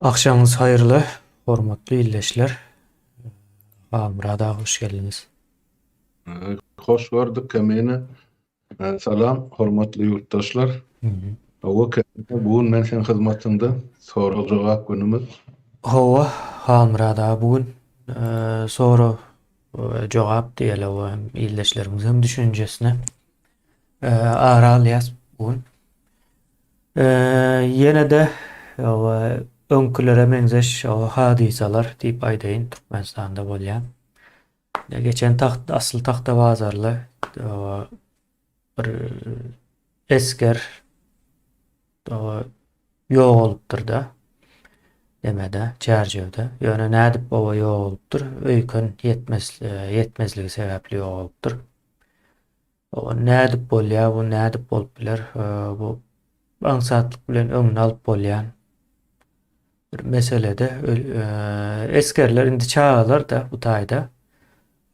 Agşamyňyz haýyrly, hormatly ildeşler. Halmyrat aga hoş geldiňiz. Hoş gördük Kemine. Salam hormatly ýurtdaşlar. Hawa Kemine bu gün men seň hyzmatyňda sorag jogap günümiz. Hawa Halmyrat aga bu gün sorag jogap diýeli we hem ildeşlerimiziň hem düşünjesine ara alýas bu gün. Ýene-de öňkülere meňzeş hadysalar diýip aýdaýyn Türkmenistanda bolýan. Geçen tagt asyl Tagtabazarly bir esger ýogalypdyr-da. Demede, Çärjewde. Ýöne nädip oba ýogalypdyr? Öýken ýetmez ýetmezligi sebäpli ýogalypdyr. O nädip bolýar, bu nädip bolup biler? Bu aňsatlyk bilen öňüni alyp bolýan bir meselede. Esgerler indi çagalar-da bu taýda.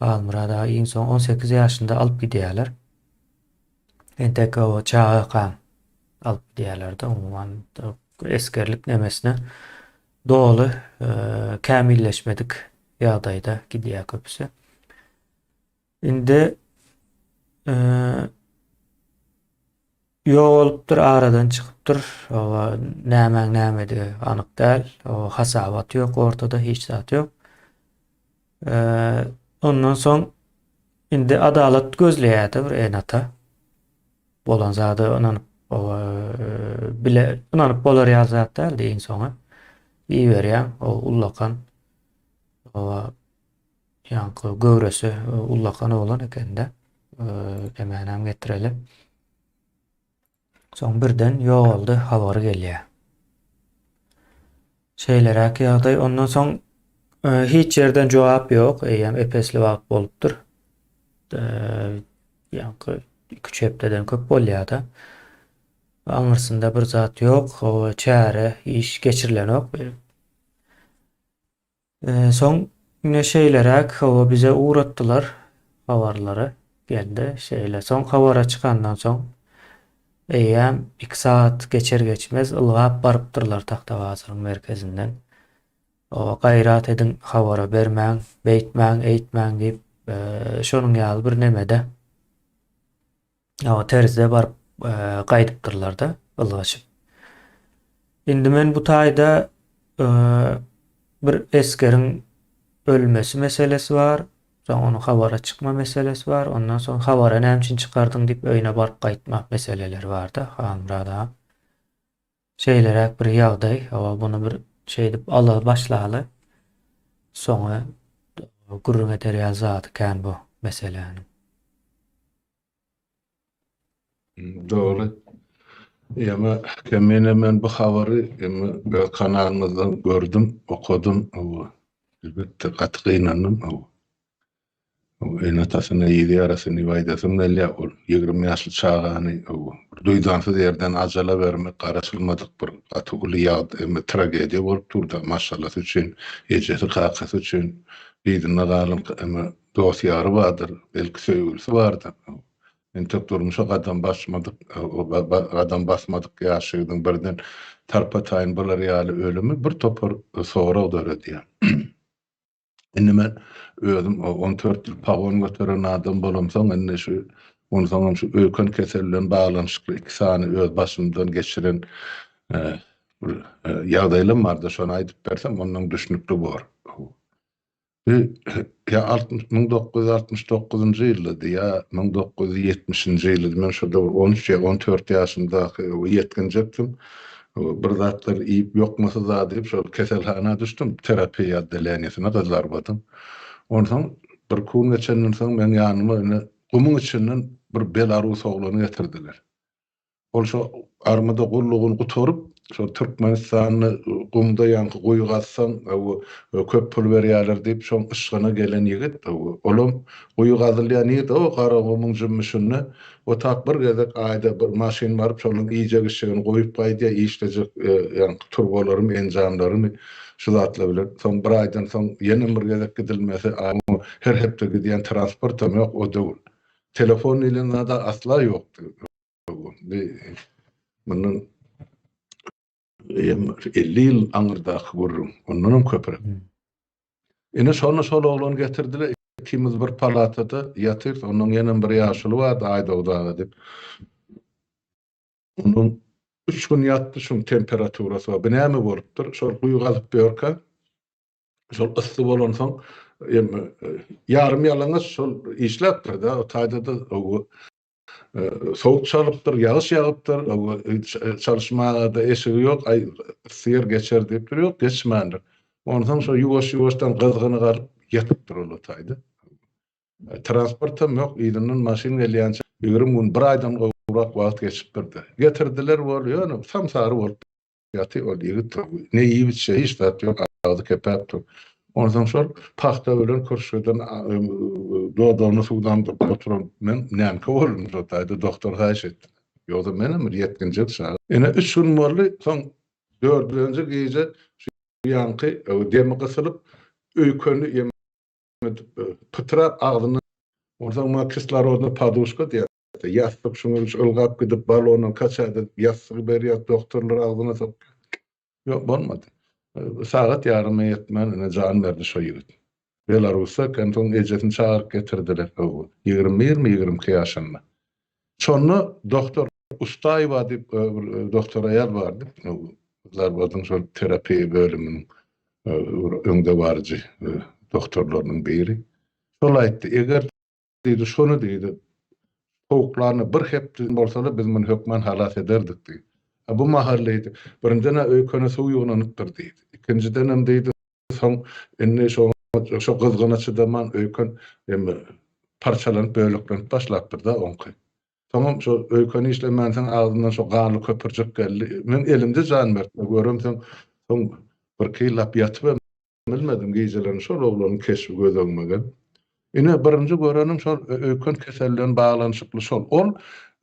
Halmyrat aga iň soň 18 ýaşynda alyp gidýärler. Entek o çagakaň alyp gidýärler-de, umuman esgerlik nemesine doly kämilleşmedik ýagdaýda gidýär köpüsi. Indi ýogalypdyr, aradan çykypdyr. Oba nämäň nämedigi anyk däl. O hasabat ýok ortada, hiç zat ýok. Ondan soň indi adalat gözleýärdi bir ene-ata. Bolan zada ynanyp bile ynanyp bolar ýaly zat däldi iň soňy. Iberýäň o ullakan oba Ýaňky göwresi ullakan oglan ekende, emänem getireli. Soň birden ýogaldy habary gelýär. Şeýleräk ýagdaý. Ondan soň hiç ýerden jogap ýok. Eýýäm ep-esli wagt bolupdyr. Ýaňky 2-3 hepdeden köp bolýar-da. Aňyrsynda bir zat ýok. Çäre, iş geçirilenok. Soň ine şeýleräk hawa bize ugratdylar habarlary geldi şeýle. Soň habara çykandan soň eýýäm 2 sagat geçer geçmez ylgap barypdyrlar Tagtabazaryň merkezinden. Oba gaýrat ediň habara bermäň, beýtmäň, eýtmäň diýip şonuň ýaly bir nemede Hawa, terzde baryp gaýdypdyrlar-da, ylgaşyp. Indi men bu taýda bir esgeriň ölmesi meselesi bar, soň onuň habara çykma meselesi bar, ondan soň habara näme üçin çykardyň diýip öýüne baryp gaýtma meseleleri bar-da, Halmyrat aga. Şeýleräk bir ýagdaý, hawa, muny bir şeýdip ala başlaly, soňy gürrüň eder ýaly zady kän bu meseläniň. Dogry. Ýa Kemine men bu habary emme öz kanalymyzdan gördüm, okadym. Elbetde gaty gynandym. Ene-atasyna yzy ýarasyn diýip aýdasym gelýär. Ol 20 ýaşly çagany bir duýdansyz ýerden ajala bermek garaşylmadyk bir gaty uly ýagdaý, emme tragediýa bolup durdy maşgalasy üçin, ejesi, kakasy üçin, yzynda galan emme Dost-ýary bardyr, belki söýgülisi bardyr. Entek durmuşa gadam basmadyk, gadam basmadyk ýaş ýigidiň birden tarpa-taýyn bolar ýaly ölümi bir topar sorag döredýär. Indi men özüm 14 ýyl pagon göteren adam bolamsoň, indi şu onsoňam şu öýken keseli bilen baglanyşykly iki sany öz başymdan geçiren bir ýagdaýlarym bardy, şony aýdyp bersem, ondan düşnükli bor. Ýa 1969-njy ýyldady, ýa 1970-nji ýyldy. Men şo döwür 13 ýa 14 ýaşymdaky ýetginjekdim. Bir zatlar iýip, ýokmasy zat diýip, şol keselhana düşdüm, terapiýa otdeleniýesine Gyzylarbadyň. Onsoň bir-iki gün geçenden soň meň ýanyma ine gumuň içinden bir belarus oglany getirdiler. Ol şo armyda gullugyny gutaryp, şo Türkmenistanda gumda ýaňky guýy gazsaň, köp pul berýärler diýip, şoň yşgyna gelen ýigit. Olam guýy gazylýan nirde o Garagumuň jümmüşinde. O tak bir gezek aýda bir maşyn baryp, şolaň iýjek-içjegini goýup gaýdýar, işlejek ýaňky turbalarymy, enjamlarymy şu zatlar bilen. Soň bir aýdan soň ýenem bir gezek gidilmesi, her hepde gidýän transportam ýok o döwür. Telefon diýlen zad-a asla ýokdy. Mundan. Eýýäm 50 ýyl aňyrdaky gürrüň, ondanam köpräk. Ine şonda şol oglany getirdiler, ikimiz bir palatada ýatyrys, ondan ýenem bir ýaşuly bardy, Aýdogdy aga diýip. Ondan üç gün ýatdy, şuň temperaturasy bar. Bu näme bolupdyr? Şol guýy gazyp ýörkä, şol yssy bolansoň, ýarym ýalaňaç şol işläpdir-de, o taýda-da sowuk çalypdyr, ýagyş ýagypdyr, çalyşmaga-da eşigi ýok, aý, yssy ýer geçer diýipdir, ýok, geçmändir. Onsoň şo ýuwaş-ýuwaşdan gyzgyny galyp ýatypdyr ol o taýda. Transportam ýok, yzyndan maşyn gelýänçä 20 gün, bir aýdan gowrak wagt geçipdir-de. Getirdiler bol, ýöne sam-sary bolup Ýaty ol ýigit ne iýip içse hiç zat ýok agzy kepäp dur. Onsoň şol pagta bilen kürşgeden dodagyny suw damdyryp oturan men nämke boldum şo taýda doktor haýyş etdi. Ýogsa menem bir ýetginjek çaga. Ine üç gün boldy soň dördülenji gije şu ýaňky demi gysylyp öýkeni ýemedip pytrap agzyndan Onsoň maňa kislorodnyý poduşka diýýär. Ýassyk şuňa üç ylgap gidip balondan kaçat edip ýassygy berýär doktorlar agzyna sokýar. Ýok bolmady. Sagat ýaryma ýetmän ine jan berdi şo ýigit. Belarusda eken soň ejesini çagyryp getirdiler. 21 mi 22 ýaşynda. Şonda doktor Ustaýewa diýip bir doktor aýal bardy. Zarbadyň şol terapiýa bölüminiň bir öňdebaryjy doktorlarynyň biri. Şol aýtdy, eger Diýdi, şony diýdi, towuklaryny bir hepde bolsa-da biz muny hökman halas ederdik diýdi. A bu mahal diýdi, birinjiden-ä öýkene suw ýygnanypdyr diýdi. Ikinjidenem diýdi, soň indi şoňa şo gyzgyna çydaman öýken emme parçalanyp böleklenip başlapdyr-da oňky. Soňam şo öýkeni işlemänsoň agzyndan şo ganly köpürjik geldi. Men elimde jan berdi, göremsoň soň birki ýyllap ýatyp hem Bilmedim, gijelerini şol oglanyň keşbi göz öňüme gelip. Ine, birinji görenim şol öýken keseli bilen baglanyşykly şol. Ol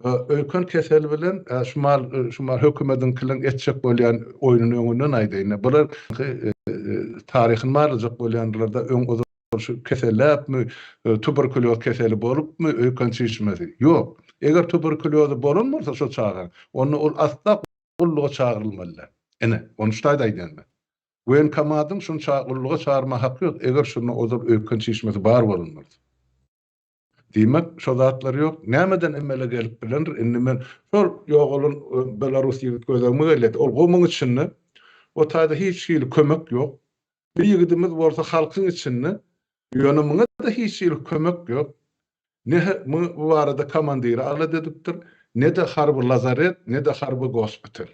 öýken keseli bilen şu mal şu mal hökümediňkileriň etjek bolýan oýnuny öňünden aýdaýyn. Bular taryhyny barlajak bolýandyrlar-da, öň ozal şu keselläpmi, tuberkulýoz keseli bolupmy, öýken çişmesi? Ýok. Eger tuberkulýozy bolan bolsa şo çagaň, onda ol asla gulluga çagyrylmaly däl. Ine, ony şu taýda aýdýan men. Woýenkomatyň şuny gulluga çagyrma haky ýok, eger şunda ozal öýken çişmesi bar bolan bolsa. Diýmek, şo zatlar ýok. Nämeden emele gelip bilendir, indi men şol ýogalan belarus ýigit göz öňüme gelýärdi. Ol gumuň içinde, o taýda hiç hili kömek ýok. Bir ýigidimiz bolsa halkyň içinde, Ýöne muňa-da hiç hili kömek ýok. Ne bu barada komandiri alada edipdir, ne-de harby lazaret, ne-de harby gospital.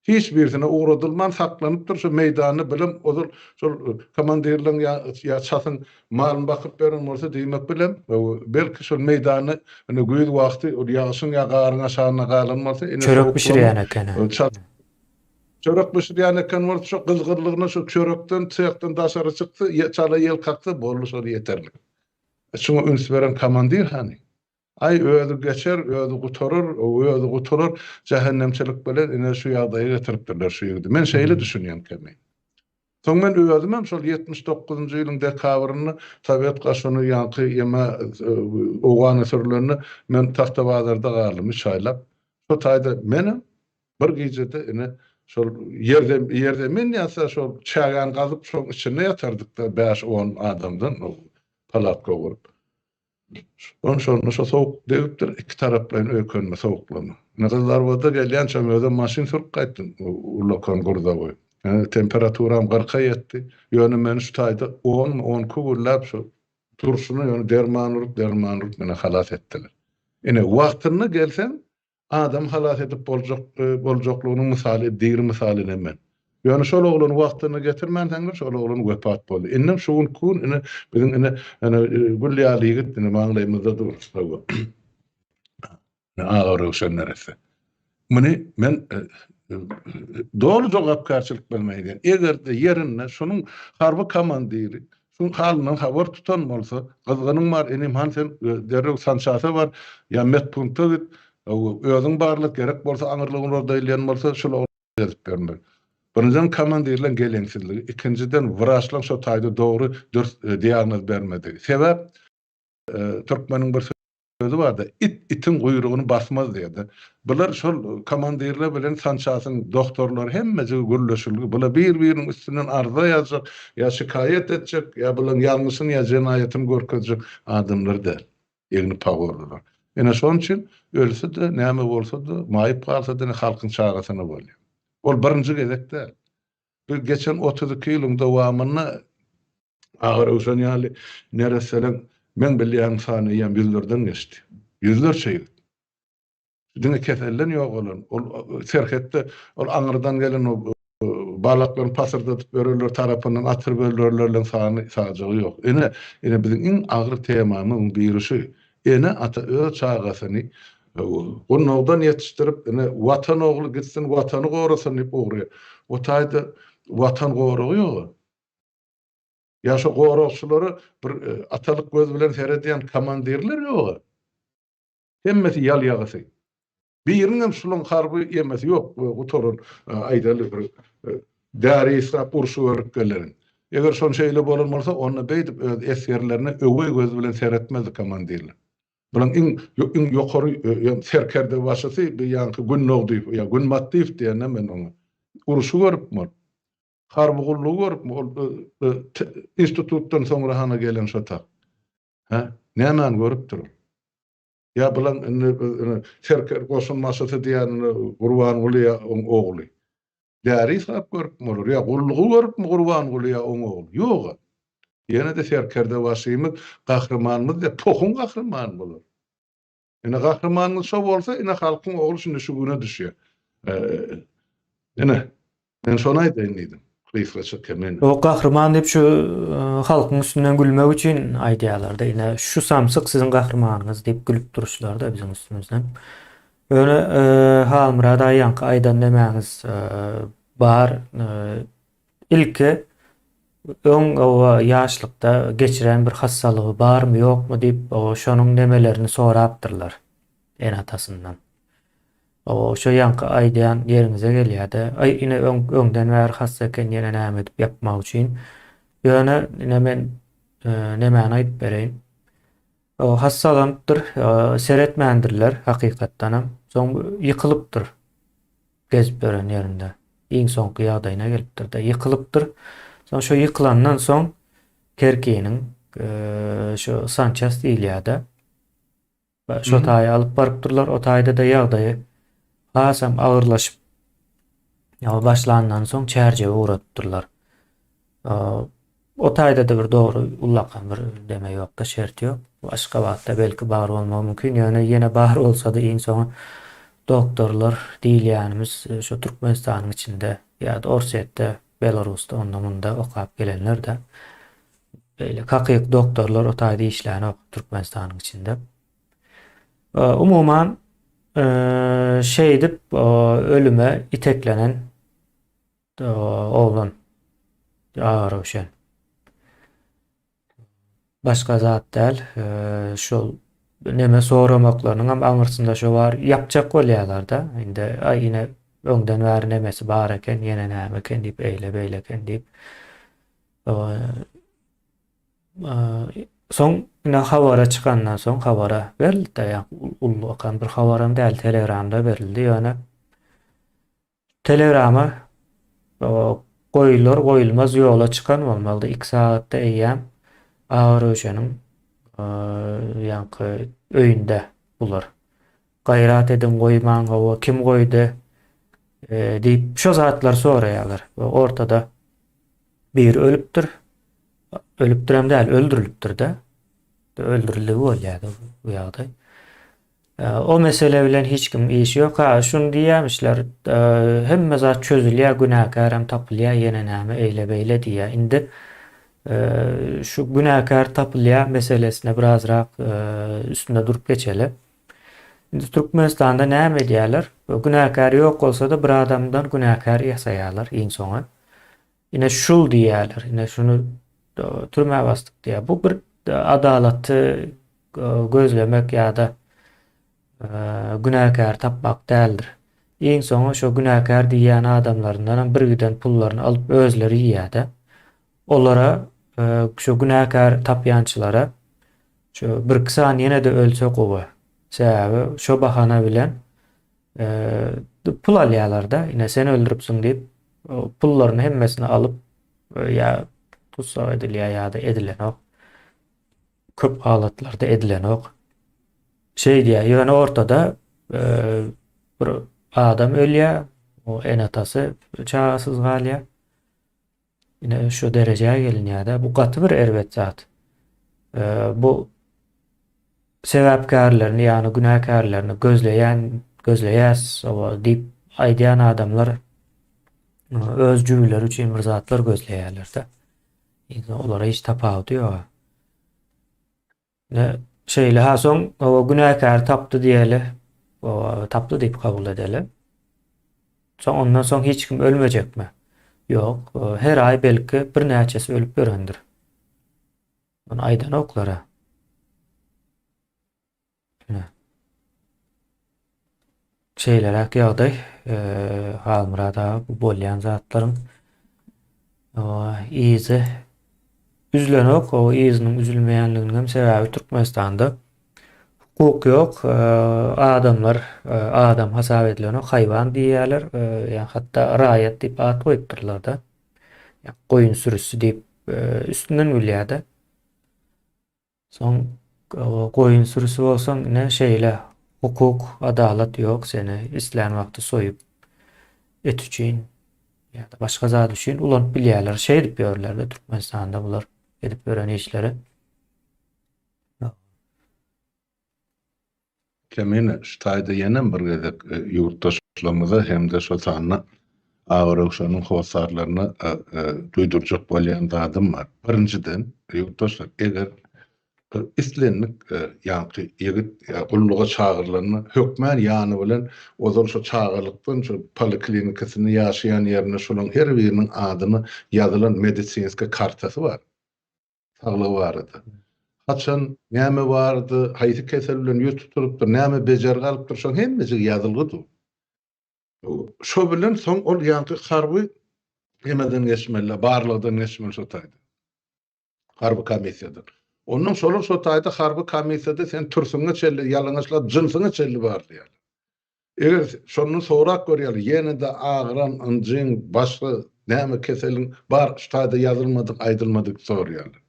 Hiç birisine ugradylman saklanypdyr şu meýdanda bilem ozal şol komandirleň ýa ýa çasyň malyny bakyp beren bolsa diýmek bilem belki şol meýdanda ine güýz wagty ol ýagyşyň ýa garyň aşagynda galan bolsa ine Çörek bişirýän eken. Çörek bişirýän eken bolsa şo gyzgynlygyna şo çörekden sehden daşary çyksa çala ýel kaksa boldy şol ýeterlik. Şuňa üns beren komandir hany? Aý özi geçer, özi gutarar, özi gutular, jähennemçilik bilen ine şu ýagdaýa getiripdirler şu ýigidi. Men şeýle düşünýän kemi. Soň men özümem şol 79-njy ýylyň dekabrynda sowet goşuny ýaňky ýeme Owgana sürülende men Tagtabazarda galdym üç aýlap. Şo taýda menem Bir gijede ine şol ýerde ýerzemin ýatsa şol çägäni gazyp şoň içinde ýatardyk-da bäş-on adamdan palatka gurup. Şon şonda şo sowuk degipdir, iki taraplaýyn öýkenme sowuklama. Ine Gyzlarbada gelýänçäm özem maşyn sürüp gaýtdym ullakan gurzawy. Temperaturam kyrka ýetdi. Ýöne meni şu taýda onmy, on iki günläp şo durşuna ýöne derman urup, derman urup meni halas etdiler. Ine wagtynda gelseň Adamy halas edip boljak boljaklygynyň mysaly, diri mysaly ine men. Ýöne şol oglany wagtynda getirmänseňler, şol oglan wepat boldy. Indem şu günki gün ine biziň ine ine gül ýaly ýigit ine maňlaýymyzda dur. Ine Aga Röwşen neresse. Muny men doly jogapkärçilik bilen aýdýan. Eger-de ýerinde şunuň harby komandiri Şuň halyndan habar tutan bolsa, gyzgynyň bar, inim, han sen derrew sançasa bar, ýa medpunkta git, özüň barlat, gerek bolsa aňyrlygyny urdaýylýan bolsa, şul oglan edip bermeli. Birinjiden komandirleň geleňsizligi, ikinjiden wraçlaň şo taýda dogry dürs diagnoz bermedigi. Sebäp türkmeniň bir. sözi barda, it itiň guýrugyny basmaz diýýär-de. Bular şol komandirler bilen sançasyň dogtorlary hemmejigi gürleşilgi. Bular bir-biriniň üstünden arza ýazjak, ýa şikaýat etjek, ýa bularyň ýalňyşyny ýa jenaýatyny görkezjek adamlar däl. Egni pagorlylar. Ine şonuň üçin ölse-de, näme bolsa-da, maýyp galsa-da ine halkyň çagasyna bolýar. Ol birinji gezek däl. Bu geçen 32 ýylyň dowamynda Aga Röwşen ýaly neresseleň meň bilýänim sany eýýäm ýüzlerden geçdi. Ýüzlerçe ýigit. Diňe keselden ýogalan, ol serhetde ol aňyrdan gelen o balaklaryny pasyrdadyp ýörenler tarapyndan atyryp öldürilenleriň sany sajagy ýok. Ine, ine biziň iň agyr temamyzyň biri şu. Ene-ata öz çagasyny gundagdan ýetişdirip, ine, Watan ogly gitsin, Watany gorasyn diýip ugraýar. O taýda Watan goragy ýog-a. Ýa şo goragçylara bir atalyk göz bilen seredýän komandirler ýog-a. Hemmesi ýal ýagysy. Biriniňem şulaň harby ýemesi ýok, gutaran aýdaly bir däri ysgap urşy görüp geleniň. Eger şon şeýle bolan bolsa, onda beýdip öz esgerlerine öweý göz bilen seretmezdi komandirler. Bulaň iň iň ýokary serkerdebaşysy bu ýaňky Gündogdyýew ýa Günbatdyýew diýende men oňa. Urşy görüpmi ol? Harby gullugy görüpmi ol institutdan soňra hana gelen şo tak. Hä? Nämäni görüpdir ol? Ýa bulan indi serker goşun başysy diýýän Gurbanguly ýa oň ogly. Däri ysgap görüpmi olar? Ýa gullugy görüpmi Gurbanguly ýa oň ogly? Ýog-a. Ýene-de serkerdebaşymyz, gahrymanymyz diýýär. Pohuň gahrymany bular. Ine gahrymanyňyz şo bolsa, ine halkyň ogly şindi şu güne düşýär. Ine, men şony aýdaýyn diýdim. Gysgaça men. O gahryman diýip şu halkyň üstünden gülmek üçin aýdýarlar-da. Ine şu samsyk siziň gahrymanyňyz diýip gülüp duruşlar-da biziň üstümizden. Ýöne Halmyrat aga ýaňky aýdan nemäňiz bar. Ilki öň oba ýaşlykda geçiren bir hassalygy barmy ýokmy diýip şonuň nemelerini sorapdyrlar ene-atasyndan. Oba şo ýaňky aýdýan ýeriňize gelýärde, aý ine öň öňden bäri hassa eken ýene näme edip ýapmak üçin. Ýöne ine men nemäni aýdyp bereýin. Hassalanypdyr, seretmändirler hakykatdanam. Soň ýykylypdyr. Gezip ýören ýerinde. Iň soňky ýagdaýyna gelipdir-de, ýykylypdyr. Soň şo ýykylandan soň Kerkiniň şo sanças diýilýär-de. Şo taýa alyp barypdyrlar. O taýda-da ýagdaýy hasam agyrlaşyp başlandan soň Çärjewe ugradypdyrlar. O taýda-da bir dogry ullakan bir deme ýok-da, şert ýok. Aşgabatda belki bar bolmagy mümkin, ýöne ýene bar bolsa-da iň soňy doktorlar diýilýänimiz şo Türkmenistanyň içinde ýa-da Orsýetde, Belarusda onda-munda okap gelenler-de. Beýle hakyky doktorlar o taýda işlänok Türkmenistanyň içinde. Umuman şeýdip ölüme iteklenen oglan Aga Röwşen. Başga zat däl. Şol neme soramaklarynyň hem aňyrsynda şo bar. Ýapjak bolýarlar-da. Indi aý ine öňden bäri nemesi bar eken, ýene näme eken diýip, eýle beýle eken diýip. Soň ine habara çykandan soň habara berildi-de, ýa ullakan bir habaram däl, Telegramda berildi, ýöne Telegrama goýular goýulmaz ýola çykan bolmalydy. 2 sagatda eýýäm Aga Röwşeniň ýaňky öýünde bular. Gaýrat ediň goýmaň hawa kim goýdy diýip şo zatlary soraýarlar. Ortada biri ölüpdir. Ölüpdirem däl, öldürilipdir-de. Öldürildigi bolýar bu ýagdaý. O mesele bilen hiç kimiň işi ýok. Ha, şuny diýýärmişler, hemme zat çözülýär, günäkärem tapylýar, ýene näme eýle-beýle diýýär. Indi şu günäkär tapylýar meselesine birazrak üstünde durup geçeli. Indi Türkmenistanda näme edýärler? Günäkär ýok bolsa-da bir adamdan günäkär ýasaýarlar iň soňy. Ine şul diýýärler. Ine şuny türmä basdyk diýýär. Bu bir adalaty gözlemek ýa-da günäkäri tapmak däldir. Iň soňy şo günäkär diýýän adamlaryndan hem birgiden pullaryny alyp özleri iýýär-de. Olara şo günäkär tapýançylara şo birki sany ýene-de ölse gowy. Sebäbi şo bahana bilen pul alýarlar-da, ine sen öldüripsiň diýip, pullaryny hemmesini alyp ýa tussag edilýär ýa-da edilenok. Köp halatlarda edilenok. Şeýdýär, ýöne ortada bir adam ölýär, o ene-atasy çagasyz galýar. Ine şu derejä gelinýär-de. Bu gaty bir erbet zat. Bu sebäpkärlerini, ýagny günäkärlerini gözleýän, gözleýäs diýip aýdýan adamlar öz jübüleri üçin bir zatlar gözleýärler-de. Indi olara hiç tapawudy ýok. Ine şeýle ha soň o günäkäri tapdy diýeli. O tapdy diýip kabul edeli. Soň ondan soň hiç kim ölmejekmi? Ýok, her aý belki birnäçesi ölüp ýörendir. Muny aýdanoklar-a. Ine. Şeýleräk ýagdaý, Halmyrat aga bu bolýan zatlaryň yzy üzülenok, o yzynyň üzülmeýänliginiň hem sebäbi Türkmenistanda hukuk ýok, adamlar adam hasap edilenok, haýwan diýýärler, ýa hatda raýat diýip at goýupdyrlar-da. Goýun sürüsi diýip üstünden gülýär-de. Soň goýun sürüsi bolsaň ine şeýle hukuk, adalat ýok seni islän wagty soýup et üçin ýa-da başga zat üçin ulanyp bilýärler. Şeýdip ýörler-de Türkmenistanda bular edip ýören işleri. Kemine, şu taýda ýenem bir gezek ýurtdaşlarymyza hem-de şol sanda Aga Röwşeniň hossarlaryna duýdurjak bolýan zadym bar. Birinjiden, ýurtdaşlar, eger islendik ýaňky ýigit gulluga çagyrylanda hökmän ýany bilen ozal şo çagalykdan şo poliklinikasynda ýaşaýan ýerinde şolaryň her biriniň adyna ýazylan medisinskiý kartasy bar. saglygy barada. Haçan, näme bardy, haýsy kesel bilen ýüz tutulypdyr, näme bejergi alypdyr, şoň hemmejigi ýazylgy dur. Şo bilen soň ol ýaňky harby nemeden geçmeli, barlagdan geçmeli şo taýda. Harby komissiýadan. Ondan şolar şo taýda harby komissiýada sen türsüňe çenli, ýalaňaçlap jynsyňa çenli barlaýarlar. Eger şondan sorap görýärler, ýene-de agyran, ynjyň, başga näme keseliň bar, şu taýda ýazylmadyk, aýdylmadyk soraýarlar.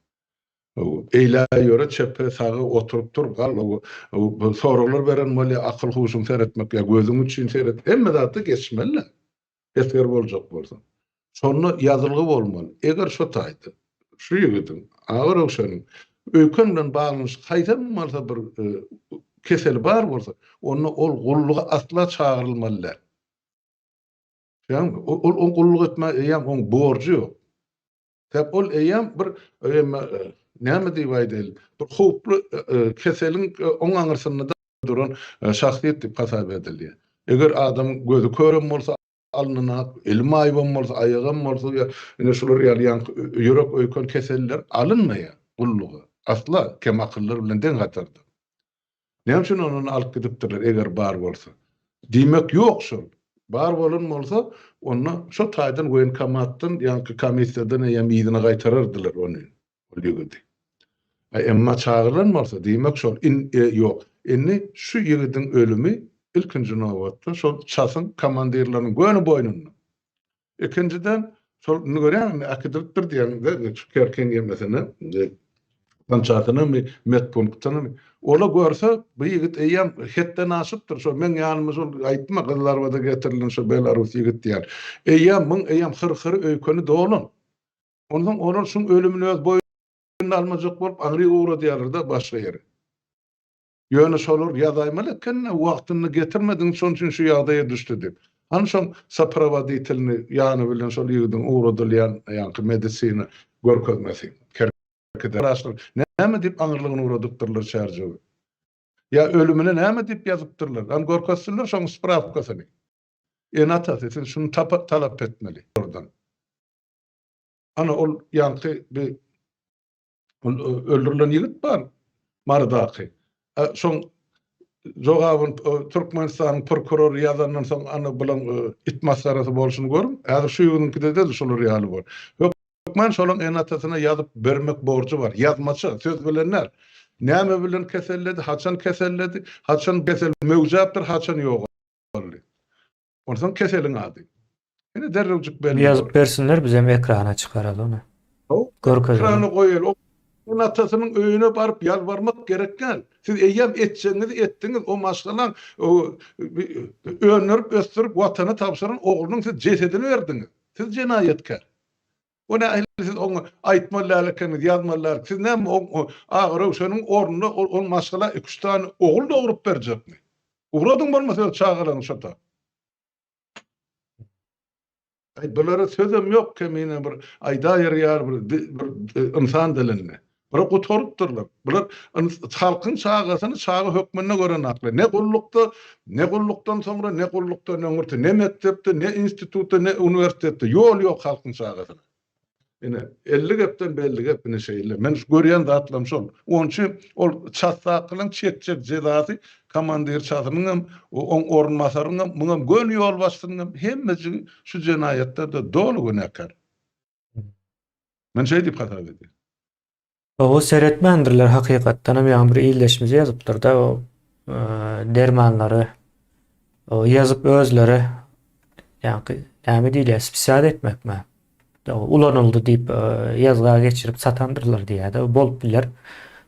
Eýlä ýöre, çepe, saga oturyp tur, gal, soraglar beren bolýar, akyl-huşuň seretmek ýa gözüň üçin seret, hemme zatda geçmeli-dä. Esger boljak bolsaň. Şonda ýazylgy bolmaly. Eger şo taýda, şu ýigidiň, Aga Röwşeniň öýken bilen baglanyşykly haýsam bolsa bir keseli bar bolsa, onda ol gulluga asla çagyrylmaly däl. Ýagny, ol ol gulluk etmäge eýýäm oň borjy ýok. Sebäp ol eýýäm bir näme diýip aýdaýyn, bir howply keseliň oň aňyrsynda duran şahsyýet diýip hasap edilýär. Eger adamyň gözi körem bolsa, alnyna, eli maýybam bolsa, aýagam bolsa, ýa ine şular ýaly ýaňky ýürek öýken keselliler alynmaýar gulluga. Asla kemakyllar bilen deň hatarda. Näme üçin ony alyp gidipdirler, eger bar bolsa? Diýmek ýok şol. Bar bolan bolsa, onda şo taýdan woýenkomatdan, ýaňky komissiýadan eýýäm yzyna gaýtarardylar ony. Ol ýigidi. A emma çagyrylan bolsa, diýmek şol in e ýok. Indi şu ýigidiň ölümi ilkinji nobatda şol çasyň komandirleriniň göni boýnunda. Ikinjiden, şol indi görýäňmi, äkidilipdir diýýäň-de, şu kerkiň ýemesine, sançasynamy, medpunktynamy. Ola görse, bu ýigit eýýäm hetden aşypdyr. Şo meň ýanyma şol aýtma, Gyzylarbada getirilen şo belarus ýigit diýýän. Eýýäm muň eýýäm hyr-hyry öýkeni dolan. Onsoň olar şuň ölümini öz boýnuna almajak bolup aňryk ugradýarlar-da başga ýere. Ýöne şolar ýazaýmaly eken-dä, wagtynda getirmediň, şonuň üçin şu ýagdaýa düşdi diýip. Hany şoň soprawoditelini ýany bilen şol ýigidiň ugradylýan ýaňky medisina görkezmesi. Kerkide wraçlar näme diýip aňyrlygyny ugradypdyrlar Çärjewe? Ýa ölümine näme diýip ýazypdyrlar? Hany görkezsinler şoň sprawkasyny. Ene-atasy siz şuny talap etmeli olardan. Ana ol ýaňky bir ol öldürilen ýigit bar Marydaky. Şoň jogabyny Türkmenistanyň prokurory ýazandan soň ana bulaň it masgarasy bolşuny görüň. Häzir şu ýigidiňkide-de şolar ýaly bor. Hökman şolaň ene-atasyna ýazyp bermek borjy bar. Ýazmaça, söz bilen däl. Näme bilen keselledi, haçan keselledi, haçan kesel möwjäpdir, haçan ýogaldy. Onsoň keseliň ady. Ine derrewjik belli Ýazyp bersinler bizem ekrana çykaraly ony. Görkezeli. Ekrana goýaly. O ene-atasynyň öýüne baryp ýalbarmak gerek däl. Siz eýýäm etjegiňizi etdiňiz. O maşgalaň öndürip ösdürip watana tabşyran oglunyň siz jesedini berdiňiz. Siz jenaýatkär. O nähili siz oňa aýtmaly däl ekeniňiz, ýazmaly däl. Siz näme o Aga Röwşeniň ornuna ol maşgala iki-üç sany ogul dogrup berjekmi? Ugradyň bolmasa öz çagalaryňy şo-da. Aý bulara sözem ýok kemine bir aýdaýar ýaly bir bir ynsan dilinde. Bular gutarypdyrlar. Bular halkyň çagasyny çaga hökmünde görenaklar. Ne gullukda, ne gullukdan soňra, ne gullukdan öňürti, ne mekdepde, ne institutda, ne uniwersitetde ýol ýok halkyň çagasyna. Ine, 50 gepden belli gep ine şeýle. Men şu görýän zatlarym şol. Onuň üçin ol çasdakylaryň çekjek jezasy komandir çasynyň hem, oň orunbasarynyň hem, muňam göni ýolbaşçysynyň hem hemmejigi şu jenaýatlarda doly günäkär. Men şeý diýip hasap edýän. Oba seretmändirler hakykatdanam ýaňy bir ildeşimiz ýazypdyrda o dermanlary ýazyp özleri ýaňky näme diýilýär spisat etmekmi ulanyldy diýip ýazga geçirip satandyrlar diýýärde bolup biler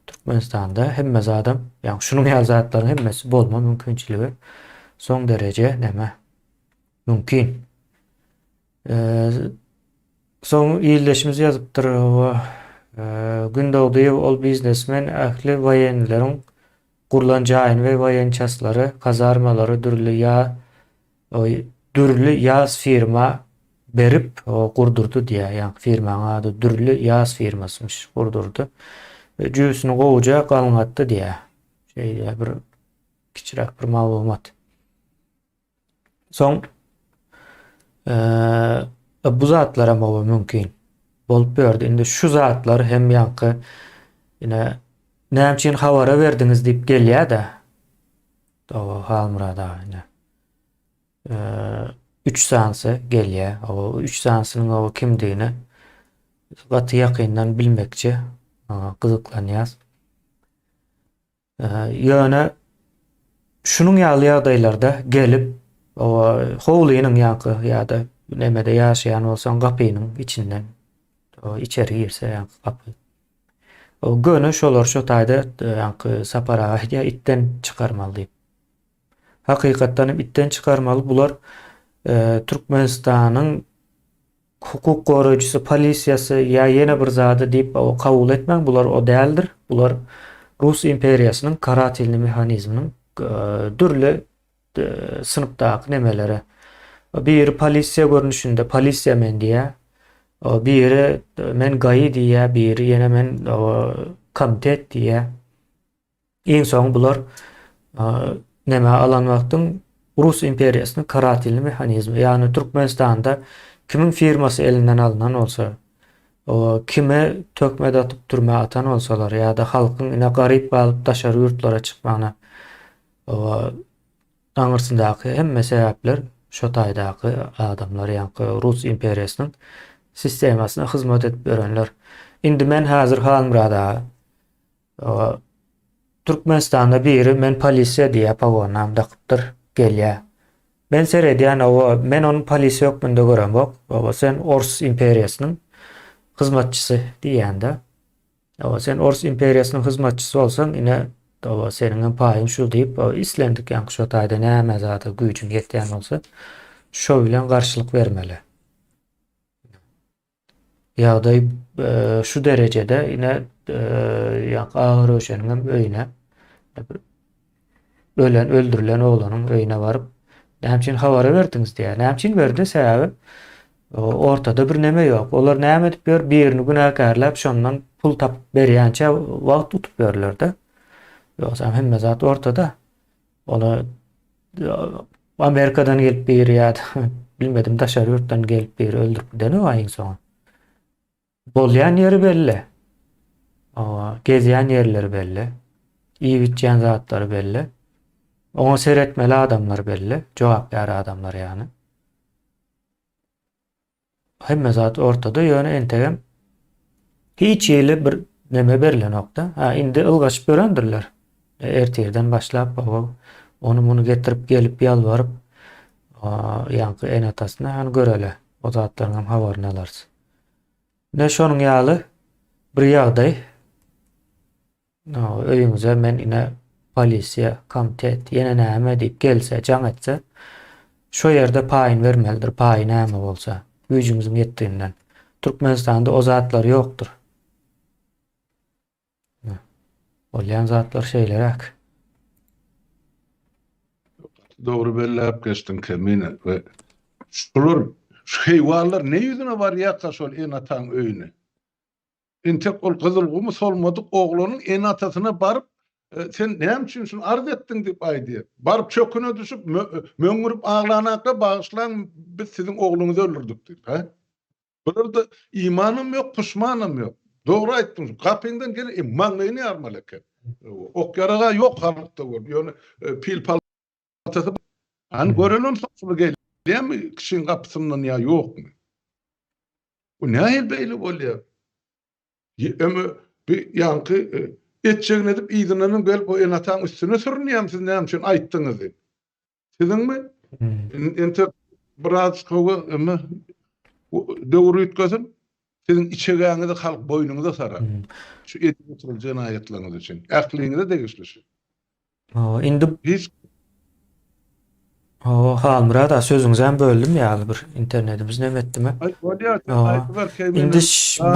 Türkmenistanda hemme zadam ýagny şunuň ýaly zatlaryň hemmesi bolma mümkinçiligi soň dereje näme mümkin. Soň ildeşimiz ýazypdyr, Gündogdyýew ol biznesmen ähli woýenleriň gurlan jaýyny we woýen çaslary, kazarmalary dürli ýa dürli ýaz firma berip gurdurdy diýýär. Ýaňky firmaň ady dürli ýaz firmasymyş gurdurdy. We jübüsini gowuja galňatdy diýýär. Şeýle bir kiçiräk bir maglumat. Soň bu zatlaram oba mümkin bolup ýördi. Indi şu zatlar hem ýaňky ine näme üçin habara berdiňiz diýip gelýär-de. Oba Halmyrat aga ine. Üç sanysy gelýär. O üç sanysynyň oba kimdigini gaty ýakyndan bilmekçi gyzyklanýas. Ýöne şunuň ýaly ýagdaýlarda gelip, howlynyň ýaňky ýa-da nemede ýaşaýan bolsaň gapynyň içinden içeri girse ýaňky gapy. O göni şolar şo taýda ýaňky Sapar aga aýdýar itden çykarmaly diýip. Hakykatdan hem itden çykarmaly bular Türkmenistanyň Hukuk goraýjysy, polisiýasy ýa ýene bir zady diýip kabul etmäň, bular o däldir. Bular Rus imperiýasynyň karatelnyý mehanizminiň dürli synpdaky nemeleri. Biri polisiýa görnüşinde, polisiýa men diýýär. Biri men GAI diýýär, biri ýene men komitet diýýär. Iň soňy bular neme alan wagtyň Rus imperiýasynyň karatelny mehanizmi, ýagny Türkmenistanda kimiň firmasy elinden alnan bolsa, kime töhmet atyp türmä atan bolsalar ýa-da halkyň ine garyp galyp daşary ýurtlara çykmagyna aňyrsyndaky hemme sebäpler şo taýdaky adamlar, ýaňky Rus imperiýasynyň sistemasyna hyzmat edip ýörenler. Indi men häzir Halmyrat aga Türkmenistanda biri men polisiýa diýýär pagonam dakypdyr gelýär. Men seredýän oba men ony polisiýa hökmünde göremok. Oba sen ors imperiýasynyň hyzmatçysy diýýände. Oba sen ors imperiýasynyň hyzmatçysy bolsaň ine oba seniň hem paýyň şu diýip islendik ýaňky şo taýda näme zada güýjüň ýetýän bolsa şo bilen garşylyk bermeli. Ýagdaý şu derejede ine ýaňky Aga Röwşeniň hem öýüne ölen, öldürilen oglanyň öýüne baryp, näme üçin habara berdiňiz diýýär. Näme üçin berdi? Sebäbi ortada bir neme ýok. Olar näme edip ýör? Birini günäkärläp, şondan pul tapyp berýänçä wagt utup ýörler-de. Ýogsam hemme zat ortada. Ola Amerikadan gelip biri ýa-da bilmedim daşary ýurtdan gelip biri öldürip gideni bar iň soňy. Bolýan ýeri belli. Owa, gezýän ýerleri belli. Iýip içýän zatlary belli. Oňa seretmeli adamlar belli, jogapkär adamlar ýagny. Hemme zat ortada ýöne entegem hiç hili bir neme berlenok-da. Ha, indi ylgaşyp ýörendirler. Ertirden başlap baba ony muny getirip gelip ýalbaryp ýaňky ene-atasyna hany göreli. O zatlaryň hem habaryny alarys. Ine şonuň ýaly bir ýagdaý. Öýüňize men ine polisiýa, komitet, ýene näme diýip gelse, jaň etse, şo ýerde paýyny bermelidir, paýy näme bolsa, güýjüňiziň ýetdiginden. Türkmenistanda o zatlar ýokdur. Bolýan zatlar şeýleräk. Dogry belläp geçdiň Kemine. We şular, şu heýwanlar ne ýüzüne barýarka şol ene-ataň öýüne? Entek ol Gyzylgumy solmadyk oglanyň ene-atasyna baryp, Sen näme üçin şuny arz etdiň diýip aýdýar. Baryp çöküne düşüp, möňňürip aglanakda bagyşlaň, biz siziň ogluňyzy öldürdik diýip, hä? Bularda imanam ýok, puşmanam ýok. Dogry aýtdyň, gapyňdan gelen e, maňlaýyny ýarmaly eken. Ok-ýarag-a ýok halkda görüp, ýöne e, pil paltasy Hany gören onsoň şuny gelýärmi kişiň gapysyndan ýa ýokmy? Bu nähili beýle bolýar? Öme bir ýaňky e, etjegini edip yzyndan hem gelip o ene-ataň üstüne sürünýärmi siz näme üçin aýtdyňyz diýip. Siziňmi? Hmm. Entek biraz gowy öme döwür üýtgesin. Siziň içegäňizi halk boýnuňyza sarar. Hmm. Şu edip oturan jenaýatlaryňyz üçin. Ähliňize degişli şu. Hawa, indi hiç Hawa, Halmyrat aga sözüňizem böldüm ýaly bir internetimiz neme etdimi? Aý, bolýar, aýdyber Kemine. Indi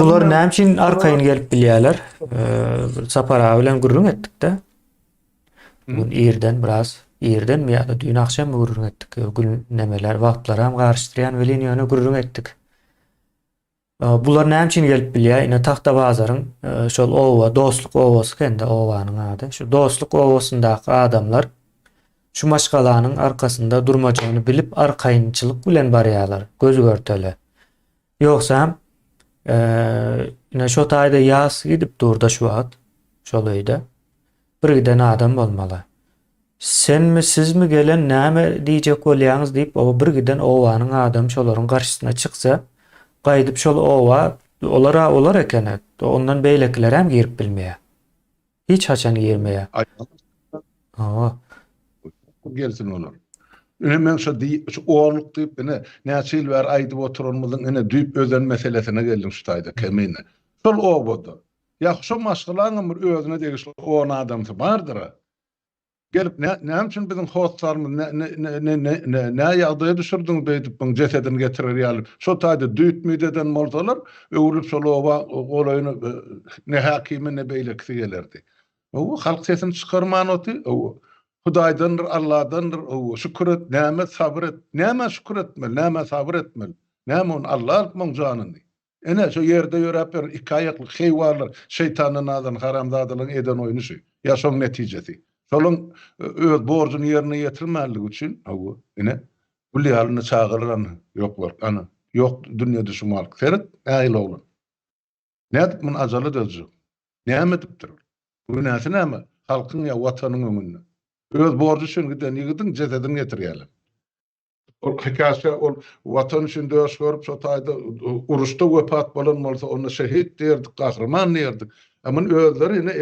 bular näme üçin arkaýyn gelip bilýärler? Bir Sapar aga bilen gürrüň etdik-de. Bu gün irden biraz, irdenmi ýa-da düýn agşammy gürrüň etdik. Gün nemeler, wagtlaram garyşdyrýan welin ýöne gürrüň etdik. Bular näme üçin gelip bilýär? Ine Tagtabazaryň şol oba, Dostluk obasy ekende obanyň ady. Şu Dostluk obasyndaky adamlar şu maşgalanyň arkasynda durmajagyny bilip arkaýynçylyk bilen barýarlar, göz görtele. Ýogsam ine şo taýda ýas gidip durda şu wagt şol öýde. Bir giden adam bolmaly. Senmi, sizmi gelen näme diýjek bolýaňyz diýip, o bir giden obanyň adamy şolaryň garşysyna çyksa, gaýdyp şol oba olar-a olar eken, ondan beýlekilerem girip bilmeýär. Hiç haçan girmeýär. Hawa. Gelsin olar. Ine men şu diý, şu orluk diýip ine näçe ýyl bäri aýdyp oturanymyzyň ine düýp özen meselesine geldim şu taýda kemine. Şol obada Ýa şo maşgalaňam bir özüne degişli on adamsy bardyr-a. Gelip nä näme üçin biziň hossarymyzy nä nä nä nä nä nä nä ýagdaýa düşürdiňiz beýdip muň jesedini getirer ýaly. Şo taýda düýt-müýt eden bolsalar, öwrülip şol oba golaýyna ne häkimi, ne beýlekisi gelerdi. Hawa, halk sesini çykarman oty, hawa. Hudaýdandyr, Alladandyr, hawa, şükür et, näme sabyr et. Nämä şükür etmeli, nämä sabyr etmeli? Näme ony Alla alyp muň janyny? Ene, şo ýerde ýöräp ýören ikiaýakly heýwanlar, şeýtandan azan haramzadalaryň eden oýny şu. Ýa şoň netijesi. Şolaň öz borjuny ýerine ýetirmänligi üçin, hawa, ine, gül ýaly indi çagalar ana, ýoklar, ana, ýok dünýede şu malk. Seret, nähili oglan. Nädip muny ajala dözjek? Näme edipdir ol? Günäsi näme? Halkyň ýa Watanyň öňünde. Öz borjy üçin giden ýigidiň jesedini getirýärler. Ol hekaýa ol Watan üçin döş görüp şo taýda uruşda wepat bolan bolsa onda şehit diýerdik, gahryman diýerdik. A muny özleri ine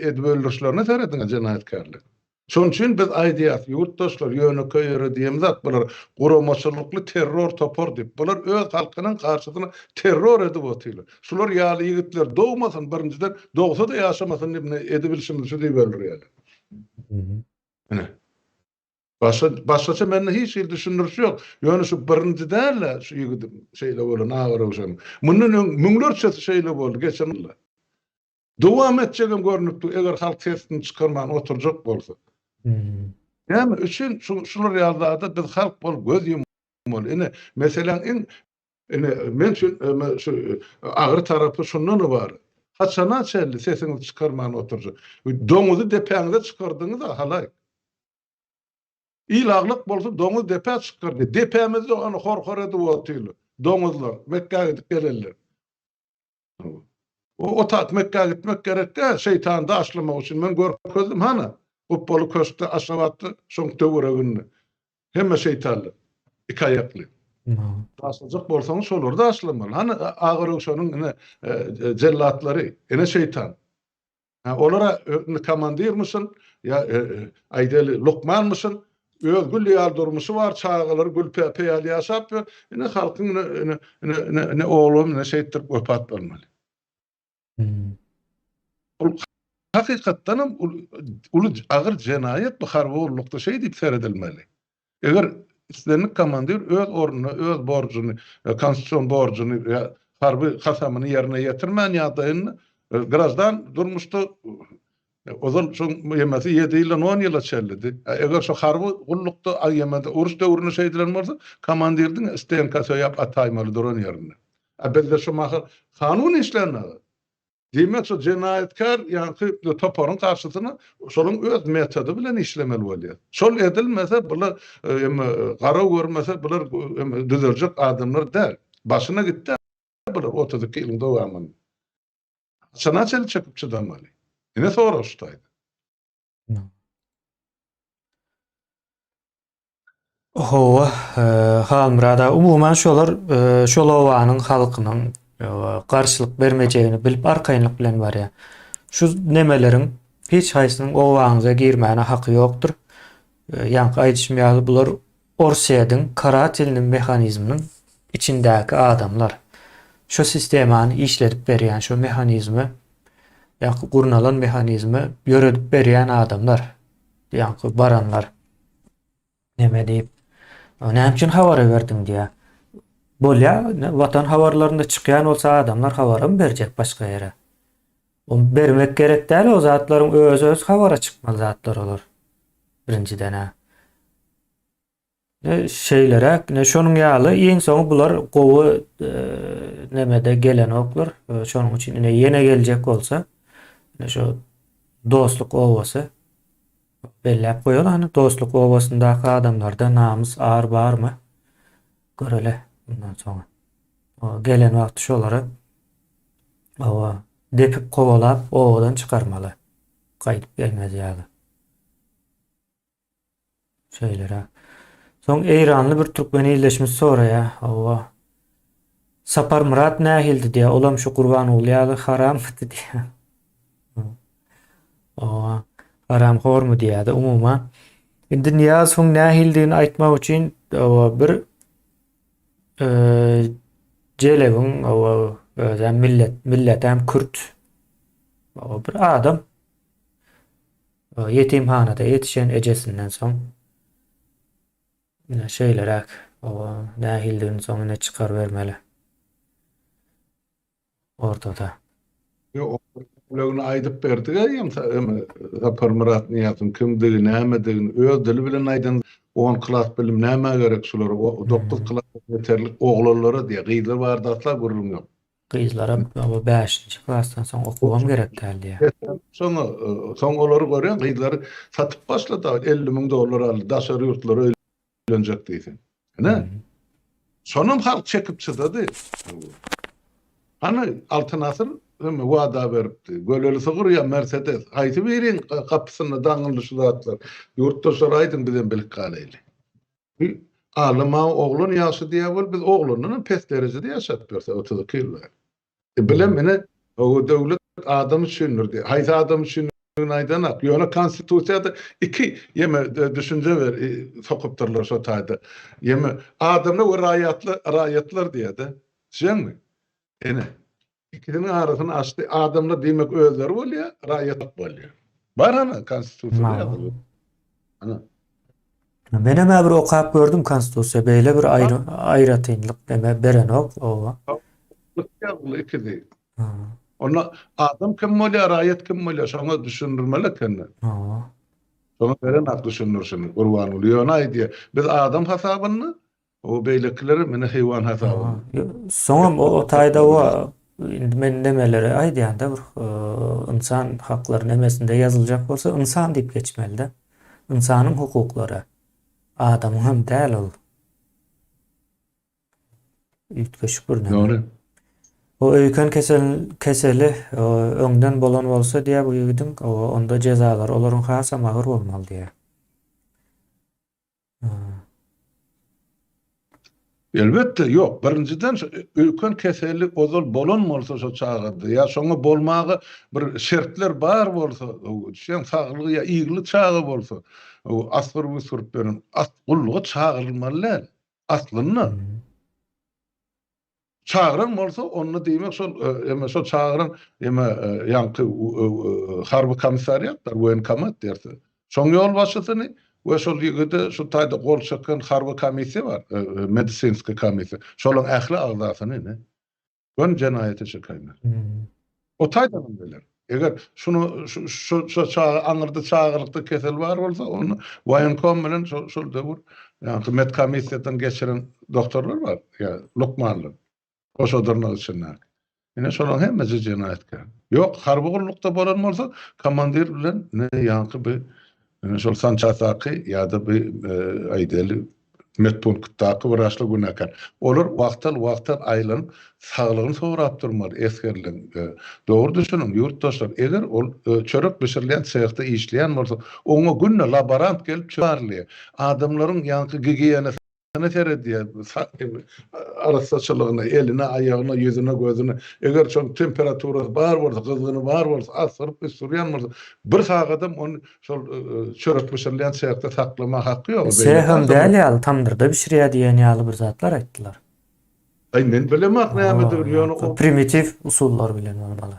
edip öldürişlerine serediň jenaýatkärler. Şonuň üçin biz aýdýas, ýurtdaşlar ýönekeý ýere diýemzok bular guramaçylykly terror topar diýip. Bular öz halkynyň garşysyna terror edip otyrlar. Şular ýaly ýigitler dogmasyn birinjiden, dogsa-da ýaşamasyn diýip ine edibilşimiz şu diýip öldürýärler. Ine. Başga başgaça mende hiç hili düşündiriş ýok. Ýöne şu birinji däl-de şu ýigidiň şeýle bolan Aga Röwşeniň. Mundan öň müňlerçesi şeýle boldy geçen ýylda. Dowam etjegem görnüp dur eger halk sesini çykarman oturjak bolsa. Näme üçin şu şular ýaly zada biz halk bolup göz ýummaly. Ine meseläň iň ine men üçin şu agyr tarapy şundan ybarat. Haçana çenli sesiňizi çykarman oturjak. Doňuzy depäňize çykardyňyz-a halaýyk. Il aglak bolsa doňuz depä çykar diýip. Depämizde ony hor-hor edip otyrlar. Doňuzlar Mekgä gidip gelenler. O otak Mekgä gitmek gerek däl, şeýtany daşlamak üçin. Men görkezdim hany, Gupbaly köşkde Aşgabatda şoň töwereginde. Hemme şeýtanlar. Iki aýakly. Daşlajak bolsaňyz şolary daşlamaly. Hany Aga Röwşeniň ine jellatlary, ine şeýtan. Olara indi komandirmişin, ýa aýdaly lukmanmyşyn, öz gül ýaly durmuşy bar, çagalary gül päpe ýaly ýaşap ýör. Ine halkyň ine ine ine ine ine oglam ine şeýtdirip wepat bolmaly. Ol hakykatdan hem uly agyr jenaýat bu harby gullukda şeý diýip seredilmeli. Eger islendik komandir öz ornuna, öz borjuny, konstitusion borjuny ýa harby kasamyny ýerine ýetirmän ýagdaýynda graždan durmuşda ozal şoň ýemesi ýedi ýyldan on ýyla çenlidi. Eger şo harby gullukda ýemede uruş döwründe şeýdilen bolsa, komandir diňe stenka söýäp ataýmaly duran ýerinde. A bizde şu mahal kanun işlänok. Diýmek, şu jenaýatkär ýaňky toparyň garşysyna şolaryň öz metody bilen işlemeli bolýar. Şol edilmese, bular emme garaw görmese, bular emme düzeljek adamlar däl. Başyna gitdi bular 32 ýylyň dowamynda. Haçana çenli çekip çydamaly? Ine sorag şu taýda. Hawa, Halmyrat aga, umuman şolar şol obanyň halkynyň garşylyk bermejegini bilip arkaýynlyk bilen barýar. Şu nemeleriň hiç haýsynyň obaňyza girmäne haky ýokdur. Ýaňky aýdyşym ýaly bular Orsýetiň karatelnyý mehanizminiň içindäki adamlar. Şu sistemany işledip berýän, şu mehanizmi, ýaňky gurnalan mehanizmi ýöredip berýän adamlar. Ýaňky baranlar neme diýip, näme üçin habara berdiň diýýär. Bolýa, watan habarlarynda çykýan bolsa adamlar habaram berjek başga ýere. O bermek gerek däl o zatlaryň özi öz habara çykmaly zatlar olar. Birinjiden-ä. Ne şeýleräk, ne şonuň ýaly iň soňy bular gowy e, nemede gelenoklar. E, şonuň üçin ine ýene geljek bolsa, ine şu dostluk obasy belläp goýaly hany dostluk obasyndaky adamlarda namys ar barmy? Göreli bundan soňra. Gelen wagty şolary oba depip kowalap obadan çykarmaly. Gaýdyp gelmez ýaly. Şeýleräk. Soň eýranly bir türkmen ildeşimiz soraýar, hawa, Saparmyrat nähildi diýýär, olam şu Gurbanguly ýaly haramydy diýýär. Hawa, haramhormy diýýär-de umuman. Indi Nyýazowyň nähilidigini aýtmak üçin hawa, bir e, Jelebiň hawa, özem millet, milletem kürt. Hawa, bir adam. Ýetimhanada ýetişen ejesinden soň ine şeýleräk oba nähilidigini soň ine çykarybermeli ortada. Ýok, bölegini aýdyp berdik eýýäm Saparmyrat Nyýazowyň kimdigi, nämedigini öz dili bilen aýdan on klas bilim nämä gerek şulara, dokuz klas ýeterlik oglanlara diýýär, gyzlar barada asla gürrüň ýok. Gyzlara bu bäşinji klasdan soň okuwam gerek däl diýýär. Soň soň olary görýän gyzlary satyp başlady 50 müň dollar aldy daşary ýurtlara öýlenjek diýse. Ine. Şonam halk çekip çydady. Hany Altyn asyr hem wada beripdi. Göleli sygyr ýa Mersedes haýsy biriň gapysynda daňyldy şu zatlar. Ýurtdaşlar aýdyň bizem bilip galaýly. Alla maňa oglan ýagşy diýýär bol, biz oglandan hem pes derejede ýaşap ýörsek 32 ýyl bäri. E, bilem ine, o döwlet adam üçindir diýýär. Haýsy adam üçindigini aýdanak. Ýöne konstitusiýada iki ýeme düşünje ber e, sokupdyrlar şo taýda. Ýeme adamlar we raýatlar raýatlar diýýär-de. Düşýäňmi? Ine. Ikisiniň arasyny açdy. Adamlar diýmek özleri bolýar, raýat bolýar. Bar ana konstitusiýada ýazylyp. Ana. Menem bir okap gördüm konstitusiýa beýle bir aýry aýratynlyk neme berenok oba. Ýazyly ikisi. Onda adam kim bolýar, raýat kim bolýar, şoňa düşündirmeli ekeni. Şoňa berenak düşündirişini Gurbanguly ýöne aýdýar. Biz adam hasabynda O beýlekileri meni heýwan hasabynda. Soňam o taýda o indi men nemeleri aýdýanda bir ynsan haklary nemesinde ýazyljak bolsa ynsan diýip geçmelide. Ynsanyň hukuklary. Adamyň hem däl ol. Üýtgeşik bir neme. Dogry. O öýken kesel keseli öňden bolan bolsa diýýär bu ýigidiň, onda jezalary olaryň hasam agyr bolmaly diýýär. Elbetde, ýok. Birinjiden şu öýken keseli ozal bolan bolsa şo çagada ýa şoňa bolmaga bir şertler bar bolsa, düşýäň, saglygy ýa igli çaga bolsa, asgyryp-üsgürip beren, gulluga çagyrylmaly däl. Aslynda. Çagyran bolsa, onda diýmek şol eme şol çagyran eme ýaňky harby komissariat bar, woýenkomat diýersiň. Şoň ýolbaşçysyny we şol ýigide şu taýda gol çeken harby komissiýa bar, medisinskiý komissiýa. Şolaň ähli agzasyny ine göni jenaýata çekerler. O taýdanam geler. Eger şuny şu şu çaga aňyrda çagalykda kesel bar bolsa, onda woýenkom bilen şol şol döwür ýaňky medkomissiýadan geçiren doktorlar bar, ýa lukmanlar. Goşa dyrnak içindäki. Ine şolaryň hemmesi jenaýatkär. Ýok, harby gullukda bolan bolsa, komandir bilen ine ýaňky bir ine şol sançasdaky ýa-da bir aýdaly Medpunktdaky wraçlar günäkär. Olar wagtal-wagtal aýlanyp, saglygyny sorap durmaly esgerleň. Dogry düşüniň, ýurtdaşlar, eger ol çörek bişirilýän sehde işleýän bolsa, oňa günde laborant gelip çörek barlaýar. Adamlaryň ýaňky gigiýenasyna seredýär, arassaçylygyna, eline, aýagyna, ýüzüne, gözüne. Eger şoň temperaturasy bar bolsa, gyzgyny bar bolsa, asgyryp-üsgürýän bolsa, bir sagadam ony Şol çörek bişirilýän sehde saklama haky ýok. Seham däl ýaly tamdyrda bişirýär diýen ýaly bir zatlar aýtdylar. Aý men bilemok nämedigini ýöne o. Primitiw usullar bilen bolmaly.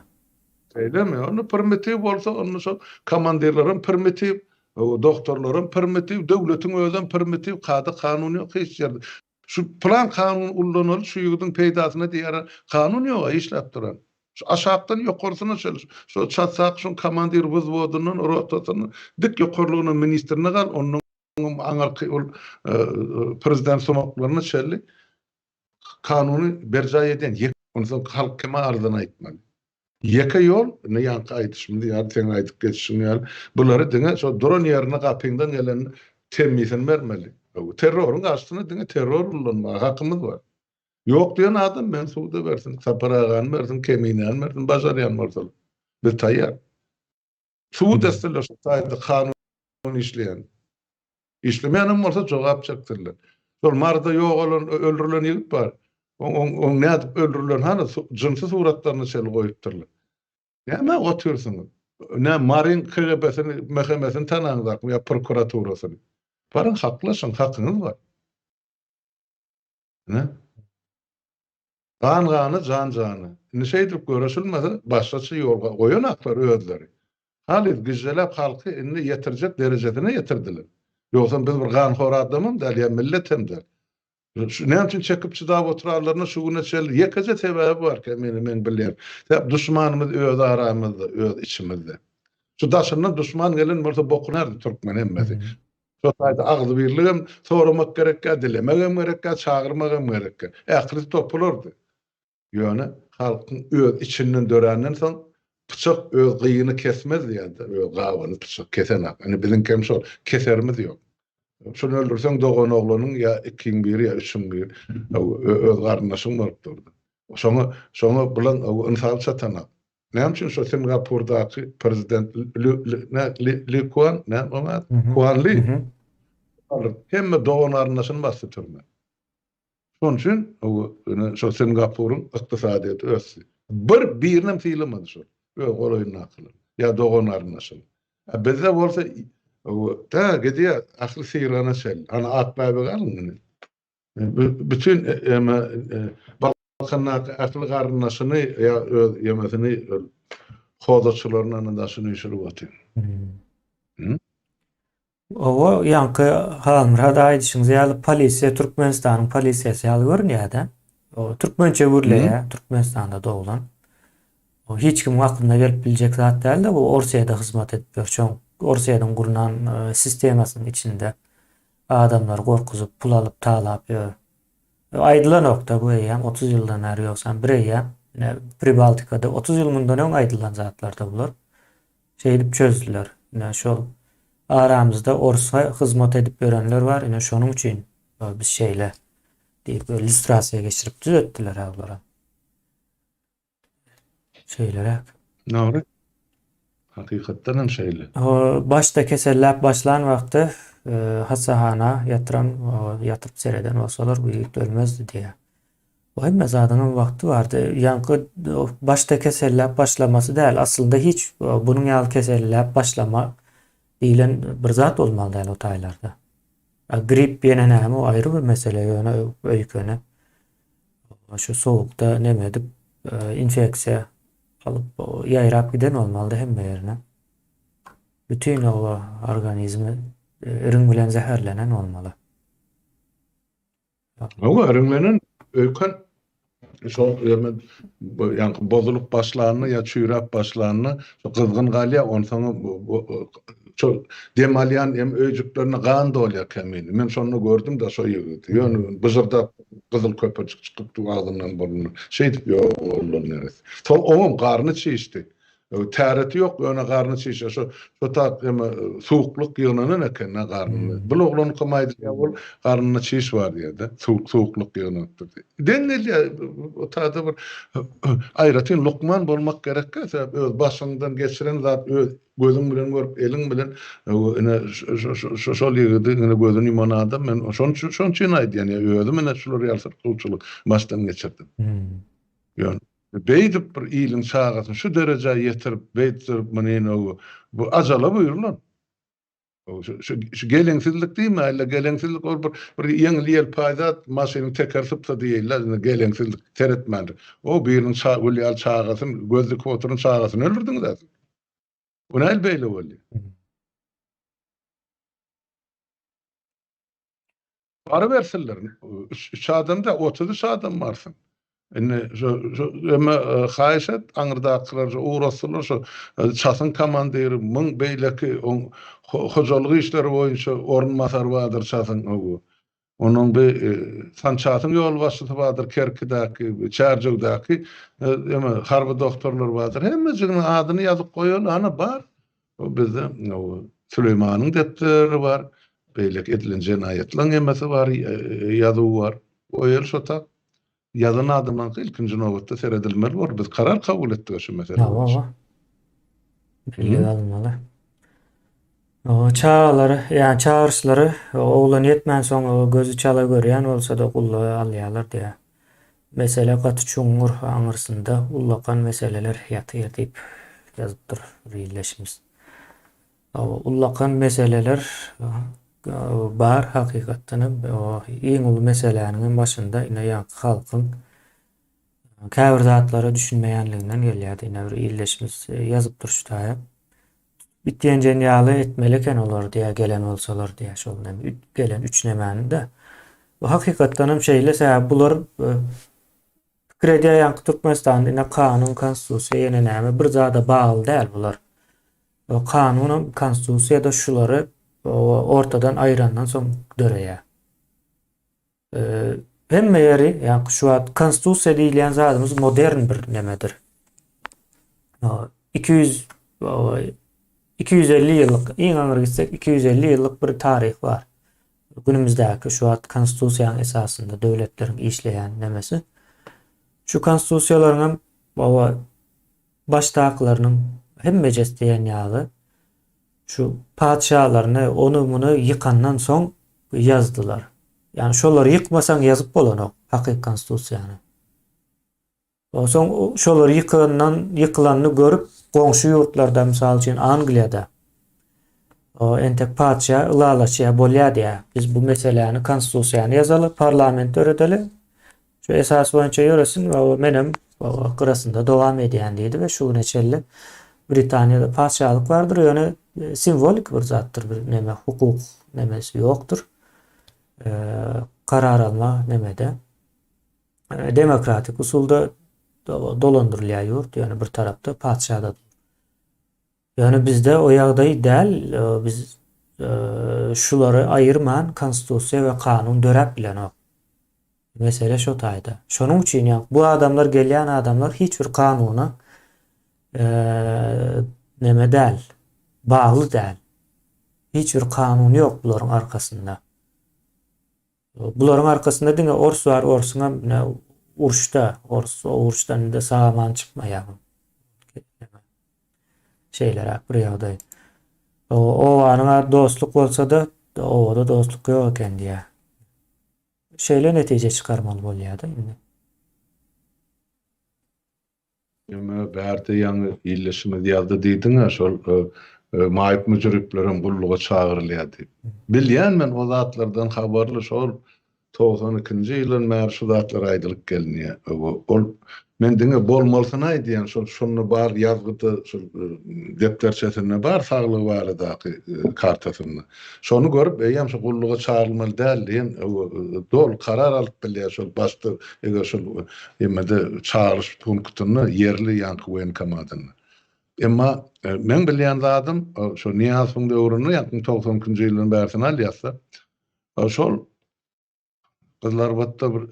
Şeýlemi? Onda primitiw bolsa onda şol komandirlerem primitiw, dogtorlaram primitiw, döwletiň özem primitiw, kada kanun ýok hiç ýerde. Şu pylan kanuny ullanaly şu ýigidiň peýdasyna diýere kanun ýoga işläp duran. Şu aşakdan ýokarsyna çenli şo çatsak şoň komandir wzwodyndan rotasyndan dik ýokarlygyna ministrine gal ondan aňyrky ol prezident sumaklaryna çenli kanuny berjaý edýän ýek onsoň halk kime arzyny aýtmaly. Ýeke ýol, indi ýaňky aýdyşymyz ýaly, seň aýdyp geçişiň ýaly, bulary diňe şo duran ýerine gapyňdan gelen temmisini bermeli. Terroryň garşysyna diňe terror ullanmaga hakymyz bar. Ýok diýen adam meni suda bersin, Sapar agany bersin, Keminäni bersin, başarýan bolsalar. Biz taýýar. Subut etsinler şu taýda kanun işleýän. Işlemeýänem bolsa jogap çeksinler. Şol Maryda ýogalan, öldürilen ýigit bar. Oň, oň, oň nädip öldürilen hany jynsy suratlaryna çenli goýupdyrlar. Nämä otyrsyňyz? Nä Maryň KGB-sini, MHM-sini tanaňzakmy ýa prokuraturasyny? Baryň haklaşyň, hakyňyz bar. Ine. Gan gana, jan jana. Indi şeýdip göreşilmese, başgaça ýol goýanaklar özleri. Halys gižželäp halky indi ýetirjek derejesine ýetirdiler. Ýogsam biz bir ganhor adamam däl, ýa millet hem däl. Şu näme üçin çekip çydap oturanlaryna şu güne çenli ýekeje sebäbi bar kemine meň bilýän. Sebäp duşmanymyz öz aramyzda, öz içimizde. Şu daşyndan duşman gelen bolsa bokunardy türkmen hemmesi. Şo taýda agzybirligem soramak gerekkä, dilemegem gerekkä, çagyrmagam gerekkä. Ählisi topulardy. Ýöne halkyň öz içinden döränden soň pyçak öz gyýyny kesmez diýýärler, öz gabyny pyçak kesenak. Indi biziňkem şol, keserimiz ýok. Şuny öldürseň doganoglanyň ýa ikiň biri ýa üçüň biri öz garyndaşyň bolup durdy. Şoňa şoňa bulan ynsaby çatanak. Näme üçin şo Singapurdaky prezident Li Li Kuan, näme oň ady? Kuan Li. Hemme dogan garyndaşyny basdy türmä. Şonuň üçin ine şo Singapuryň ykdysadyýeti ösdi. Bir birinem sylamady şol. Öz golaýyndakylar ýa dogan garyndaşyny. A bizde bolsa tä gidýär ähli syrana çenli. Ana Akbäbegi alyň indi. Bütin eme Balkandaky ähli garyndaşyny ýa öz ýemesini hozaçylaryny ana daşyny üýşürip otyr. Oba ýaňky Halmyrat aýdyşyňyz ýaly polisiýa Türkmenistanyň polisiýasy ýaly görünýär-de. O türkmençe gürleýär, Türkmenistanda doglan. O hiç kimiň aklyna gelip biljek zat däl-de, bu Orsýede hyzmat edip ýör. Şoň Orsýediň gurnan sistemasynyň içinde adamlary gorkuzyp, pul alyp, talap ýör. Aýdylanok-da bu eýýäm 30 ýyldan bäri ýogsam bir eýýäm ine Pribaltikada 30 ýyl mundan öň aýdylan zatlar-da bular. Şeýdip çözdüler. Ine şol aramyzda orsa hyzmat edip ýörenler bar, ine şonuň üçin biz şeýle diýip lýustrasiýa geçirip düzetdiler-ä bulara. Şeýleräk. Dogry. Hakykatdan hem şeýle. Başda keselläp başlan wagty. hassahana ýatyran, ýatyryp sereden bolsalar bu ýigit ölmezdi diýýär. Bu hemme zadyňam wagty bardy. Ýaňky başda keselläp başlamasy däl. Aslynda hiç bunuň ýaly keselläp başlama diýlen bir zat bolmaly däl o taýlarda. Grip ýene näme o aýry bir mesele ýöne öýkene şu sowukda neme edip infeksiýa alyp ýaýrap giden bolmalydy hemme ýerine. Bütin oba organizmi iriň bilen zäherlenen bolmaly. Hawa, iriňlenen öýken şo ýeme ýaňky bozulyp başlanda ýa çüýräp başlanda şo gyzgyn galýar, onsoň şo dem alýan em öýjüklerine gan dolýar kemini. Men şonda gördüm-de şo ýigidi. Ýöne byžyrdap gyzyl köpürjik çykyp dur agzyndan burnundan. Şeýdip ýok boldy neresse. Soň oňam garny çişdi. Täreti ýok, ýöne garny çişe. Şo şo tak eme suwuklyk ýygnanan eken-dä garnynda. Bul oglanykam aýdylýar bol, garnynda çiş bar diýýär-de. Suwuk suwuklyk ýygnanypdyr diýip. Deň gelýär. O taýda bir aýratyn lukman bolmak gerekkä, sebäp öz başyňdan geçiren zat öz gözüň bilen görüp, eliň bilen ine şo şol ýigidi ine gözüni ýuman adam men şonuň üçin şonuň üçin aýdýan ýa özüm ine şular ýaly syrkawçylyk başdan geçirdim. Ýöne Beýdip bir iliň çagasyny şu derejä ýetirip, beýtdirip muny bu ajala buýrulan. Şu şu geleňsizlik diýmäýle, geleňsizlik ol bir bir ýeňil ýelpaý zat, maşynyň tekeri sypsa diýeýler, indi geleňsizlik seretmändir. O biriniň ça gül ýaly çagasyny, göz dikip oturan çagasyny öldürdiňiz-ä siz. Bu nähili beýle boldy? Barybersinler. Üç adam da 33 adam barsyn. Indi şu şu eme haýyş et aňyrdakylar şu ugratsynlar şu çasyň komandiri müň beýleki oň hojalyk işleri boýunça orunbasary bardyr çasyň ow. Onuň bir sançasyň ýolbaşçysy bardyr Kerkidäki, Çärjewdäki eme harby doktorlar bardyr. Hemmejiginiň adyny ýazyp goýaly ana bar. O bizde Süleýmanyň depderi bar, beýleki edilen jenaýatlaryň hemmesi bar, ýazuwy bar. Goýaly şo tak. Ýazan adamlaryňky ilkinji nobatda seredilmeli bor. Biz karar kabul etdik şu mesele boýunça. Hawa. Bellige alynmaly. O çagalary, ýa çagyryşlary oglan ýetmänsoň gözi çala görýän bolsa-da gulluga alýarlar diýýär. Mesele gaty çuňňur, aňyrsynda ullakan meseleler ýatyr diýip ýazypdyr bir ildeşimiz. Ullakan meseleler bar hakykatdan hem iň uly meseläniň hem başynda ine ýaňky halkyň käbir zatlara düşünmeýänliginden gelýärdi. Ine bir ildeşimiz ýazypdyr şu taýa. It ýenjen ýaly etmeli eken olary diýä gelen bolsalar diýä şol neme gelen üç nemäni-de. Bu hakykatdan hem şeýle sebäbi bular e, pikir edýär ýaňky Türkmenistanda ine kanun konstitusiýa ýene näme bir zada bagly däl bular. O kanunam konstitusiýa da şulary ortadan aýyrandan soň döreýär. Hemme ýeri, ýa şu wagt konstitusiýa diýilýän zadymyz modern bir nemedir. 200 250 ýyllyk, iň aňry gitsek 250 ýyllyk bir taryh bar. Günümizdäki şu wagt konstitusiýanyň esasynda döwletleriň işleýän nemesi. Şu konstitusiýalaryň hem baba başdakylarynyň hemmejesi diýen ýaly Şu patyşalaryny ony muny ýykandan soň ýazdylar. Ýagny şolary ýykmasaň ýazyp bolanok hakyky konstitusiýany. Onsoň şolary ýykandan ýykylanyny görüp goňşy ýurtlarda mysal üçin Angliýada o entek patyşa ylalaşýar bolýar diýýär. Biz bu meseläni konstitusiýany ýazaly, parlament döredeli. Şu esas boýunça ýöresin we menem gyrasynda dowam edýän diýdi we şu güne çenli Britaniýada patyşalyk bardyr, ýöne e, simwolik bir zatdyr, bir neme hukuk nemesi ýokdur. E, karar alma nemede. E, demokratik usulda dolandyrylýar ýurt, ýöne bir tarapda patyşa-da Ýöne bizde o ýagdaý däl, biz şulary aýyrman konstitusiýa we kanun döräp bilenok. Mesele şo taýda. Şonuň üçin ýa bu adamlar gelýän adamlar hiç bir kanuna neme däl, bagly däl. Hiç bir kanun ýok bularyň arkasynda. Bularyň arkasynda diňe ors bar, orsuňam ine uruşda, ors o uruşdan indi sag-aman çykmaýar. Şeýleräk bir ýagdaý. Obanyň ady dostluk bolsa-da. Obada dostluk ýok eken diýýär. Şeýle netije çykarmaly bolýar-da indi. Ýöne bärde ýaňy illeşimiz ýazdy diýdiň-ä, şol maýyp-müjriplerem gulluga çagyrylýar diýip. Bilýän men o zatlardan habarly, şol 92-nji ýyldan bäri şu zatlar aýdylyp gelinýär. Ol men diňe bolmalysyny aýdýan, şol şonda bar ýazgyda, şol depderçesinde bar saglygy baradaky kartasynda. Şony görüp eýýäm şu gulluga çagyrylmaly däl diýen doly karar alyp bilýär şol başda eger şol emede çagyryş punktynda ýerli ýaňky woýenkomatynda. Emma meň bilýän zadym şo Nyýazowyň döwründe ýaňky 92-nji ýyldan bärisini alýasda şol Gyzylarbatda bir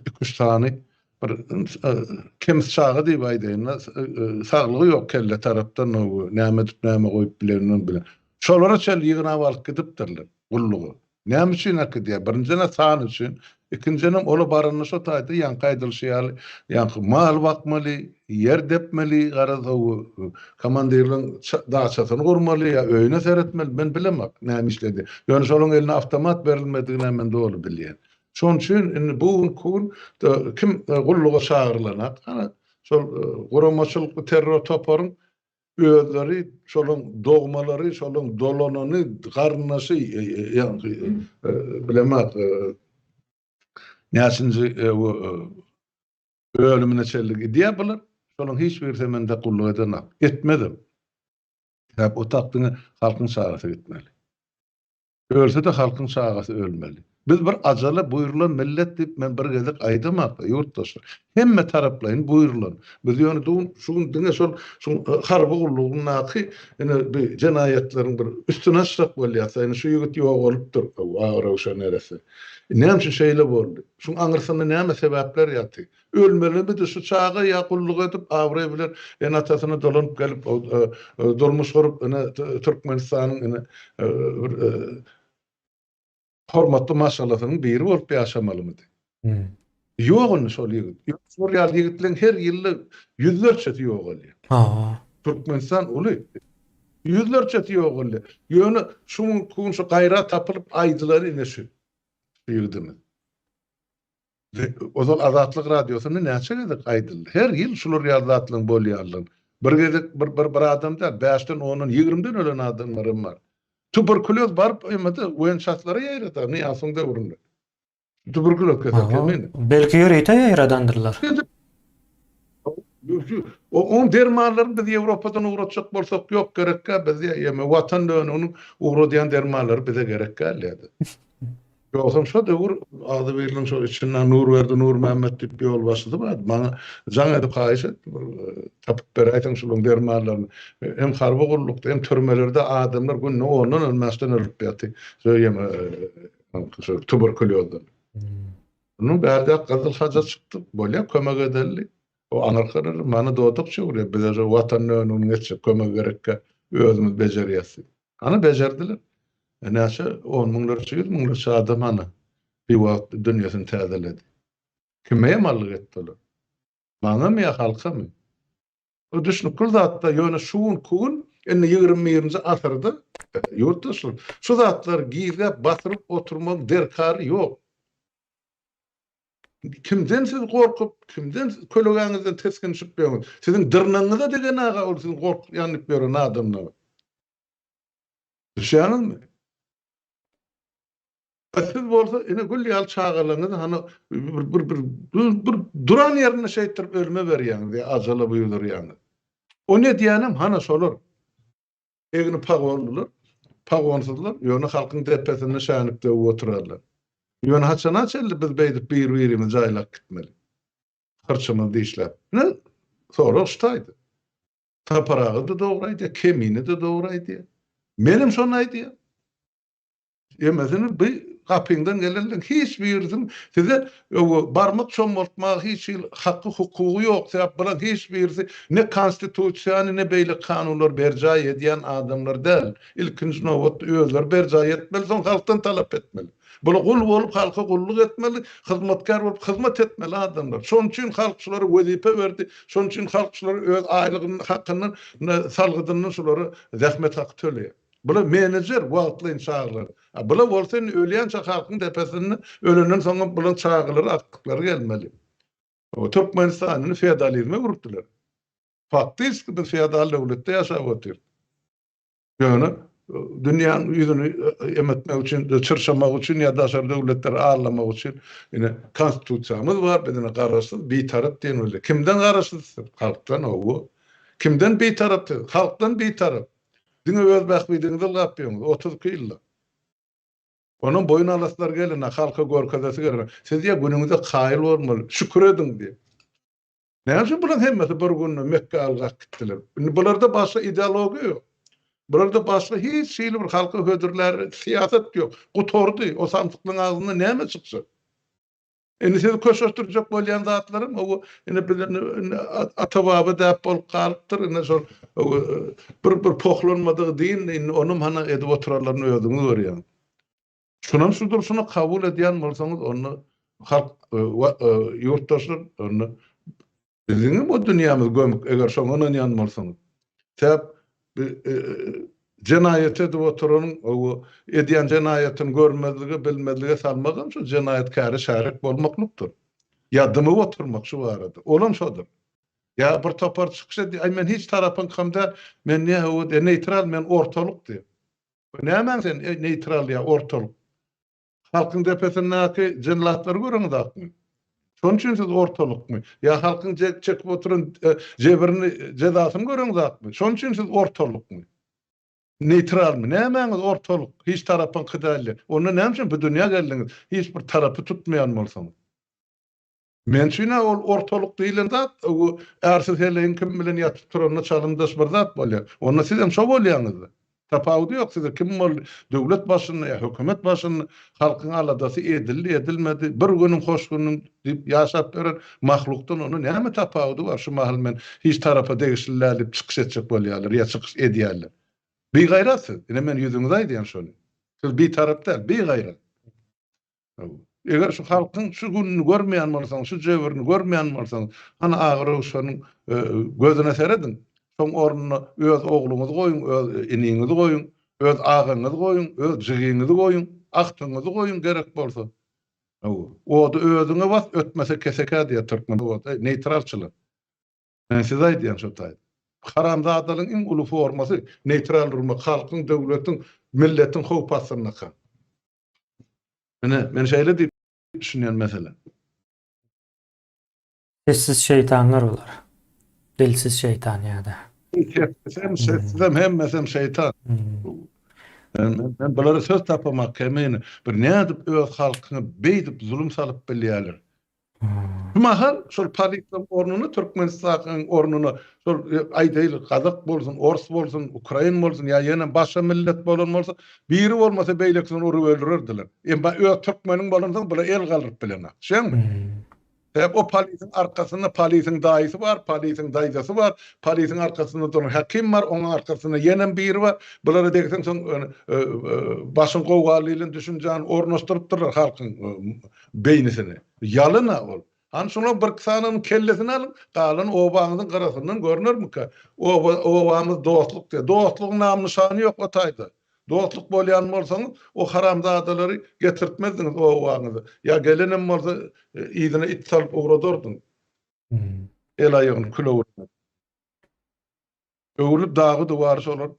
iki-üç sany bir kemis çaga diýip aýdaýyn-da, saglygy ýok kelle tarapdan, näme edip, näme goýup bilenini bilen. Şolara çenli ýygnap alyp gidipdirler gulluga. Näme üçin äkidýär? Birinjiden san üçin, ikinjiden ola baranda şo taýda ýaňky aýdylyşy ýaly, ýaňky mal bakmaly, ýer depmeli, garaz, Komandirliň daçasyny gurmaly ýa öýüne seretmeli, men bilemok näme işledi. Ýöne şolaryň eline awtomat berilmedigini men doly bilýän. Şonuň üçin indi bu günki gün kim gulluga çagyrylanak, ana şol guramaçylykly terror toparyň özleri, şolaryň dogmalary, şolaryň dolanany, garyndaşy, ýagny bilemok näçinji Ölümine çenli gidýär bular. Şolaryň hiç birisi mende gulluk edenok. Etmezem. Sebäp o tak diňe halkyň çagasy gitmeli. Ölse-de halkyň çagasy ölmeli. Biz bir ajala buýrulan millet diýip men bir gezek aýdamak ýurtdaşlar. Hemme taraplaýyn buýrulan. Biz ýöne du şu gün diňe şol şu harby gullugyndaky ine bi jenaýatlaryň bir üstüni açsak bolýar. Ine şu ýigit ýogalypdyr. Agyröwşen neresse. Näme üçin şeýle boldy? Şuň aňyrsynda näme sebäpler ýaty? Ölmelimidi şu çaga ýa gulluk edip, abraý bilen ene-atasyna dolanyp gelip, durmuş gurup, ine, Türkmenistanyň ine, bir hormatly maşgalasynyň biri bolup ýaşamalymydy? Ýok indi şol ýigit. Şol ýaly ýigitleň her ýylda ýüzlerçesi ýogalýar. Türkmenistan uly. Ýüzlerçesi ýogalýar. Ýöne şu günki gün şu gaýrat tapylyp aýdylany ine şu. Şu ýigidimiz. Ozal Azatlyk radiosynda näçe gezek aýdyldy. Her ýyl şular ýaly zatlaryň bolýanlygyny. Bir gezek bir bir bir adam däl, bäşden, ondan, ýigrimden ölen adamlar hem bar. Tuberkulýoz baryp ýa-da wençaslara ýaýrady Nyýazowyň döwründe. Tuberkuloz kesel kemini. Belki ýörite ýaýradandyrlar. Oň dermanlaryny biz Ýewropadan ugratjak bolsak ýok gerekkä bizde ýeme watan dönüginiň ugradýan dermanlary bize gerek däl ýa-da. Ýogsam şo döwür agzybirligiň şo içinden Nurberdi Nurmämmet diýip ýolbaşçysy bardy. Maňa jaň edip haýyş etdi bir tapyp beräýseň şularyň dermanlaryny. Hem harby gullukda hem türmelerde adamlar günde ondan on bäşden ölüp ýaty. Şo ýeme Şo tuberkulýozdan. Munuň bärde Gyzyl Haja çykdy. Bolýa kömek edelli. O aňyrkalar mana dodak çöwürýär. Bize şo watan önügini geçjek kömek gerekkä özümiz bejerýäs diýip. Ana bejerdiler. E, näçe on müňlerçe, ýüz müňlerçe adam ana bir wagt dünýesini täzeledi. Kime ýamanlyk etdi olar? Maňamy ýa halkamy? Bu düşnükli zatda, ýöne şu günki gün indi 21-nji asyrda ýurtdaşlar şu zatlary gizläp basyryp oturmagyň derkary ýok. Kimden siz gorkup, kimden kölegäňizden tisginişip ýörüňiz? Siziň dyrnagyňyza degen aga ol siziň gorkýan diýip ýören adamlar. Düşýäňizmi? Siz bolsa ine gül ýaly çagalaryňyzy hany bir bir bir bir duran ýerinde şeýtdirip ölüme berýäňiz ýa ajala buýurdurýaňyz. Ony edýänem hana şolar. Egni pagonlylar, pagonsyzlar ýöne halkyň depesinde şänik döwüp oturarlar. Ýöne haçana çenli biz beýdip bir-birimizi jaýlap gitmeli? Hyrçymyzy dişläp. Ine sorag şu taýda. Sapar aga-da dogry aýdýar, Kemine-de dogry aýdýar. Menem şony aýdýan. Hemmesini bu gapyňdan gelenleň hiç birisiniň size barmak çommaltmaga hiç hili haky hukugy ýok sebäp bulaň hiç birisi ne konstitusiýany ne beýleki kanunlary berjaý edýän adamlar däl ilkinji nobatda özleri berjaý etmeli soň halkdan talap etmeli bular gul bolup halka gulluk etmeli hyzmatkär bolup hyzmat etmeli adamlar şonuň üçin halk şulara wezipe berdi şonuň üçin halk şulara öz aýlygyndan hakyndan salgydyndan şulara zähmet haky töleýär. Bular menejer wagtlaýyn çagyrylan. A bular bolsa indi ölýänçä halkyň depesinde ölenden soňam bulaň çagalary agtyklary gelmeli. Türkmenistany indi feodalizme öwüripdiler. Faktiski biz feodal döwletde ýaşap otyrys. Ýöne dünýäň ýüzüni em etmek üçin, çyrşamak üçin ýa daşary döwletleri aldamak üçin ine konstitusiýamyz bar, biz ine garaşsyz, bitarap diýen bolýar. Kimden garaşsyz siz? Halkdan hawa. Kimden bitarap siz? Halkdan bitarap. Diňe öz bähbidiňizi ylgap ýörüňiz 32 ýylda. Onuň boýun alaslary gelene, halka görkezesi gelene, siz ýa günüňize kaýyl bolmaly, şükür ediň diýip. Näme üçin bularyň hemmesi bir günde Mekgä ylgap gitdiler? Indi bularda başga ideologiýa ýok. Bularda başga hiç hili bir halka hödürlär syýasat ýok. Gutardy. O samsyklaryň agzyndan näme çykjak? Indi sizi köşeşdirjek bolýan zatlarym o indi biz indi ata-baba däp bolup galypdyr. Indi şol bir bir pohlanmadygy din indi onam hana edip oturanlaryny özüňiz görýäňiz. Şunam şu durşuna kabul edýän bolsaňyz onda halk ýurtdaşlar onda biziňem o dünýämiz gömük eger şoňa ynanýan bolsaňyz. Sebäp jenaýat edip oturanyň o edýän jenaýatyny görmezlige bilmezlige salmagam şu jenaýatkäre şärik bolmaklykdyr. Ýa dymyp oturmak şu barada. Olam şodur. Ýa bir topar çykyş edýär, aý men hiç tarapyňkam däl, men ne neýtral men ortalyk diýip. Nämäň sen neýtral ýa ortalyk? Halkyň depesindäki jenlatlary göreňizakmy? Şonuň üçin siz ortalykmy? Ýa halkyň çekip oturan jebrini, jezasyny göreňizakmy? Şonuň üçin siz ortalykmy? Neýtralmy? Nämäňiz ortalyk? Hiç tarapyňky däl. Onda näme üçin bu dünýä geldiňiz? Hiç bir tarapy tutmaýan bolsaňyz. Men üçin-ä ol ortalyk diýlen zat, o ärsiz heleýiň kim bilen ýatyp turanyna çalymdaş bir zat bolýar. Onda sizem şo bolýaňyz-da. Tapawudy ýok size kim boldy, döwlet başynda ýa hökümet başynda halkyň aladasy edildi, edilmedi, bir günüň hoş günüň diýip ýaşap ýören mahlukdan onda näme tapawudy bar, şu mahal men hiç tarapa degişli däl diýip çykyş etjek bolýarlar ýa çykyş edýärler. Bigaýrat siz. Ine men ýüzüňize aýdýan şony. Siz bitarap däl, bigaýrat. Eger şu halkyň şu gününi görmeýän bolsaň, şu jebrini görmeýän bolsaň, hany Agy Röwşeniň gözüne serediň. Şoň ornuna öz ogluňyzy goýuň, öz iniňizi goýuň, öz agaňyzy goýuň, öz jigiňizi goýuň, agtygyňyzy goýuň gerek bolsa. Ody özüňe bas, ötmese kesekä diýýär türkmen. Neýtralçylar. Men size aýdýan şo taýda. Haramzadalygyň iň uly formasy neýtral durmak, halkyň, döwletiň, milletiň howp astyndaka. Ine, men şeýle diýip düşünýän meselä. Sessiz şeýtanlar bular. Dilsiz şeýtan ýa-da. Sessizem, sessizem, hemmesem şeýtan. Men, men bulara söz tapamak kemine. Bir nädip öz halkyňa beýdip zulum salyp bilýärler? Şu mahal şol polisiýanyň ornuna Türkmenistanyň ornuna şol aýdaýly gazak bolsun, ors bolsun, ukrain bolsun ýa ýene başga millet bolan bolsa biri bolmasa beýlekisini urup öldürerdiler. Emma öz türkmeniň bolansoň bular el galdyryp bilenok. Düşeňmi? Sebäp o polisiň arkasynda polisiň daýysy bar, polisiň daýzasy bar, polisiň arkasynda duran häkim bar, onuň arkasynda ýenem biri bar. Bulara degseň soň başyň gowgaly diýlen düşünjäni ornaşdyrypdyrlar halkyň beýnisini. Ýalyn-a ol. Hany şolaň birki sanynyň kellesini alyň, galany obaňyzyň gyrasyndan görnermikä? Oba, obamyz dostluk diýýär. Dostlugyň nam-nyşany ýok o taýda. Dostluk bolýan bolsaňyz, o haramzadalary getirtmezdiňiz obaňyza. Ýa gelenem bolsa, yzyna it salyp ugradardyň. El-aýagyny küle öwürmez. Öwrülip dagy-duwary şolar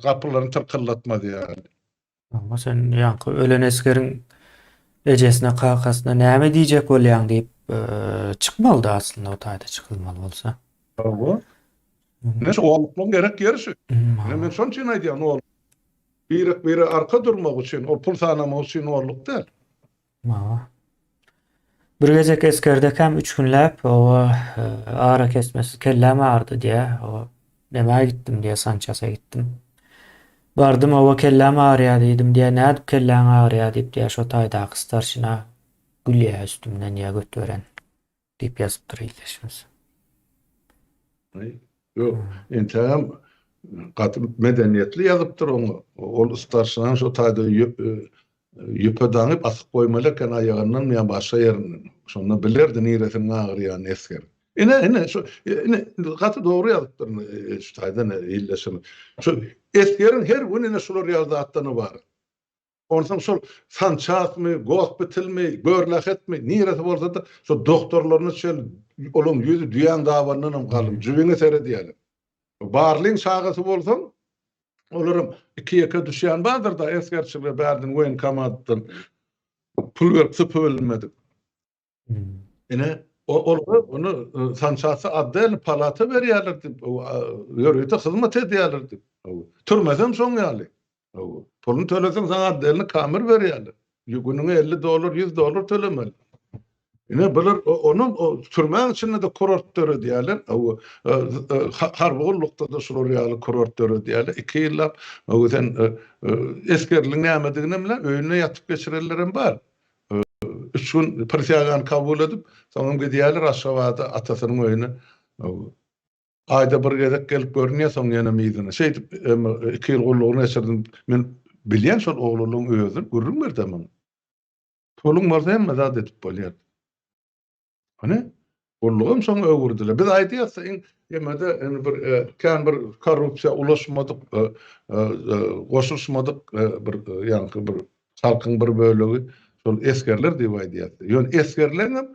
gapylaryny tyrkyldatmaz ýaly. Amma sen ýaňky ölen esgeriň ejesine kakasyna näme diýjek bolýaň diýip çykmalydy aslynda o taýda çykylmaly bolsa. Hawa. Ine şu ogluklygyň gerek ýeri şu. Ine men şonuň üçin aýdýan ol birek bire arka durmak üçin, ol pul sanamak üçin olluk däl. Hawa. Bir gezek esgerdekäm üç günläp oba arakesmesiz kelläm agyrdy diýýär. Oba nämä gitdim diýýär, sançasa gitdim. Bardym oba kelläm agyrýar diýdim diýýär. Nädip kelläň agyrýar diýip diýýär, şo taýdaky starşina gülýär üstümden diýýär, götberen diýip ýazypdyr ildeşimiz. Ýok, entägem gaty medeniýetli ýazypdyr oňa. Ol starşinaň şo taýda ýüpe daňyp asyp goýmaly eken aýagyndan ýa başga ýerinden. Şonda bilerdi niresiniň agyrýanyny esger. Ine, ine, şu, ine, gaty dogry ýazypdyr şu taýdan illeşim. Şu esgeriň her gün ine şular ýaly zatdan ybarat. Onsoň şol sançasmy, gospitalmy, görlähetmi, niresi bolsa-da, şo doktorlaryna çenli olaň ýüzi düýäň dabanyndanam galyň, jübiňe seredýärler. Barlyň çagasy bolsaň, olaram iki-ýeke düşýän bardyr-da esgerçilige bärden woýenkomatdan pul berip sypybilmedik. Ine, olara ony sançasy otdelny palata berýärler diýip, ýörite hyzmat edýärler diýip. Türmesem şoň ýaly. Puluny töleseň saňa otdelny kamer berýärler. Günüňe 50 dollar, 100 dollar tölemeli. Ine bular onuň türmäň içinde-de kurort döredýärler. Harby gullukda-da şular ýaly kurort döredýärler. 2 ýyllap sen esgerligiň nämedigini bilen öýünde ýatyp geçirenlerem bar. Üç gün prisýagany kabul edip, soňam gidýärler Aşgabada atasynyň öýüne. Aýda bir gezek gelip görünýär, soň ýene yzyna. Şeýdip, iki ýyl gullugyny geçirdim. Men bilýän şol oglanlaryň özi gürrüň berdi maňa. Puluň bolsa hemme zat edip bolýar. Hany, gullugam şoňa öwürdiler. Biz aýdýas, iň ýemede indi bir kän bir korrupsiýa ulaşmadyk, goşulyşmadyk bir ýaňky bir halkyň bir bölegi şol esgerler diýip aýdýas. Ýöne esgerleňem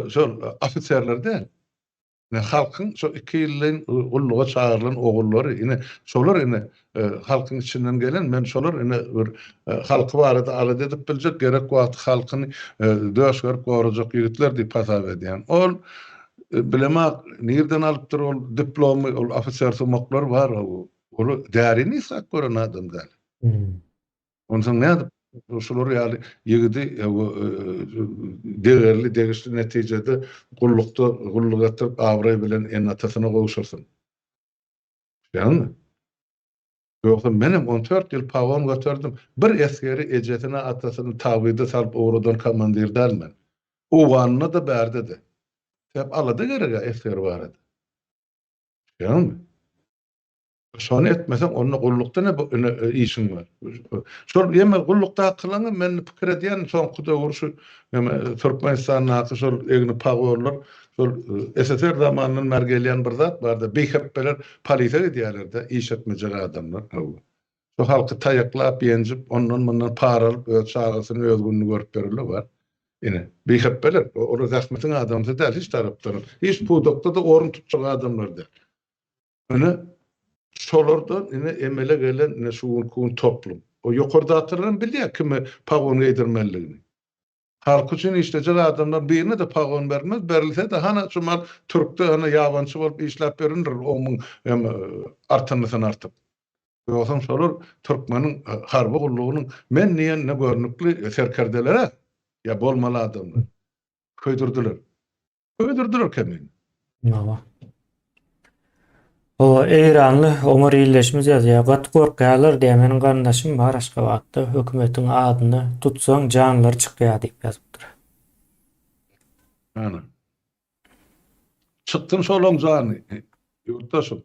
şol ofiserler däl. Ine halkyň şo iki ýyllyň gulluga çagyrylan ogullary, ine şolar ine halkyň içinden gelen, men şolar ine bir halky barada alada edip biljek, gerek wagty halkyny döş gerip gorajak ýigitler diýip hasap edýän. Ol bilemok nirden alypdyr ol diplomy, ol ofisersumaklar bar, ol därini ysgap gören adam däl. Onsoň nädip şular ýaly ýigidi degerli, degişli netijede gullukda gulluk etdirip, abraý bilen ene-atasyna gowşursyn? Düşýäňmi? Ýogsa menem on dört ýyl pagon göterdim. Bir esgeri ejesine, atasyny tabyda salyp ugradan komandir däl men. Owganynda-da, bärde-de. Sebäp alada gereg-ä esger barada. Düşýäňmi? Şony etmeseň onda gullukda ne ne işiň bar. Şol ýeme gullukdakylaryň men pikir edýän soňky döwür şu ýeme Türkmenistandaky şol egni pagorlar şol SSR zamanyndan bäri gelýän bir zat barda bihepbeler polise gidýärler-de iş etmejek adamlar. Şu halky taýaklap ýenjip ondan mundan para alyp öz çagasyny öz gününi görüp ýörenler bar. Ine bihepbeler olar zähmetiň adamsy däl hiç tarapdan hiç pudakda-da orun tutjak adamlar däl. Ine, şolardan ine emele gelen ine şu günki gün toplum. O ýokardakylar hem bilýär kime pagon geýdirmelidigini. Halk üçin işlejek adamlaryň birine-de pagon berilmez, berilse-de hana şu mal türkde hana ýabançy bolup işläp ýörendir, oň hem artyndysyny artyp. Ýogsam şolar türkmeniň harby gullugynyň men diýen ne görnükli serkerdeleri ýa bolmaly adamlar. Köýdürdiler. Öldürdiler kemini. Hawa. Hawa, Eýranly Omar ildeşimiz ýazýar. Gaty gorkýarlar diýýär. Meniň garyndaşym bar Aşgabatda. Hökümetiň adyny tutsaň janlary çykýar diýip ýazypdyr. Ana. Çyksyn şolaň jany. Ýurtdaşym.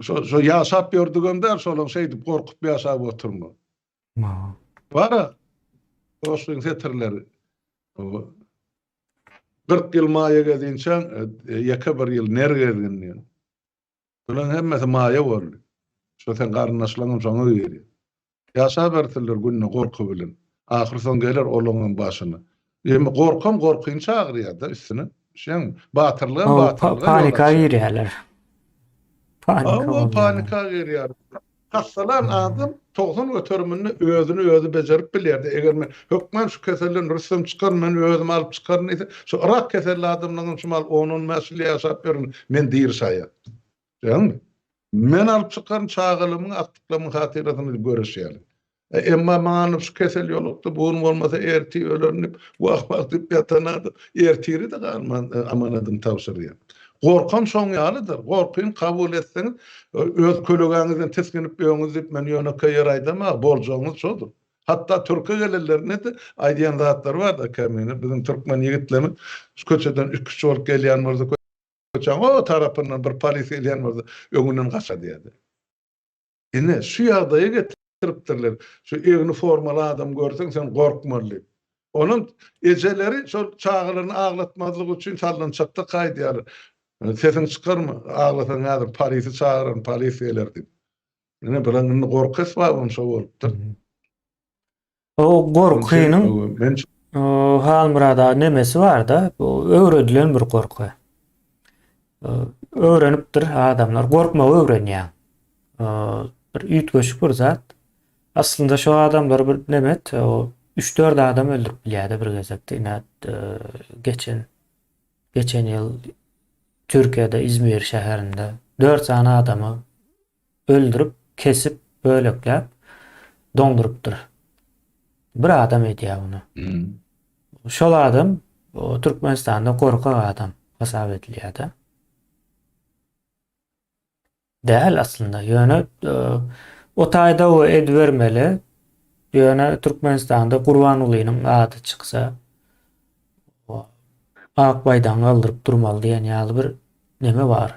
Şo şo ýaşap ýördügem däl şolaň şeýdip gorkup ýaşap oturma. Bara goşgyň setirleri. 40 ýyl maýa gezinçäň, e, ýeke bir ýyl ner gezgin diýen. Bularyň hemmesi maýa boldy. Şo sen garyndaşlaryňam şoňa girýär. Ýaşabersinler günde gorky bilen. Ahyr soň geler olaryňam başyna. Ýöne gorkam gorkyny çagyrýar-da üstüne. Düşýäňmi? Batyrlygam batyrlyga Panika girýärler. Panika. Panika girýär. Hassalan adam 90 göteriminde özüni özi bejerip bilýärdi. Eger men hökman şu keselden rüstem çykaryn, men özüm alyp çykaryn diýse, şu rak keselli adamlaryň şu mal 10-15 ýyl ýaşap ýörün, men diri şaýat. Görýäňmi? Men alyp çykaryn çagalymyň, agtyklarymyň hatyrasyna diýip göreşýärler. E, emma maňa şu kesel ýolukdy, bu gün bolmasa ertir ölerin diýip, wah-wah diýip ýatan adam ertiri-de galman e, amanadyny tabşyrýar. Gorkam şoň ýalydyr. Gorkyny kabul etseňiz, e, öz kölegäňizden tisginip ýöňüz diýip men ýönekeý ýer aýdamok, boljagyňyz şodur. Hatda türke gelenlerinde-de aýdýan zatlary bar-da kemine. Biziň türkmen ýigitlerimiz şu köçeden üç-üç bolup gelýän bolsa, köçäň o tarapyndan bir polis gelýän bolsa, öňünden gaça diýýärdi. Ine, şu ýagdaýa getiripdirler. Şu egni formaly adam görseň, sen gorkmaly diýip. Onuň ejeleri şol çagalaryny aglatmazlyk üçin sallançakda gaýdýarlar. Sesiňi çykarma, aglasaň häzir polisi çagyraryn, polis geler diýip. Ine bilen indi gorky esbabam şo bolupdyr. O gorkynyň Halmyrat aga nemesi barda, bu öwredilen bir gorky. Öwrenipdir adamlar, gorkmagy öwrenýär. Bir üýtgeşik bir zat. Aslynda şo adamlar bir nemet, o 3-4 adam öldürip bilýärdi bir gezekde. Ine geçen geçen ýyl Türkiýede Izmir şäherinde 4 sany adamy öldürip, kesip, bölekläp doňdurypdyr. Bir adam edýär muny. Şol adam Türkmenistanda gorkak adam hasap edilýär-de. Däl aslynda. Ýöne o taýda o edibermeli. Ýöne Türkmenistanda Gurbangulynyň ady çyksa ak baýdagyny galdyryp durmaly diýen ýaly bir neme bar.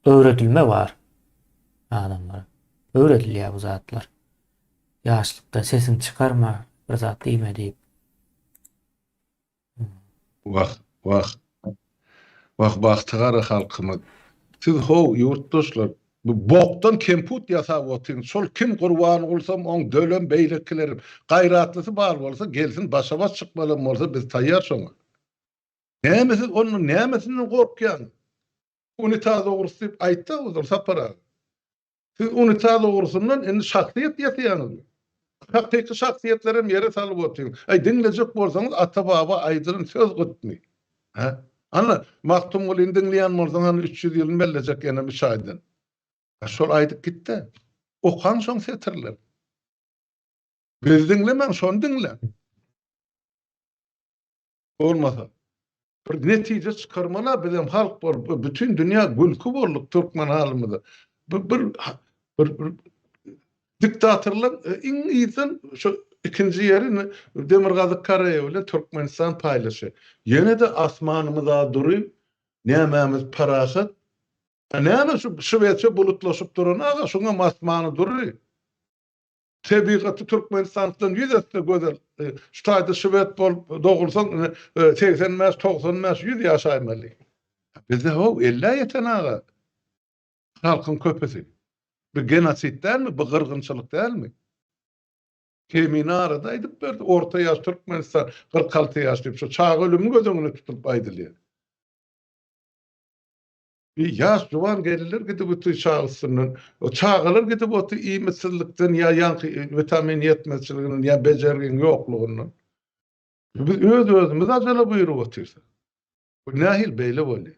Öwredilme bar adamlara. Öwredilýär bu zatlar. Ýaşlykda sesiňi çykarma, bir zat diýme diýip. Wah, wah. Wah, bagty gara halkymyz. Siz how, ýurtdaşlar, bu bokdan kemput ýasap otyň. Şol kim Gurbangulsam, oň dölem, beýlekilerem. Gaýratlysy bar bolsa, gelsin, başa-baş çykmalam bolsa, biz taýýar şoňa. Näme siz ondan nämesinden gorkýaňyz? Unitaz ogrusy diýip aýtdy ozal Sapar aga. Siz unitaz ogrusyndan indi şahsyýet ýasaýaňyzmy? Hakyky şahsyýetlerem ýere salyp otyň. Aý diňlejek bolsaňyz ata-baba aýdylan söz gytmy? Hä? Ana, Magtymgulyny diňleýän bolsaň hany 300 ýylyny bellejek ýenem üç aýdan. A şol aýdyp gitdi. Okaň şoň setirlerini. Bizi diňlemäň, şony diňläň. Bolmasa. Bir netije çykarmaly bizem halk bolup bütün dünýä gülki bolduk türkmen halymyza. Bir bir bir, bir diktatorlar e, iň yzdan şu ikinji ýeri Demirgazyk Koreýa bilen Türkmenistan paýlaşýar. Ýene-de asmanymyz dury, nämämiz parahat. Näme şu Şwesiýa bulutlaşyp duran aga, şuňam asmany dury. Tebigaty Türkmenistandan ýüz esse gözel. Şu taýda şwed bolup dogulsaň 85, 95, 100 ýaşaýmaly. Bizde how 50-ä ýeten aga. Halkyň köpüsi. Bu genosid dälmi? Bu gyrgynçylyk dälmi? Kemine arada aýdyp berdi. Orta ýaş Türkmenistan 46 ýaş diýip şu çaga ölümi göz öňüne tutulyp aýdylýar. Bir ýaş juwan gelinler gidip otyr çaga üstünden. O çagalar gidip otyr iýmitsizlikden ýa ýaňky witamin ýetmezçiliginden ýa bejergiň ýoklugyndan. Biz öz-özümiz ajala buýrup otyrys. Bu nähili beýle bolýar?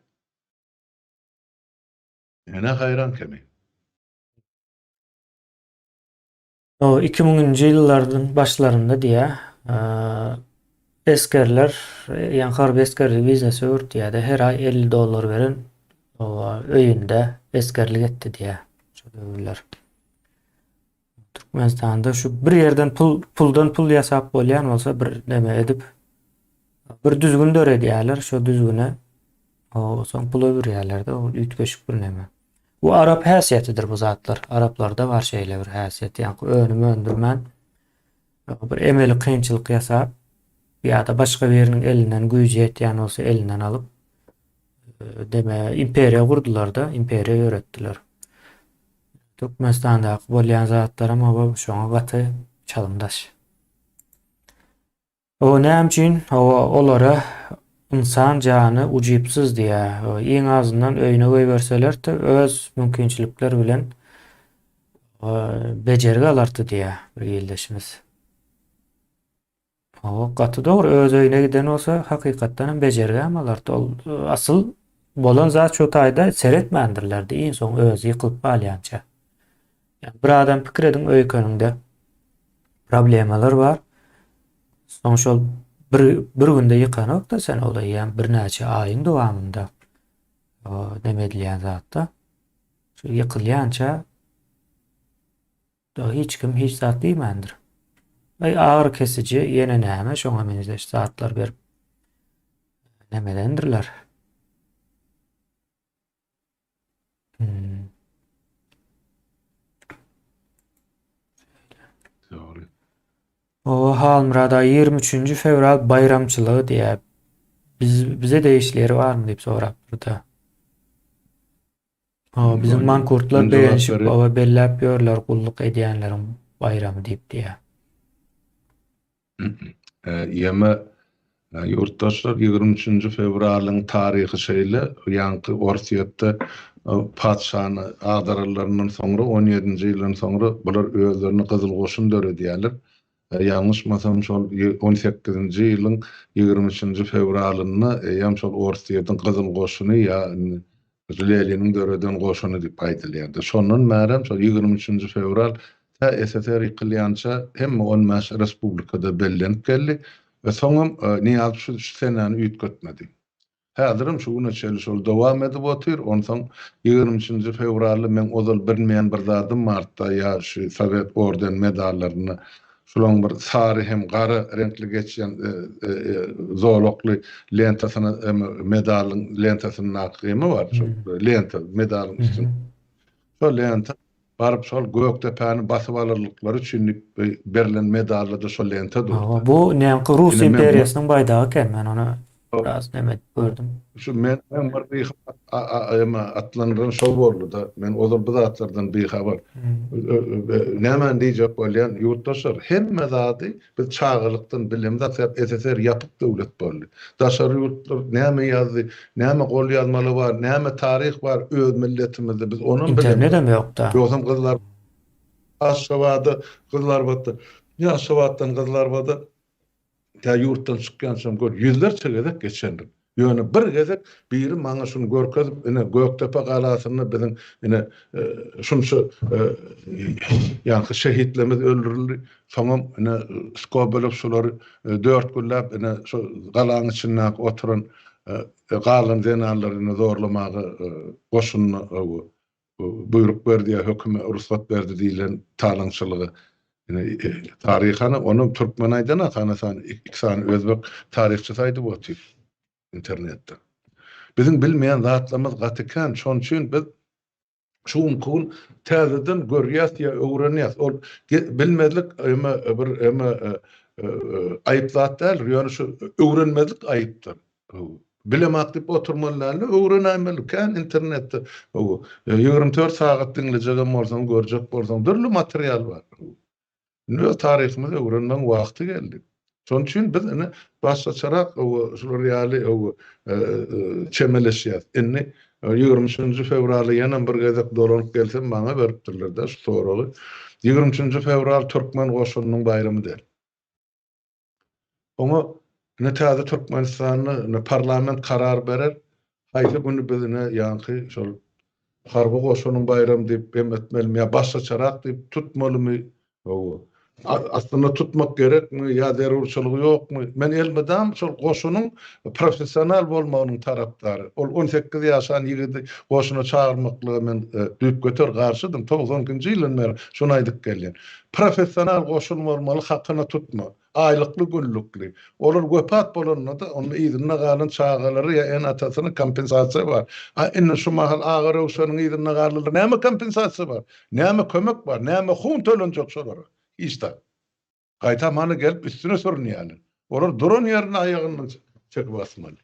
Ene haýran kemi. O 2000-nji ýyllaryň başlarynda diýýär, esgerler, ýagny harby esgerligi biznese öwürtýärdi. Her aý 50 dollar beren öýünde esgerlik etdi diýýär. Şo döwürler. Türkmenistanda şu bir ýerden pul puldan pul ýasap bolýan bolsa bir neme edip bir düzgün döredýärler. Şo düzgüne soň pul öwürýärler-de, o üýtgeşik bir neme. Bu arap häsiýetidir bu zatlar. Araplarda bar şeýle bir häsiýet. Ýaňky önüm öndürmän bir emeli kynçylyk ýasap ýa-da başga biriniň elinden güýji ýetýän bolsa elinden alyp deme imperiýa gurdular-da, imperiýa ýöretdiler. Türkmenistandaky bolýan zatlaram hawa şoňa gaty çalymdaş. O näme üçin? Hawa, olara ynsan jany ujypsyz diýýär. Iň azyndan öýüne goýberselerdi, öz mümkinçilikleri bilen bejergi alardy diýýär bir ildeşimiz. Hawa, gaty dogry. Öz öýüne giden bolsa, hakykatdan hem bejergi hem alardy. Ol asyl bolan zat şu taýda seretmändirlerdi, iň soň özi ýykylyp galýança. Bir adam pikir ediň öýkeniňde problemalar bar. Soň şol bir, bir günde ýykanok-da sen ol eýýäm birnäçe aýyň dowamynda neme edilýän zatda. Şu ýykylýança hiç kim hiç zat diýmändir. Aý agyr kesiji ýene näme şoňa meňzeş zatlar berip nemelendirler. Hmm. Dogry. Oba Halmyrat aga 23-nji fewral baýramçylygy diýýär. Biz bize degişli ýeri barmy diýip sorapdyr-da. Hawa, biziň mankurtlar begenişip oba belläp ýörler gulluk edýänleriň baýramy diýip diýýär. Ýeme ýurtdaşlar 23-nji fewralyň taryhy şeýle, ýaňky Orsýetde patyşany agdaranlaryndan soňra, 17-nji ýyldan soňra bular özlerine gyzyl goşun döredýärler. Ýalňyşmasam şol on sekizinji ýylyň ýigrimi üçünji fewralynda eýýäm şol Orsýetiň gyzyl goşuny ýa indi Leniniň döreden goşuny diýip aýdylýardy. Şondan bärem şol ýigrimi üçünji fewral tä SSR ýykylýança hemme on bäş respublikada bellenip geldi we soňam Nyýazow şu senäni üýtgetmedi. Häzirem şu güne çenli şol dowam edip otyr. Onsoň ýigrimi üçünji fewralda meň ozal bilmeýän bir zadym bardy-da, ýa şu sowet orden medallarynda şulaň bir sary hem gara reňkli geçýän zolakly lentasyna medalyň lentasyndaky emi bar, şol lenta medalyň üstünde. Şol lenta Baryp şol Gökdepäni basyp alanlyklary üçin diýip berlen medalda-da şol lenta durdy. Hawa, bu näňki Rus imperiýasynyň baýdagy eken, men ony biraz neme edip gördüm. Şu men bir bihabar atlandyran şol boldy-da, men ozal bu zatlardan bihabar. Nämäni diýjek bolýan, ýurtdaşlar, hemme zady Biz çagalykdan bilemzok sebäp SSR ýapyk döwlet boldy. Daşary ýurtlar näme ýazdy, näme golýazmaly bar, näme taryh bar öz milletimizde biz onam bilemzok. Internedem ýokda. Ýogsam gyzlar Aşgabada Gyzlarbada ýa Aşgabatdan Gyzlarbada tä ýurtdan çykýançam gör ýüzlerçe gezek geçendir. Ýöne bir gezek biri maňa şuny görkezip, ine, Gökdepe galasynda biziň, ine, şunça ýaňky şehitlerimiz öldürildi. Soňam, ine, Skobelew şulary dört günläp, ine, şu galaň içindäki oturan galan zenanlary ine zorlamaga goşunyna buýruk berdi ýa höküme rugsat berdi diýlen talaňçylygy ine taryh hany onam türkmen aýdanak hany sany iki sany özbek taryhçysy aýdyp otyr internetde. Biziň bilmeýän zatlarymyz gaty kän şonuň üçin biz şu günki gün täzeden görýäs ýa öwrenýäs. Ol bilmezlik eme bir eme aýyp zat däldir ýöne şu öwrenmezlik aýypdyr. Bilemok diýip oturmaly däldi, öwrenäýmeli. Kän internetde 24 sagat diňlejegem bolsaň, görjek bolsaň, dürli material bar. Indi öz taryhymyzy öwrenmegiň wagty geldi. Şonuň üçin biz indi başgaçarak şular ýaly çemeleşýäs. Indi 23-nji fewralda ýene bir gezek dolanyp gelsem, maňa beripdirler-de şu soragy. 23-nji fewral türkmen goşunynyň baýramy däl. Oňa ine täze Türkmenistanda ine parlament karar berer, haýsy güni biz ine ýaňky şol harby goşunyň baýramy diýip em etmelimi ýa başgaçarak diýip tutmalymy? Hawa. Aslynda tutmak gerekmi ýa zerurçylygy ýokmy? Men elmydam şol goşunyň professional bolmagynyň tarapdary. Ol 18 ýaşan ýigidi goşuna çagyrmaklyga men düýpgöter garşydym. 92-nji ýyldan bäri şuny aýdyp gelýän. Professional goşun bolmaly hakyna tutma. Aýlykly günlükli. Olar wepat bolanda-da onda yzynda galan çagalary ýa ene-atasyna kompensasiýa bar. A indi şu mahal Aga Röwşeniň yzynda galanlara näme kompensasiýa bar? Näme kömek bar? Näme hun tölenjek şolara? Hiç zat. Gaýtam hany gelip üstüne sürünýärler. Olar duran ýerinde aýagyndan çekip asmaly.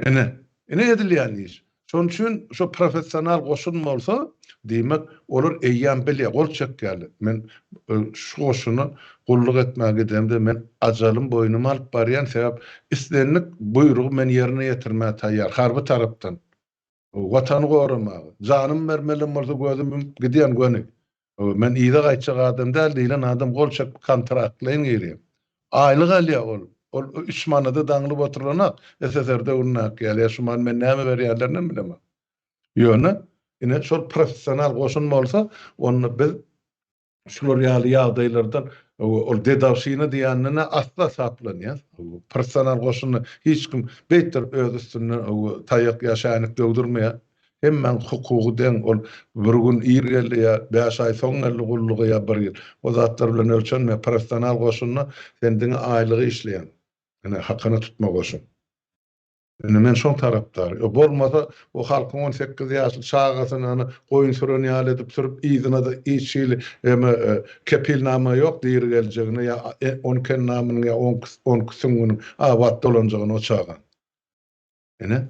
Ine, ine edilýän iş. Şonuň üçin şo professional goşun bolsa, diýmek, olar eýýäm bilýär, gol çekýärler. Men şu goşuna gulluk etmäge gidemde men ajalym boýnuma alyp barýan, sebäp islendik buýrugy men ýerine ýetirmäge taýýar, harby tarapdan. Watany goramaga. Janymy bermelem bolsa gözüm ýumup gidýän göni. Men yza gaýtjak adam däl diýlen adam gol çekip kontraktlaýyn girýär. Aýlyk alýar ol. Ol üç manada daňlyp oturanok SSR döwründäki ýaly ýa şu mahal men näme berýärlerinem bilemok. Ýöne ine şol professional goşun bolsa onda biz Şular ýaly ýagdaýlardan ol dedowşina diýenden-ä asla saplanýar. Professional goşunda hiç kim beýtdirip öz üstünden taýak ýa şänik döwdürmeýär. Hemmäň hukugy deň, ol bir gün ir geldi ýa bäş aý soň geldi gulluga ýa bir ýyl. O zatlar bilen ölçenmeýär. Professional goşunda sen diňe aýlyga işleýäň. Ine, hakyna tutma goşun. Indi men şoň tarapdary. E, bolmasa o halkyň 18 ýaşly çagasyny ana goýun süren ýaly edip sürüp yzyna-da hiç hili eme e, kepilnama ýok diri geljegine ýa e, 12 endamynyň ýa 12 12 süňňüniň abat dolanjagyna o çagaň. Ine.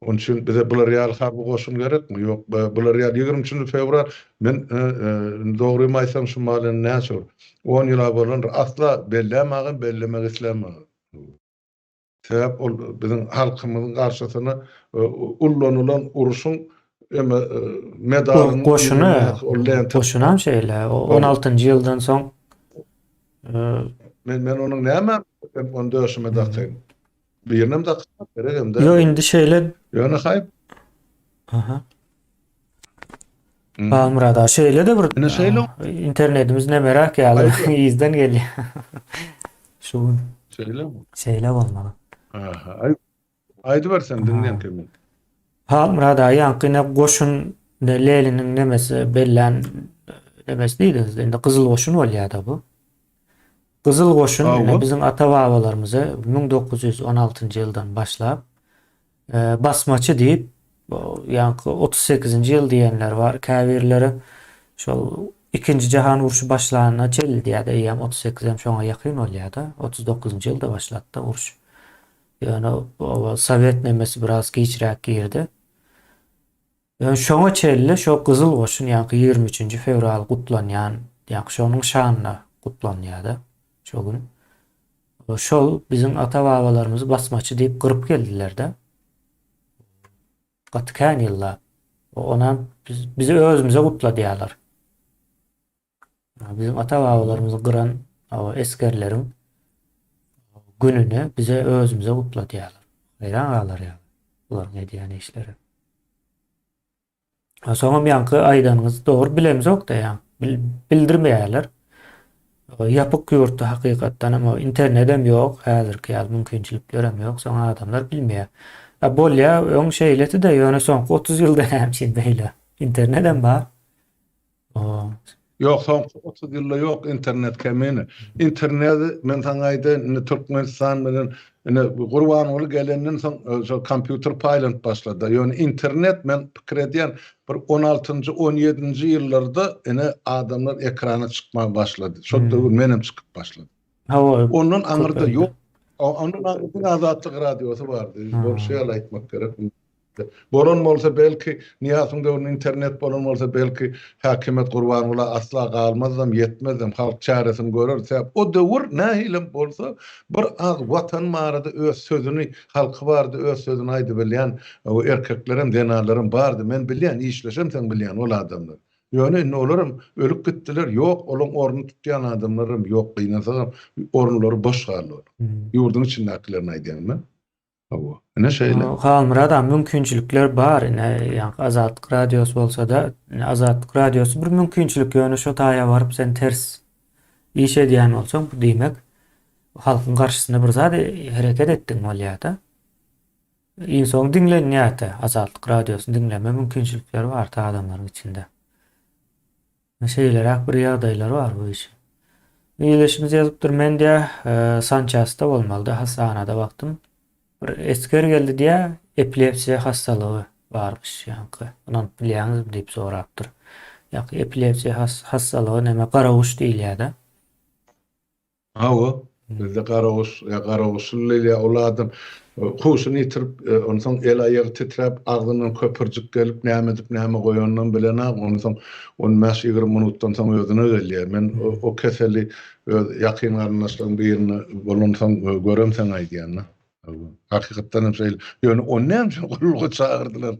Onuň üçin bize bular ýaly harby goşun gerekmi? Ýok, bular ýaly 23-nji fewral men e, e, dogrymy aýtsam şu mahaly näçe bir 10 ýyla bolandyr. Asla bellämagam, bellemek islämagam. Sebäp ol biziň halkymyzyň garşysyna e, ullanylan uruşyň eme medalyň goşuny ol lenta goşunam şeýle. O 16-njy ýyldan soň men men onuň näme ony döşüme dakaýyn. Birinem daksak geregem däl. Ýok indi şeýle. Ýöne haýp. Aha. Halmyrat aga şeýle-de bir Ine şeýle internetimiz nemeräk ýaly yzdan gelýär. Şu gün. Şeýlemi? Şeýle bolmaly. Aha. Aý aýdyber sen diňleýän Kemal. Halmyrat aga ýaňky ine goşun Leniniň nemesi bellän nemesi diýdiňiz. Indi gyzyl goşun bolýar-da bu. Gyzyl goşun ine biziň ata-babalarymyzy 1916-njy ýyldan başlap basmaçy diýip, ýaňky 38-nji ýyl diýenler bar, käbirleri şol Ikinji jahan urşy başlanyna çenli diýýär-de, eýýäm 38 hem şoňa ýakyn bolýar-da, 39-njy ýylda başlady-da uruş. Ýöne oba sowet nemesi biraz giçräk girdi. Ýöne şoňa çenli şo Gyzyl goşun ýaňky 23-nji fewral gutlanýan, ýaňky şonuň şanyna gutlanýar-da şo gün. Şol biziň ata-babalarymyzy basmaçy diýip gyryp geldiler-de. Gaty kän ýyllap. Onam biz, bizi özümize gutladýarlar. Biziň ata-babalarymyzy gyran esgerleriň gününi bize özümize gutladýarlar. Haýran galar ýaly bularyň edýän işleri. Soňam ýaňky aýdanyňyz dogry bilemzok-da ýaňky bildirmeýärler. Ýapyk ýurtda hakykatdan hem internedem ýok, häzirki ýaly mümkinçiliklerem ýok, soň adamlar bilmeýär. A bolýa, öň şeýledi-de, ýöne soňky 30 ýylda näme üçin beýle? Internedem bar. Ýok, soňky 30 ýylda ýok internet kemine. Interneti men saňa aýdaýyn, indi Türkmenistan bilen indi Gurbanguly gelenden soň e, şol kompýuter paýlanyp başlady. Ýöne internet men pikir edýän bir 16-njy, 17-nji ýyllarda ine adamlar ekrana çykmaga başlady. Şol hmm. döwür menem çykyp başladym. Hawa. Ondan aňyrda ýok. Ondan aňyrda Azatlyk radiosy bardy. Bolşy ýaly aýtmak gerek. Bolan bolsa belki Nyýazowyň döwründe internet bolan bolsa belki häkimiýet Gurbangula asla galmazdam ýetmezdem halk çäresini görerdi sebäp o döwür nähilem bolsa bir az watan barada öz sözüni halky barada öz sözüni aýdybilýän erkeklerem zenanlaram bardy men bilýän işleşemseň bilýän ol adamlar ýöne indi olaram ölüp gitdiler ýok olaň ornuny tutýan adamlaram ýok gynansagam orunlary boş galdy olaň ýurduň içindäkilerini aýdýan men. Hawa. Ine şeýle. Halmyrat aga mümkinçilikler bar ine ýaňky Azatlyk radiosy bolsada ine Azatlyk radiosy bir mümkinçilik ýöne şo taýa baryp sen ters iş edýän bolsaň bu diýmek halkyň garşysyna bir zat hereket etdiň bolýada. Iň soň diňlenýärde Azatlyk radiosyny diňleme mümkinçilikleri barda adamlaryň içinde. Şeýleräk bir ýagdaýlary bar bu işiň. Ildeşimiz ýazypdyr, men diýä, sançasda bolmalydy, hassahanada wagtym. Bir esger geldi diýä, epilepsiýa hassalygy barmyş ýaňky. Ynanyp bilýäňizmi diýip sorapdyr. Ýaňky epilepsiýa hassalygy näme garaguş diýilýär-de. Hawa, bizde garaguş ýa garaguşly diýilýär, ol adam huşuny ýitirip, onsoň el-aýagy titräp, agzyndan köpürjik gelip, näme edip, näme goýanynam bilenok, onsoň on bäş-ýigrimi minutdan soň özüne gelýär. Men o keseli öz ýakyn garyndaşlaryň birinde bolansoň göremsoň aýdýan-da. Hakykatdan hem şeýle. Ýöne ony näme üçin gulluga çagyrdylar?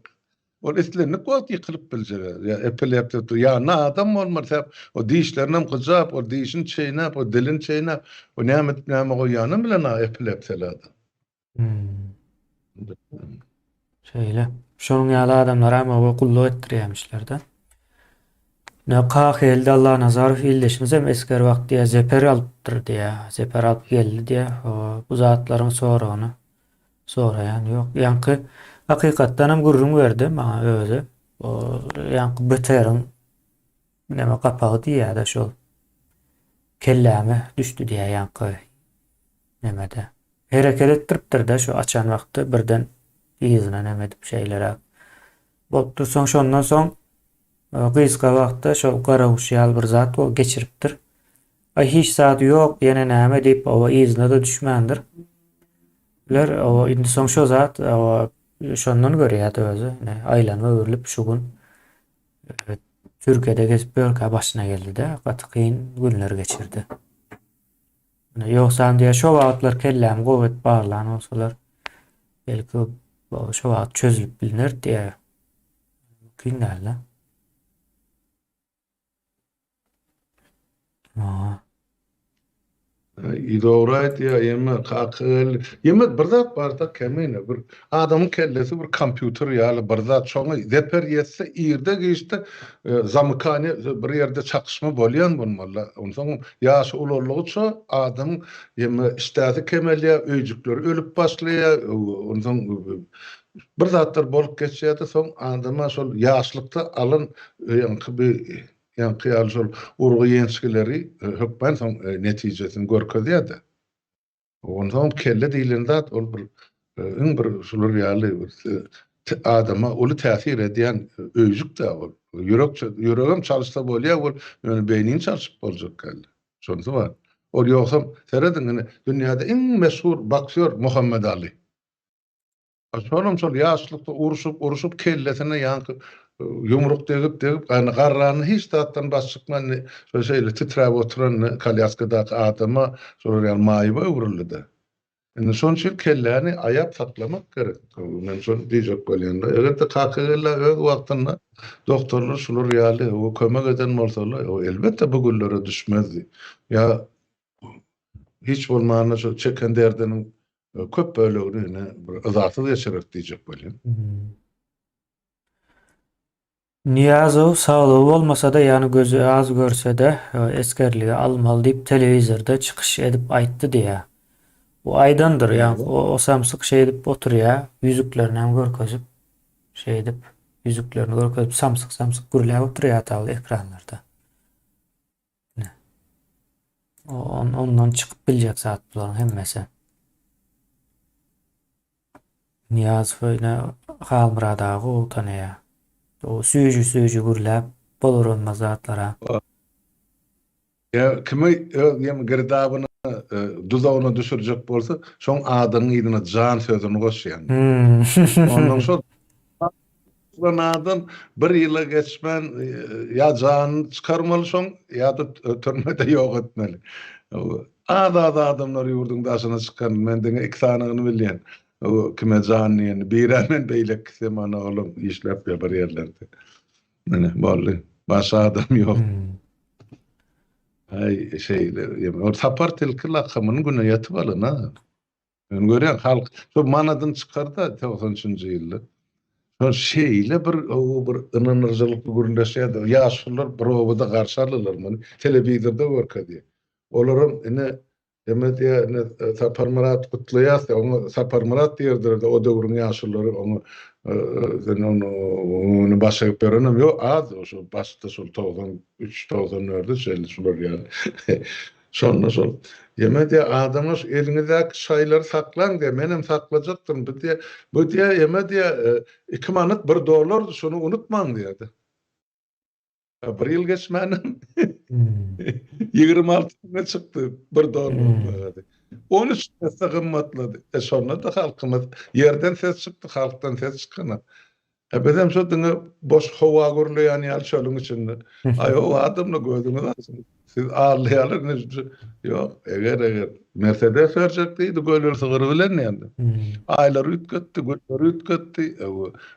Ol islendik wagt ýykylyp biljek. Ýa epileptik, ýanynda adam bolmaly, sebäp o dişlerinem gyjap, o dişini çeýnäp, o dilini çeýnäp, o näme edip näme goýýanam bilenok epilepsiýaly adam. Hmm. Şeýle. Şonuň ýaly adamlara hem oba gulluk etdirýärmişler-de. Ne Kakeldi Allanazarow ildeşimiz hem esger wagty diýýär, zeper alypdyr diýýär. Zeper alyp geldi diýýär. Bu zatlaryň soragyny Soraýan ýok. Ýaňky hakykatdanam gürrüň berdi maňa özi. O ýaňky BTR-iň näme gapagy diýýär-de şol. Kelläme düşdi diýýär ýaňky nemede. Hereket etdiripdir-de şu açan wagty birden yzyna neme edip şeýleräk bolupdyr. Soň şondan soň gysga wagtda şol garaguş ýaly bir zat bolup geçiripdir. Aý hiç zady ýok, ýene näme diýip oba yzyna-da düşmändir. Ler oba indi soň şo zat oba şondan görýärdi özi. Ine aýlanyp öwrülip şu gün Türkiýede gezip ýörkä başyna geldi-de, gaty kyn günler geçirdi. Ýogsam diýýär, şo wagtlar kellämi gowy edip barlan bolsalar, belki şo wagt çözülip bilnerdi diýýär. Mümkin däl-de. Aha. I dogry aýdýar, ýeme kaka geldi. Ýeme bir zat barda kemine bir adamyň kellesi bir kompýuter ýaly bir zat şoňa zeper ýetse irde giçde zamykaniýe bir ýerde çakyşma bolýan bolmaly. Onsoň ýaşy ulaldygyça adamyň ýeme işdäsi kemelýär, öýjükleri ölüp başlaýar, onsoň bir zatlar bolup geçýär-de soň adama şol ýaşlykda alan ýaňky bir Ýaňky ýaly şol urgy-ýençgileri hökman soň netijesini görkezýär-de. Onsoň kelle diýlen zat ol bir iň bir şular ýaly bir adama uly täsir edýän öýjük-dä ol. Ýürek ýüregem çalyşsa bolýar ol, ýöne beýnini çalşyp boljak kelle. Şonsy bar. Ol ýogsam serediň ine dünýäde iň meşhur boksýor Muhammet Aly. Şolam şol ýaşlykda urşup, urşup kellesine ýaňky ýumruk degip, degip, ýagny garranda hiç zatdan baş çykman indi şol şeýle titräp oturan kolýaskadaky adama şolar ýaly maýyba öwrüldi-de. Indi şonuň üçin kelläni aýap saklamak gerek. Men şony diýjek bolýan-da. Eger-de Kakagellä öz wagtynda doktorlar şular ýaly kömek eden bolsalar, elbetde bu günlere düşmezdi. Ýa hiç bolmanda şu çeken derdiniň köp bölegini ine bir yzarsyz geçireris diýjek bolýan. Nyýazow saglygy bolmasa-da, ýagny gözi az görse-de, esgerlige almaly diýip telewizorda çykyş edip aýtdy diýýär. Bu aýdandyr, ýagny o samsyk şeýdip oturýar, ýüzüklerinem görkezip, şeýdip ýüzüklerini görkezip samsyk-samsyk gürläp oturýar taly ekranlarda. Ondan çykyp biljek zat bularyň hemmesi. Nyýazow ine Halmyrat aga gowy tanaýar. O süýji-süýji gürläp bolar bolmaz zatlara. Ýa kimi öz ýem girdabyna duzagyna düşürjek bolsa, şoň adynyň yzyna jan sözüni goşýan. Ondan şol Tutulan adam bir ýyla geçmän ýa janyny çykarmaly şoň ýa-da türmede ýok etmeli. Az-az adamlar ýurduň daşyna çykan, men diňe iki sanyny bilýän. Kime jan diýeni, birä men beýlekisi mana olam işläp ýör bir ýerlerde. Ine boldy. Başga adam ýok. Aý şeýle, ol Sapar tilki lakamyny güne ýatyp alan ha. Men görýän halk şo manadyny çykarda 93-nji ýylda. Şol şeýle bir o bir ynandyryjylykly gürleşýärdi. Ýaşulular bir obada garşy aldylar muny. Telewizorda görkezýär. Olaram ine eme diýýär, ine Saparmyrat gutlaýas diýýär. Oňa Saparmyrat diýerdiler-de o döwrüň ýaşululary oňa sen ony ony baş egip berenem ýok, az şo başda şol 93, 94-e çenli şular ýaly. Şonda şol, Ýeme diýýär, adamlar şu eliňizdäki şaýlary saklaň diýýär, menem saklajakdyryn, bu diýýär, bu diýýär, ýeme diýýär, iki manat bir dollardy, şuny unutmaň diýýärdi. Bir ýyl geçmänem 26 müňe çykdy bir dollaryň bahasy. 13 esse gymmatlady. E şonda-da halkymyz ýerden ses çykdy, halkdan ses çykana. E bizem şo diňe boş howa gürleýän ýaly çölüň içinde. Aý o adamlar gözüňiz açyň. Siz aldaýarlar ine şu ýok eger eger Mersedes berjek diýdi gölel sygyry bilen diýende. Aýlary üýtgetdi, günleri üýtgetdi.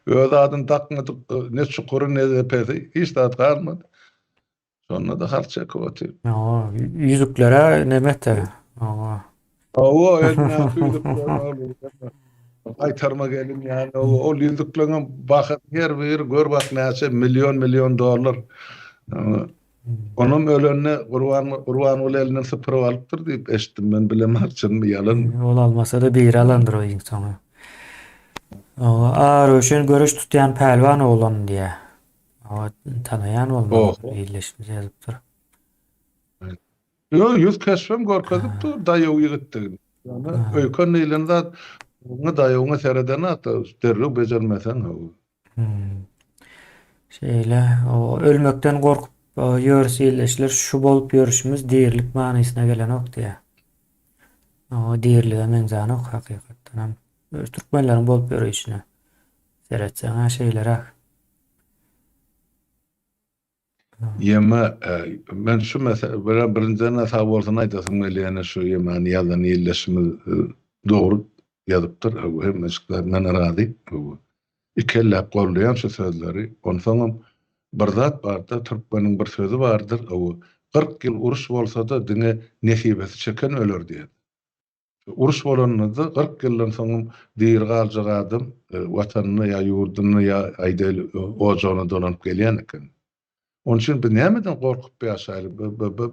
Öz adyny dakmadyk ne çukury ne depesi hiç zat galmady. Şonda-da halk çekip otyr. Hawa, ýüzüklere nemete. Hawa. Hawa, elindäki ýüzükler gaýtarma gelin ýaly. Ol ýüzükleriň bahasy her biri gör bak näçe million million dollar. Onam ölende Gurban Gurbanguly elinden sypyryp alypdyr diýip eşitdim men bilemok çynmy ýalanmy. Ol almasa-da biri alandyr o iň soňy. Hawa, A Röwşen göreş tutýan pälwan oglan diýýär. Hawa, tanaýan bolmaly. Illeşmiş ýazypdyr. Ýok, ýüz keşbem görkezip dur, daýaw ýigitdigini. Ýöne öýken diýlen zat oňa daýawyňa seredenok-da, derrew bejermeseň. Hmm. Şeýle, o ölmekden gorkup ýörüs ildeşler, şu bolup ýörüşimiz dirilik manysyna gelenok diýýär. O dirilige meňzänok hakykatdanam. Öz türkmenleriň bolup ýörüşine seretseň-ä şeýleräk. Ýeme, men şu mesele bilen birinjiden sag bolsun aýdasym gelýär, ýene şu ýemany ýazan ildeşimiz dogry ýazypdyr, hemmejikler men razy. Ikelläp goldaýan şu sözleri. Onsoňam bir zat barda, türkmeniň bir sözi bardyr, 40 ýyl uruş bolsa-da diňe nesibesi çeken öler diýen. Uruş bolanynda 40 ýyldan soňam diri galjak adam watanyna ýa ýurduna ýa aýdaýly ojagyna dolanyp gelýän eken. Onuň üçin biz nämeden gorkup ýaşaýly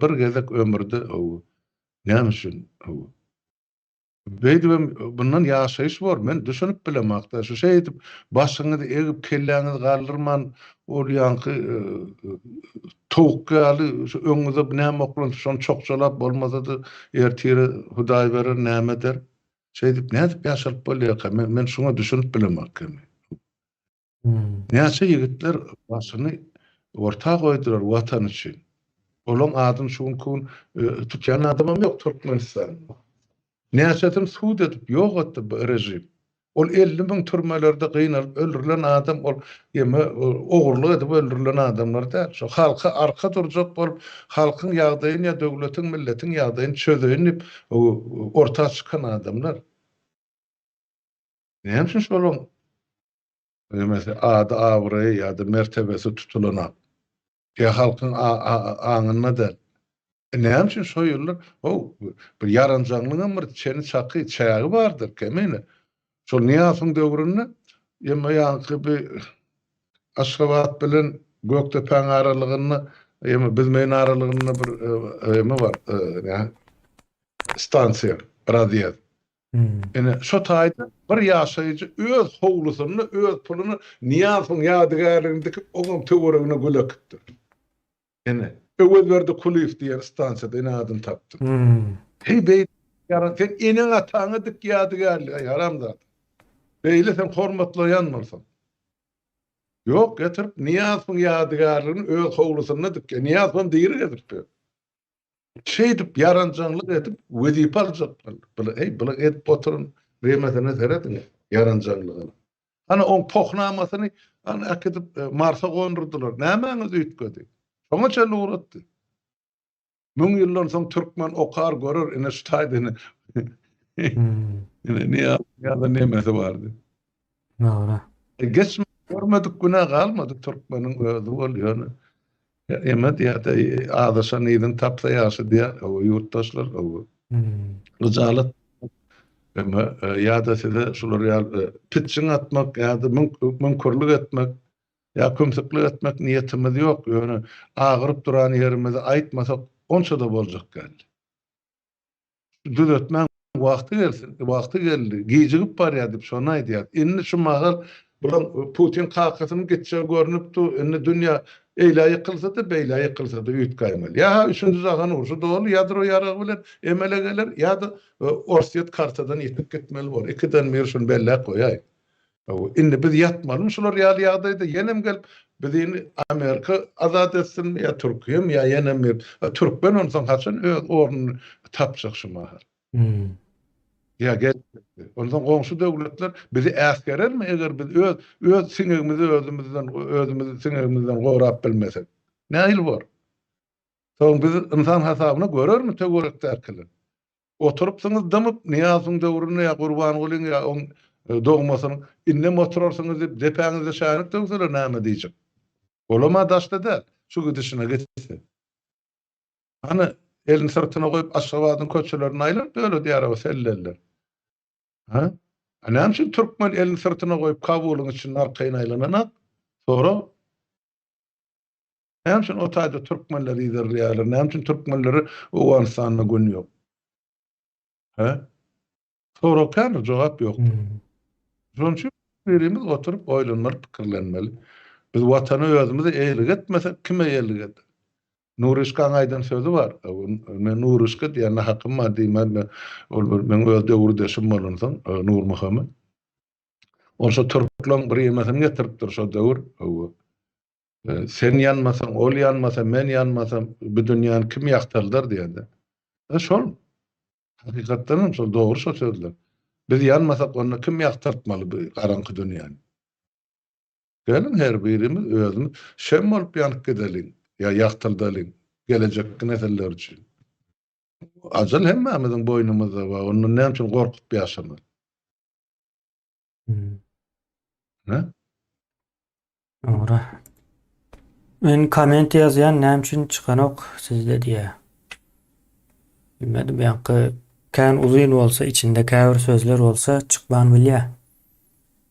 bir gezek ömürde näme üçin beýdibem bundan ýaşaýyş bor men düşünip bilemokda şu şeýdip başyňyzy egip kelläňizi galdyrman ol ýaňky Towuk ýaly şu öňüňize näme oklansa şony çokjalap bolmasa-da ertire Hudaý berer näme eder. Şeýdip nädip ýaşalyp bolýarka men men şuňa düşünip bilemok kemi. Näçe ýigitler başyny orta goýdular watan üçin. Olaň adyny şu günki gün tutýan adamam ýok Türkmenistanda. Näçesini sud edip ýok etdi bu režim. Ol 50 müň türmelerde gynalyp öldürilen adam ol ýeme ogurlyk edip öldürilen adamlar däl. Şo halka arka durjak bolup, halkyň ýagdaýyny ýa döwletiň, milletiň ýagdaýyny çözeýin diýip orta çykan adamlar. Näme üçin şolaň ýemesi ady, abraýy ýa-da mertebesi tutulanok? Ýa halkyň aňynda däl. E näme üçin şo ýyllar, how, bir ýaranjaňlygyňam bir çeni-çaky, çägi bardyr, Kemine. Şol Nyýazowyň döwründe emma ýaňky bir Aşgabat bilen Gökdepäň aralygynda, emma Büzmeýin aralygynda bir eme bar, näme, stansiýa, razýezd. Ine, şo taýda bir ýaşaýjy öz howlusynda öz puluna Nyýazowyň ýadygärligini dikip, oňam töweregine gül ekipdir. Ine, Öwezberdi Kulyýew diýen stansiýada ine adyny tapdym. Heý, beýle ýaran, sen eneň-ataňa dik ýadygärligi, aý, haramzada. Beýle sen hormatlaýan bolsaň. Ýok, getirip Nyýazowyň ýadygärligini öz howlusynda dikýär. Nyýazowam diri gezip ýör. Şeýdip ýaranjaňlyk edip wezipe aljak boldy. Bula eý bula edip oturan remesine serediň ýaranjaňlygyna. Ana oň pohnamasyny ana äkidip e, Marsa gondurdylar. Nämäňiz üýtgedi? Şoňa çenli ugratdy. Müň ýyldan soň türkmen okar görer ine şu taýda ine. Hmm. Ine niýe ýa-da nemesi bardy. Dogry. E, geçme görmedik günä galmady türkmeniň özi bol ýöne. Eme diýýär-de, azaşan yzyny tapsa ýagşy diýýär, hawa, ýurtdaşlar, hawa. Gyjalat eme ýa-da size şular ýaly pitjiň atmak ýa-da müňkürlik etmek ýa kümsüklik etmek niýetimiz ýok, ýöne agyryp duran ýerimizi aýtmasak onça-da boljak däl. Düzetmäň wagty gelsin, wagty geldi, gijigip barýar diýip şony aýdýar. Indi şu mahal bulaň Putin kakasynyň gitjegi görnüp dur, indi dünýä eýlä ýykylsa-da, beýlä ýykylsa-da üýtgäýmeli. Ýa-ha üçünji jahan urşy doly ýadro ýaragy bilen emele geler, ýa-da Orsýet kartadan ýitip gitmeli bor. Ikiden biri şuny belläp goýaýyň. Hawa, indi biz ýatmalymy şular ýaly ýagdaýda ýenem gelip bizini Amerika azat etsinmi ýa Türkiýemi ýa ýenem bir türkmen onsoň haçan öz ornuny tapjak şu mahal. Ýa gel onsoň goňşy döwletler bizi äsgerermi eger biz öz öz siňegimizi özümizden özümizi siňegimizden gorap bilmesek. Nähili bor? Soň bizi ynsan hasabyna görermi töwerekdäkiler? Oturypsyňyz dymyp, Nyýazowyň döwründe ýa Gurbangulyň ýa oň dogmasynyň, indem oturarsyňyz diýip, depäňizde şänik döwseler näme diýjek? Olam-a daşda däl, şu gidişine gitse. Hany, elini syrtyna goýup Aşgabadyň köçelerinde aýlanyp ýöredi ýa selleller. Hä? A näme üçin türkmen elini syrtyna goýup Kabulyň içinde arkaýyn aýlananak? Sorag. Näme üçin o taýda türkmenleri yzarlaýarlar? Näme üçin türkmenlere Owganystanda gün ýok? Hä? Sorag kändir, jogap ýokdur. Hmm. Şonuň üçin birimiz oturyp oýlanmaly, pikirlenmeli. Biz watana özümize eýelik etmesek, kime eýelik eder? Nuryşkaň aýdan sözi bar. Men Nuryşka diýende hakym bar diýmän men ol bir meň öz döwürdeşim bolansoň Nurmuhammet. Ol şo türkleň bir ýemesini getiripdir şo döwür. Sen ýanmasaň, ol ýanmasa, men ýanmasam, bu dünýäni kim ýagtyldar diýende. Şol hakykatdan hem şol dogry şo sözler. Biz ýanmasak onda kim ýagtyltmaly bu garaňky dünýäni? Geliň her birimiz özümiz şem bolup ýanyp gideliň ýa ýagtyldalyň gelejekki nesiller üçin. Ajal hemmämiziň boýnumyzda bar, ondan näme üçin gorkup ýaşamaly? Ne? Dogry. Men komment ýazýan näme üçin çykanok sizde diýä. Bilmedim ýaňky kän uzyn bolsa içinde käbir sözler bolsa çykman bilýä.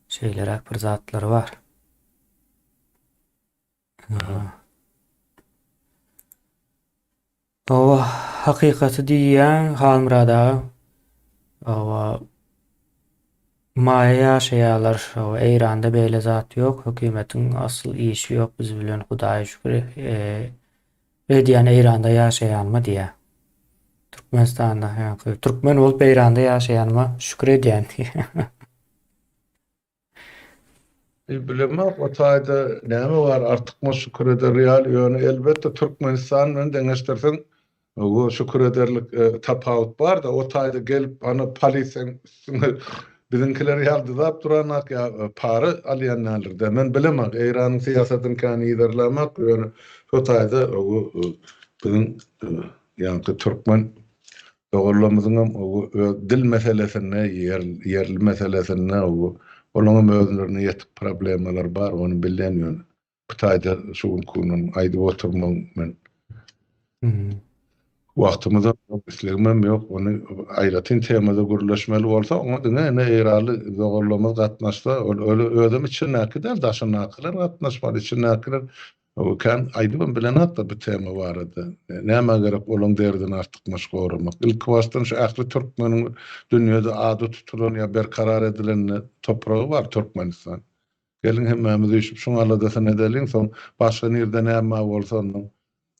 Şeýleräk bir zatlary bar. Hawa, hakykaty diýýäň Halmyrat aga. Hawa, maýa ýaşaýarlar. Hawa, Eýranda beýle zat ýok. Hökümetiň asyl işi ýok biz bilen Hudaýa şükür. Edýän Eýranda ýaşaýanyma diýýär. Türkmenistanda, ýa-da türkmen bolup Eýranda ýaşaýanyma şükür edýän diýýär. Bilemok o taýda näme bar artykmaç şükür eder ýaly ýöne elbetde Türkmenistan bilen deňeşdirseň bu şükür ederlik tapawut barda o taýda gelip ana polisiýaň üstüňe biziňkiler ýaly dyzap duranak ýa para alýan däldirde men bilemok Eýranyň syýasatyny kän yzarlamak ýöne şo taýda biziň ýaňky türkmen Doganlarymyzyňam öz dil meselesinde, ýerli meselesinde olaňam özlerine ýetik problemalary bar, ony bilýän ýöne bu taýda şu günki günden aýdyp oturmagyň men wagtymyzam ýok, islegimem ýok, ony aýratyn temada gürleşmeli bolsa, oňa diňe ine eýranly doganlarymyz gatnaşsa, ol özem içindäki däl, daşyndakylar gatnaşmaly, içindäkiler O kän aýdybam bilenok-da bu tema barada. Nämä gerek olaň derdini artykmaç goramak. Ilki başdan şu ähli türkmeniň dünýede ady tutulan ýa berkarar edilen topragy bar Türkmenistan. Geliň hemmämiz üýşüp şuň aladasyny edeliň soň başga nirde näme bolsa onnoň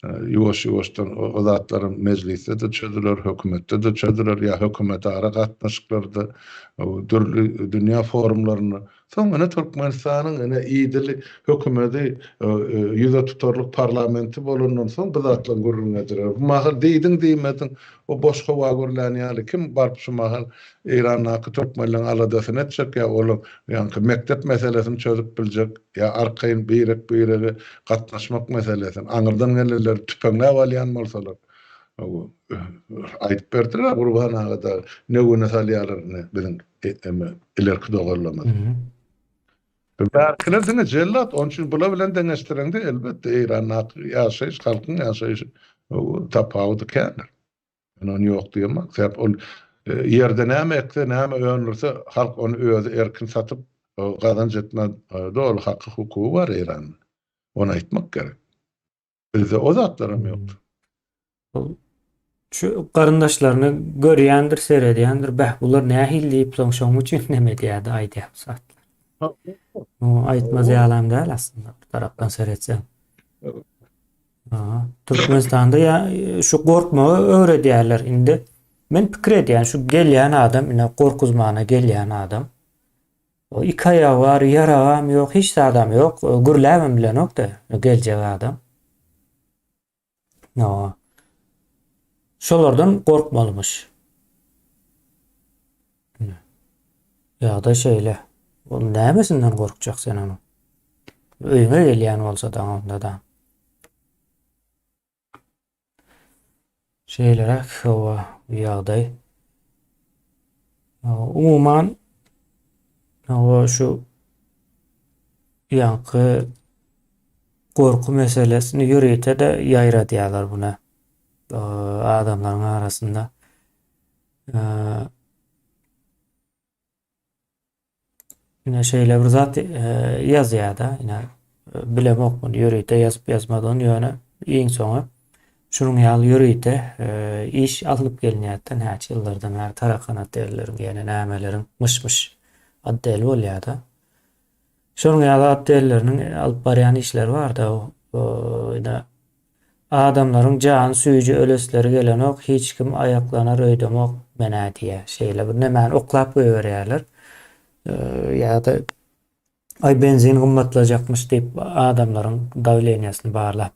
ýuwaş-ýuwaşdan o zatlaram mejlisde-de çözüler, hökümetde-de çözüler ýa hökümetara gatnaşyklarda dürli dünýä forumlarynda Soň ine Türkmenistanyň ine idili hökümedi ýüze tutarlyk parlamenti bolandan soň bu zatlaryň gürrüňi ediler. Bu mahal diýdiň diýmediň o boş howa gürlän ýaly kim baryp şu mahal Eýrandaky türkmenleň aladasyny etjek ýa olaň ýaňky mekdep meselesini çözüp biljek ýa arkaýyn birek birege gatnaşmak meselesini aňyrdan gelenleri tüpeňläp alýan bolsalar aýdyp berdiler Gurban aga dagy ne güne salýarlar ine biziň ilerki doganlarymyz. Bärkiler diňe jellat, onuň üçin bular bilen deňeşdireňde elbetde Eýrandaky ýaşaýyş, halkyň ýaşaýşy tapawudy kändir. Men ony ýok diýemok. Sebäp ol ýerde näme ekse, näme öndürse, halk ony özi erkin satyp gazanç etme doly haky, hukugy bar Eýranda. Ony aýtmak gerek. Bizde o zatlaram ýok. Şu garyndaşlaryny görýändir, seredýändir, bäh bular nähili diýip soň şoň üçin neme edýärdi aýdýar bu zatlar. O aýtmaz ýalam däl aslynda bir tarapdan seretseň. Türkmenistanda ýa şu gorkmagy öwredýärler indi. Men pikir edýän şu gelýän adam ine gorkuzmana gelýän adam. O iki aýagy bar, ýaragam ýok, hiç zadam ýok, gürläbem bilenok-da geljek adam. Ýa. Şolardan gorkmalymyş. Ýagdaý şeýle. Ol nämesinden gorkjak sen onuň? Öýüňe gelýän bolsa da onda da. Şeýleräk hawa bu ýagdaý. Umuman hawa şu ýaňky gorky meselesini ýörite-de ýaýradýarlar buna adamlaryň arasynda. Ine şeýle bir zat ýazýar-da, ine bilemok muny ýörite ýazyp ýazmadygyny, ýöne iň soňy şunuň ýaly ýörite iş alnyp gelinýär-de näçe ýyllardan bäri tarakan otelleriň ýene nämeleriň myş-myş oteli bolýar-da. Şonuň ýaly otelleriniň alyp barýan işleri bar-da, ine. Adamlaryň jany süýji ölesleri gelenok hiç kim aýaklanar öýdemok menä diýýä. Şeýle bir nemäni oklap goýberýärler. Ýa-da aý benzin gymmatlajakmyş diýip adamlaryň dawleniýasyny barlap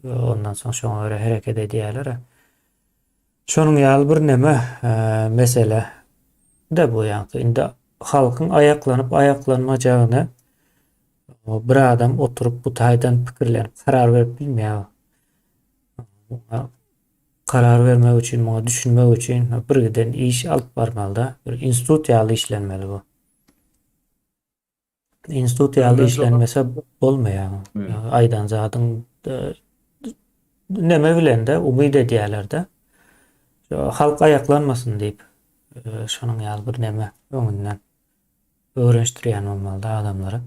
ondan soň şoňa görä hereket edýärler. Şonuň ýaly bir neme mesele de bu ýaňky indi halkyň aýaklanyp aýaklanmajagyny Bir adam oturyp bu taýdan pikirlenip karar berip bilmeýär. Muňa karar bermek üçin, muňa düşünmek üçin bir giden iş alyp barmalyda. Bir institut ýaly işlenmeli bu. Institut ýaly işlenmese bolmaýar. Aýdan zadyň neme bilen-de umyt edýärler-de. Halk aýaklanmasyn diýip, şonuň ýaly bir neme öňünden. Öwrenişdirýän bolmalyda adamlary.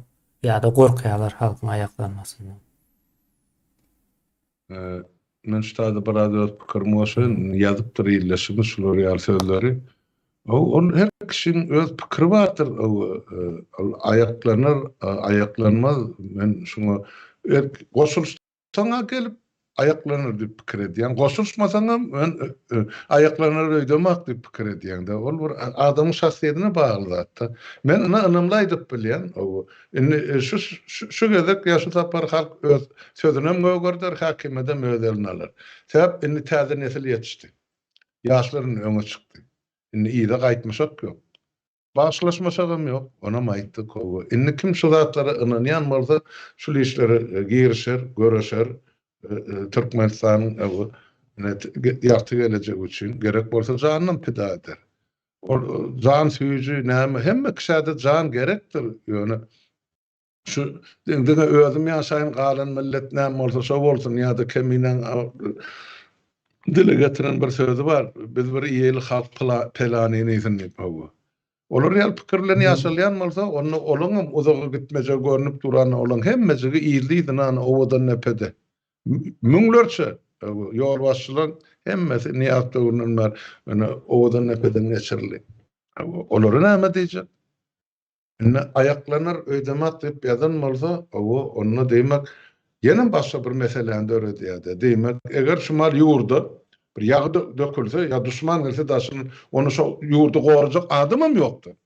Ýa-da gorkýarlar halkyň aýaklanmasyndan. Men şu taýda biraz öz pikirimi goşaýyn. Ýazypdyr ildeşimiz şular ýaly sözleri. Ol her kişiň öz pikiri bardyr. Ol aýaklanar, aýaklanmaz. Men şuňa goşulyş Saňa gelip aýaklanar diýip pikir edýäň. Goşulyşmasaňam men aýaklanar öýdemak diýip pikir edýäň-de. Ol bir adamyň şahsyýetine bagly zat-da. Men ine ynamly aýdyp bilýän. Indi şu şu gezek ýa şu sapar halk öz sözünem gögerder, häkimiýedem öz eline alar. Sebäp indi täze nesil ýetişdi. Ýaşlar indi öňe çykdy. Indi yza gaýtmyşak ýok. Bagyşlaşmaşagam ýok, onam aýtdyk, hawa. Indi kim şu zatlara ynanýan bolsa, şul işlere girişer, göreşer, Türkmenistanyň ýagty gelejegi üçin, gerek bolsa janynam pida eder. Ol jan süýji näme, hemme kişä-de jan gerekdir, ýöne Şu diňe özüm ýaşaýyn galan millet näme bolsa şo bolsun ýa-da Keminäň dile getiren bir sözi bar biz bir iýeli halk pelanyny iýsin diýip hawa. Olar ýaly pikir bilen ýaşalýan bolsa onda olaňam uzaga gitmejegi görnüp dur ana olaň hemmejigi yzly-yzyna ana Owadandepede müňlerçe ýolbaşçylaryň hemmesi Nyýazow döwründen bäri ine Owadandepeden geçirildi. Olara näme diýjek? Indi aýaklanar öýdemak diýip ýazan bolsa, hawa, onda diýmek, ýenem başga bir meseläni döredýär-de. Diýmek, eger şu mal ýurda bir ýagy dökülse ýa duşman gelse daşyndan, onda şo ýurdy gorajak adamam ýokdur.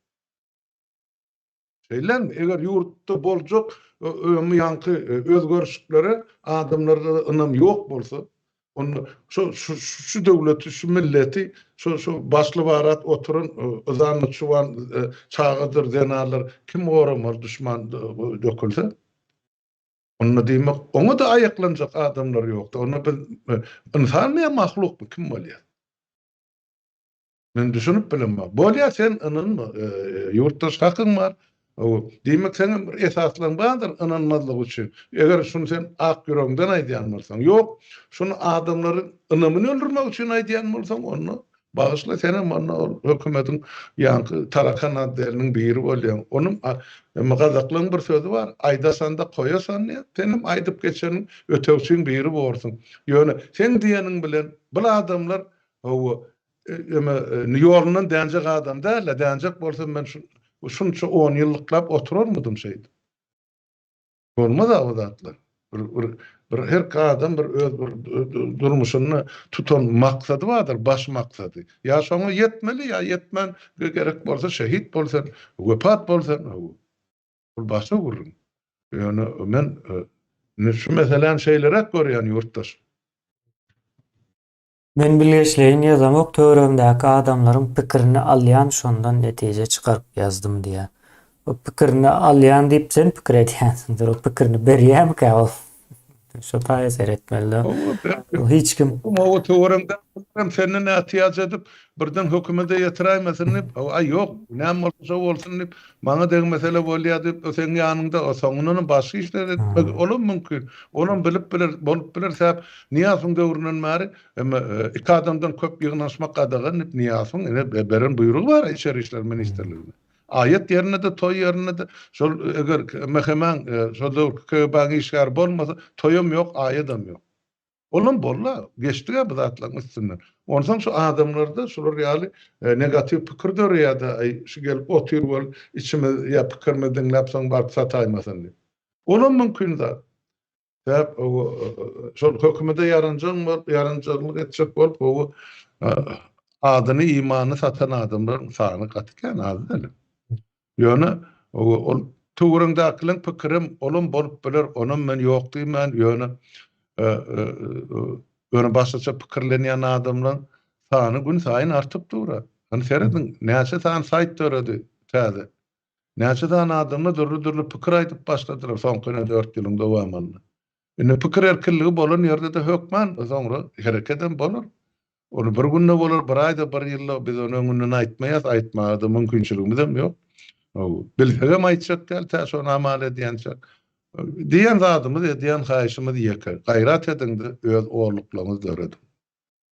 Şeýlemi? Eger ýurtda boljak öňi ýaňky özgerişiklere adamlarda ynam ýok bolsa, Onda şu şu şu döwleti, şu milleti, şu şu başly-barat oturan yzanly çuwan çagadyr, zenanlar kim goramaly duşman dökülse? Onda diýmek, oňa-da aýaklanjak adamlar ýokdy. Onda biz ynsanmy ýa mahlukmy, kim bolýas? Men düşünip bilemok. Bolýar sen ynanma, ýurtdaş hakyň bar. Diýmek seňem bir esaslaň bardyr ynanmazlyk üçin. Eger şuny sen ak ýüregiňden aýdýan bolsaň. Ýok, şuny adamlaryň ynamyny öldürmek üçin aýdýan bolsaň, onda bagyşla senem onda ol hökümetiň ýaňky tarakan otdeliniň biri bolýaň. Onuň emma gazaklaryň bir sözi bar, aýdasanda koýasan diýýär. Senem aýdyp geçeniň ötegçiň biri borsuň. Ýöne seň diýeniň bilen bul adamlar hawa Eme ýolundan dänjek adam däl-de, dänjek bolsam men şu şunça on ýyllyklap oturarmydym şeýdip? Bolmaz-a o zatlar. Bir bir bir her adam bir öz bir durmuşynda tutan maksady bardyr, baş maksady. Ýa şoňa ýetmeli, ýa ýetmän gerek bolsa şehit bol sen, wepat bol sen. Ol başga gürrüň. Ýöne men indi şu meseläni şeýleräk görýän ýurtdaş. Men bilgeşleýin ýazamok töweregimdäki adamlaryň pikirini alýan şondan netije çykaryp ýazdym diýýär. O pikirini alýan diýip sen pikir edýänsiňdir o pikirini berýämikä ol? Şo taýa seretmelidä. Ol hiç kim. Oba töweregiňdäkilerem senden ätiýaç edip birden hökümede ýetiräýmesin diýip, aý ýok, näme bolsa şo bolsun diýip, maňa degmesele bolýar diýip, seň ýanyňda soňundanam başga işler etmegi olam mümkin. Olam bilip biler, bolup biler sebäp Nyýazowyň döwründen bäri eme iki adamdan köp ýygnanyşmak gadagan diýip Nyýazowyň ine beren buýrugy bar Içeri işler ministrligine. Aýat ýerinde-de, toý ýerinde-de şol eger MHM-iň şol döwürki KGB-niň işgäri bolmasa toýam ýok, aýadam ýok. Olam boldy-a, geçdik-ä bu zatlaryň üstünden. Onsoň şu adamlarda şular ýaly negatiw pikir döreýär-de, aý şu gelip otyr bol içimiz ýa pikirimizi diňläp soň baryp sataýmasyn diýip. Olam mümkin zat. Sebäp şol hökümete ýaranjaň bolup, ýaranjaňlyk etjek bolup, o adyny, imanyny satan adamlaryň sany gaty kän, az däl. Ýöne ol töweregiňdäkileriň pikirem olam bolup biler, onam men ýok diýmän, ýöne ýöne başgaça pikirlenýän adamlaryň sany günsaýyn artyp dur-a. Hany serediň, näçe sany saýt döredi täze. Näçe sany adamlar dürli-dürli pikir aýdyp başladylar soňky ine dört ýylyň dowamynda. Indi pikir erkinligi bolan ýerde-de hökman soňra herekedem bolar. Ony bir günde bolar, bir aýda, bir ýylda biz ony öňünden aýtmaýas, aýtmaga-da mümkinçiligimizem ýok. Bilsegem aýtjak däl, tä şony amal edýänçäk. Diýen zadymyz, edýän haýyşymyz ýeke, gaýrat ediň-de, öz orluklaryňyzy dörediň.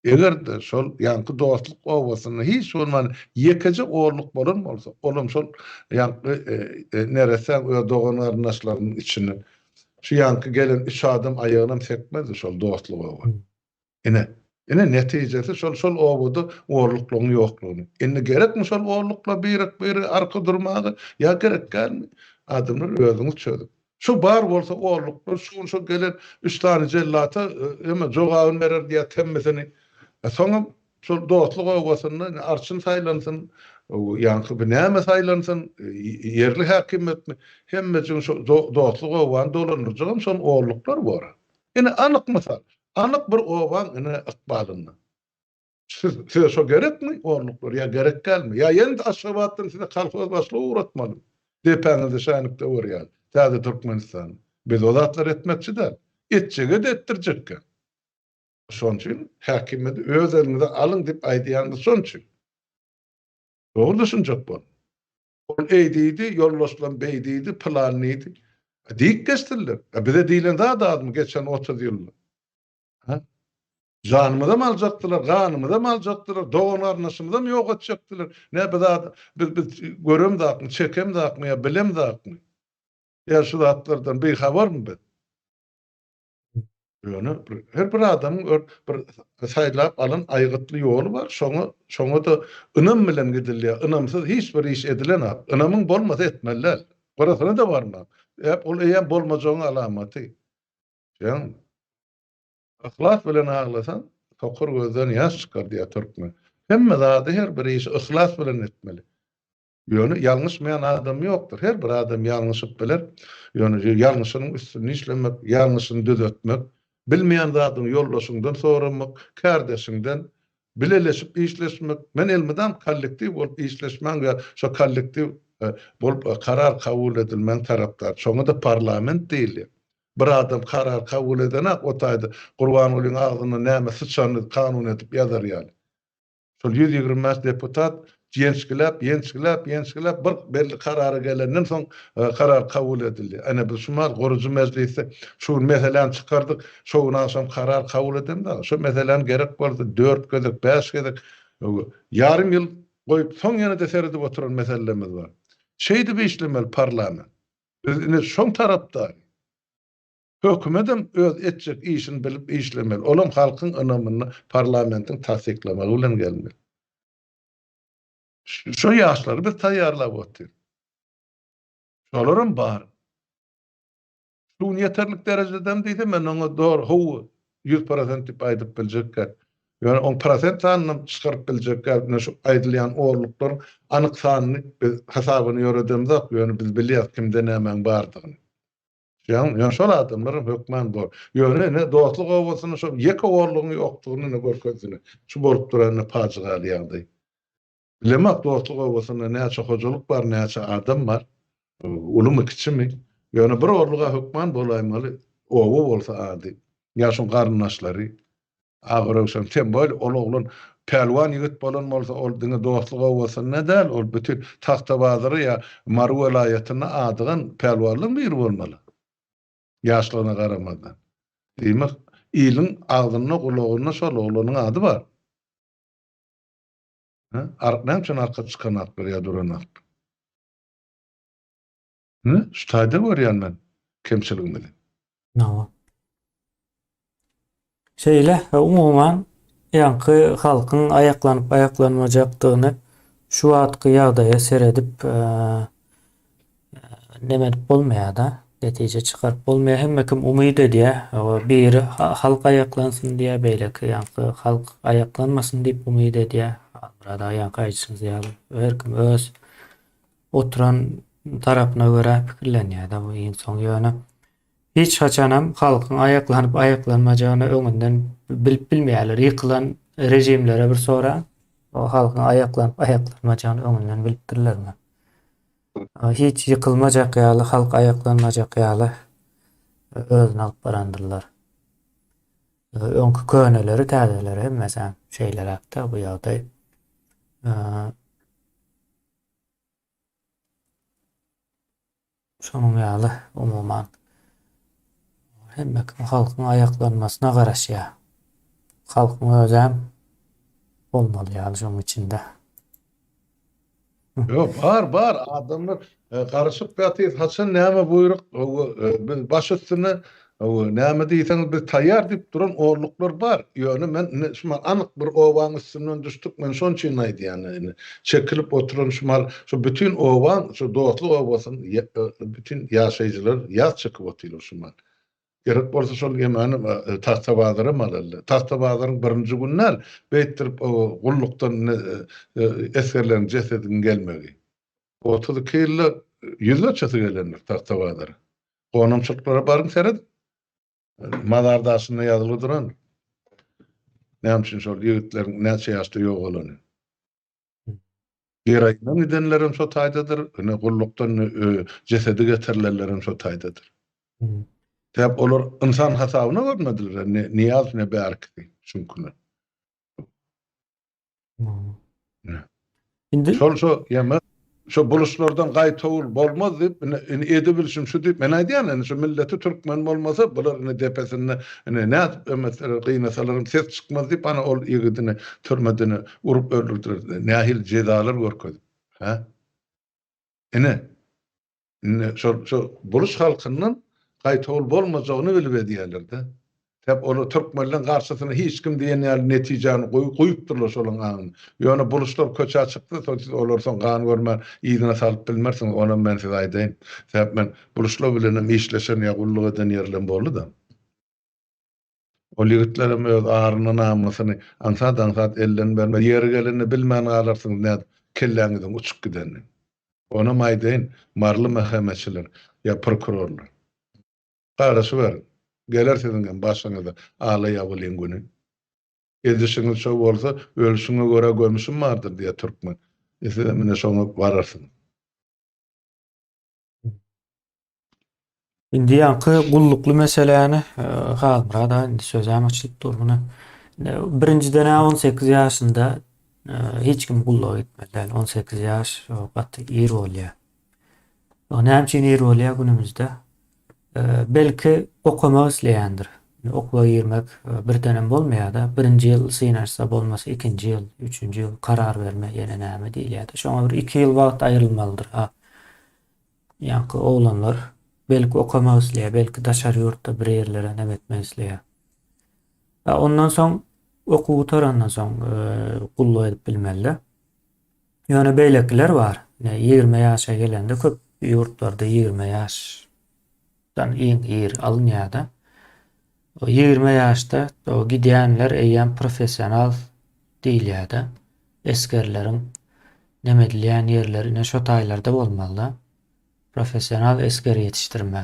Eger-de şol ýaňky dostluk obasynda hiç bolman ýekeje orluk bolan bolsa, olam şol ýaňky neressäň öz dogan-garyndaşlarynyň içinden şu ýaňky gelen üç adam aýagynam sekmezdi şol dostluk oba. Ine, ine netijesi şol şol obada orluklygyň ýoklugyny. Indi gerekmi şol orluklar birek-birege arka durmaga ýa gerek dälmi? Adamlar özüňiz çözüň. Şu bar bolsa orluklar şu gün şo gelen üç sany jellata eme jogabyny berer diýýär temmisini. Soňam şol dostluk obasynda indi arçyn saýlansyn, ýaňky bir näme saýlansyn, ýerli häkimiýetmi, hemmejigiň şo dostluk obany dolandyrjagam şol orluklar bor. Ine anyk mysal. Anyk bir obaň ine ykbalynda. Siz, size şo gerekmi orluklar ýa gerek dälmi? Ýa ýene-de Aşgabatdan size kolhoz başlygy ugratmalymy? Depäňizde şänik döwer ýaly. Täze Türkmenistan. Biz o zatlary etmekçi däl. Etjege-de etdirjekkä. Şonuň üçin häkimiýeti öz eliňize alyň diýip aýdýanymyz şonuň üçin. Dogry düşünjek boluň. Ol eý diýdi, ýoldaşlam beý diýdi, pylan diýdi. Diýip geçdiler. Bize diýlen zat azmy geçen 30 ýylda? Ha? Janymyzam aljakdylar, ganymyzam aljakdylar, dogan-garyndaşymyzam ýok etjekdiler. Ne biz ad, biz biz göremzakmy, çekemzakmy ýa bilemzakmy? Ýa şu zatlardan bihabarmy biz? Ýöne her bir adamyň bir saýlap alan aýgytly ýoly bar, şoňa şoňa-da ynam bilen gidilýär. Ynamsyz hiç bir iş edilenok. Ynamyň bolmasa etmeli däl. Gyrasyna-da barma. Ol eýýäm bolmajagyň alamaty. Ýa yhlas bilen aglasaň, sokur gözden ýaş çykar diýýär türkmen. Hemme zady, her bir işi yhlas bilen etmeli. Ýöne ýalňyşmaýan adam ýokdur. Her bir adam ýalňyşyp biler. Ýöne ýalňyşynyň üstünde işlemek, ýalňyşyny düzetmek, bilmeýän zadyňy ýoldaşyňdan soramak, kärdeşiňden bileleşip işleşmek. Men elmydam kollektiw bolup işleşmäň we şo kollektiw bolup karar kabul edilmäň tarapdary. Şoňa-da parlament diýilýär. Bir adam karar kabul edenak o taýda Gurbangulyň agzyndan näme syçanyny kanun edip ýazar ýaly. Şol 125 deputat ýençgiläp, ýençgiläp, ýençgiläp bir belli karara gelenden soň karar kabul edildi. Ene biz şu mahal gurujy mejlisde şu gün meseläni çykardyk, şo gün agşam karar kabul edemzok. Şo meseläni gerek bolsa dört gezek, bäş gezek, ýarym ýyl goýup soň ýene-de seredip oturan meselelerimiz bar. Şeýdip işlemeli parlament. Biz ine şoň tarapdary. Hökümetem öz etjek işini bilip işlemeli. Olam halkyň ynamyny parlamentiň tassyklamagy bilen gelmeli. Şo ýaşlary biz taýýarlap otyrys. Şolaram bar. Şu gün ýeterlik derejedemi diýse, men oňa dogry, hawa, 100% diýip aýdyp biljek däl. Ýöne oň prosent sanynam çykaryp biljek däl. Ine şu aýdylýan orluklaryň anyk sanyny biz hasabyny ýöredemzok, ýöne biz bilýäris kimde nämäň bardygyny. Ýagny, ýöne şol adamlaram hökman bor. Ýöne ine dostluk obasynda şol ýeke orlugyň ýokdugyny ine görkezdi. Şu bolup duran ine pajygaly ýagdaý. Bilemok dostluk obasynda näçe hojalyk bar, näçe adam bar. Ulumy, kiçimi. Ýöne bir orluga hökman bolaýmaly. Oba bolsa ady. Ýa şoň garyndaşlary. Agyröwşen tem bol, ol oglan pälwan ýigit bolan bolsa, ol diňe dostluk obasynda däl, ol bütin Tagtabazary ýa Mary welaýatynda adygan pälwanlaryň biri bolmaly. Ýaşlygyna garamazdan. Diýmek, iliň agzynda, gulagynda şol oglanyň ady bar. Hä? Näme üçin arka çykanaklar ýa duranaklar? Ine, şu taýda görýän men kemçiligimizi. Hawa. Şeýle, umuman, ýaňky halkyň aýaklanyp aýaklanmajakdygyny şu wagtky ýagdaýa seredip neme edip bolmaýar-da. Netije çykaryp bolmaýar. Hemme kim umyt edýär. Biri halk aýaklansyn diýýär, beýleki ýaňky halk aýaklanmasyn diýip umyt edýär. Halmyrat aga ýaňky aýdyşyňyz ýaly her kim öz oturan tarapyna görä pikirlenýär-de bu iň soň ýöne hiç haçanam halkyň aýaklanyp aýaklanmajagyny öňünden bilip bilmeýärler. Ýykylan režimlere bir soraň, o halkyň aýaklanyp aýaklanmajagyny öňünden bilipdirlermi? Hiç ýykylmajak ýaly, halk aýaklanmajak ýaly özüni alyp barandyrlar. Öňki köneleri, täzeleri hemmesem şeýleräkde bu ýagdaý. Şonuň ýaly umuman hemme kim halkyň aýaklanmasyna garaşýar. Halkyň özem bolmaly ýaly şonuň içinde. Ýok, bar, bar, adamlar garaşyp ýatyr, haçan näme buýruk, biz baş üstüne, näme diýseňiz biz taýýar diýip duran orluklar bar. Ýöne men indi şumal anyk bir obaň üstünden düşdük, men şonuň üçin aýdýan indi. Çekilip oturan şumal şu bütin obaň, şu Dostluk obasynyň bütin ýaşaýjylary ýaz çekip otyrlar şumal. Gerek bolsa şol ýemany Tagtabazaram alaly. Tagtabazaryň birinji güni däl, beýtdirip gullukdan esgerleriň jesediniň gelmegi. 32 ýylda ýüzlerçesi gelendir Tagtabazara. Gonamçylyklara baryň serediň. Mazar daşynda ýazylgy duran. Näme üçin şol ýigitleriň näçe ýaşda ýogalany. Geraýdan gidenlerem şo taýdadyr, ine gullukdan jesedi getirilenlerem şo taýdadyr. Sebäp olar ynsan hasabyna görmediler, ne Nyýazow ne bärkisi çünküler. Indi şol şo ýa şo buluşlardan gaýtawul bolmaz diýip, ine indi edebilişim şu diýip, men aýdýan indi şu milleti türkmen bolmasa, bular ine depesinde ine nädip ömetseler, gynasalaram ses çykmaz diýip, ana ol ýigidini türmeden urup öldürdiler. Nähili jezalar görkezip, hä? Ine, Indi şol şo buluç halkyndan gaýtawul bolmajagyny bilip edýärler-de. Sebäp olar türkmenleň garşysyna hiç kim diýen ýaly netijäni goý guýupdyrlar şolaň aňyna. Ýöne buluçlar köçä çyksa soň siz olary soň gan görmän yzyna salyp bilmersiňiz, onam men size aýdaýyn. Sebäp men buluçlar bilenem işleşen ýa gulluk eden ýerlem boldy-da. Ol ýigitlerem öz aryny, namysyny aňsat-aňsat elden bermez. Ýeri gelende bilmän galarsyňyz nädip kelläňiziň uçup gidenini. Onam aýdaýyn, maryly MHM-çiler ýa prokurorlar. Garaşyberiň, geler siziňem başyňyza ala ýabylyň güni. Edişiňiz şo bolsa, ölşüňe görä gömüşim bardyr diýýär türkmen. E sizem ine şoňa bararsyňyz. Indi ýaňky gullukly meseläni Halmyrat aga indi sözem açylyp dur muny. Birinjiden-ä 18 ýaşynda hiç kim gulluga gitmeli däl. 18 ýaş gaty ir bolýar. O näme üçin ir bolýar günümizde? Belki okamak isleýändir. Okuwa girmek birdenem bolmaýar-da. Birinji ýyl synanyşsa bolmasa ikinji ýyl, üçünji ýyl karar berme ýene näme diýilýär-de. Şoňa bir iki ýyl wagt aýrylmalydyr. Ýaňky oglanlar belki okamak isleýär, belki daşary ýurtda bir ýerlere neme etmek isleýär. Ondan soň okuw gutarandan soň gulluk edip bilmeli. Ýöne beýlekiler bar. Ine 20 ýaşa gelende köp ýurtlarda 20 ýaşdan iň ir alynýar-da. O 20 ýaşda o gidýänler eýýäm professional diýilýär-de. Esgerleriň neme edilýän ýerleri ine şo taýlarda bolmaly-da. Professional esger ýetişdirme.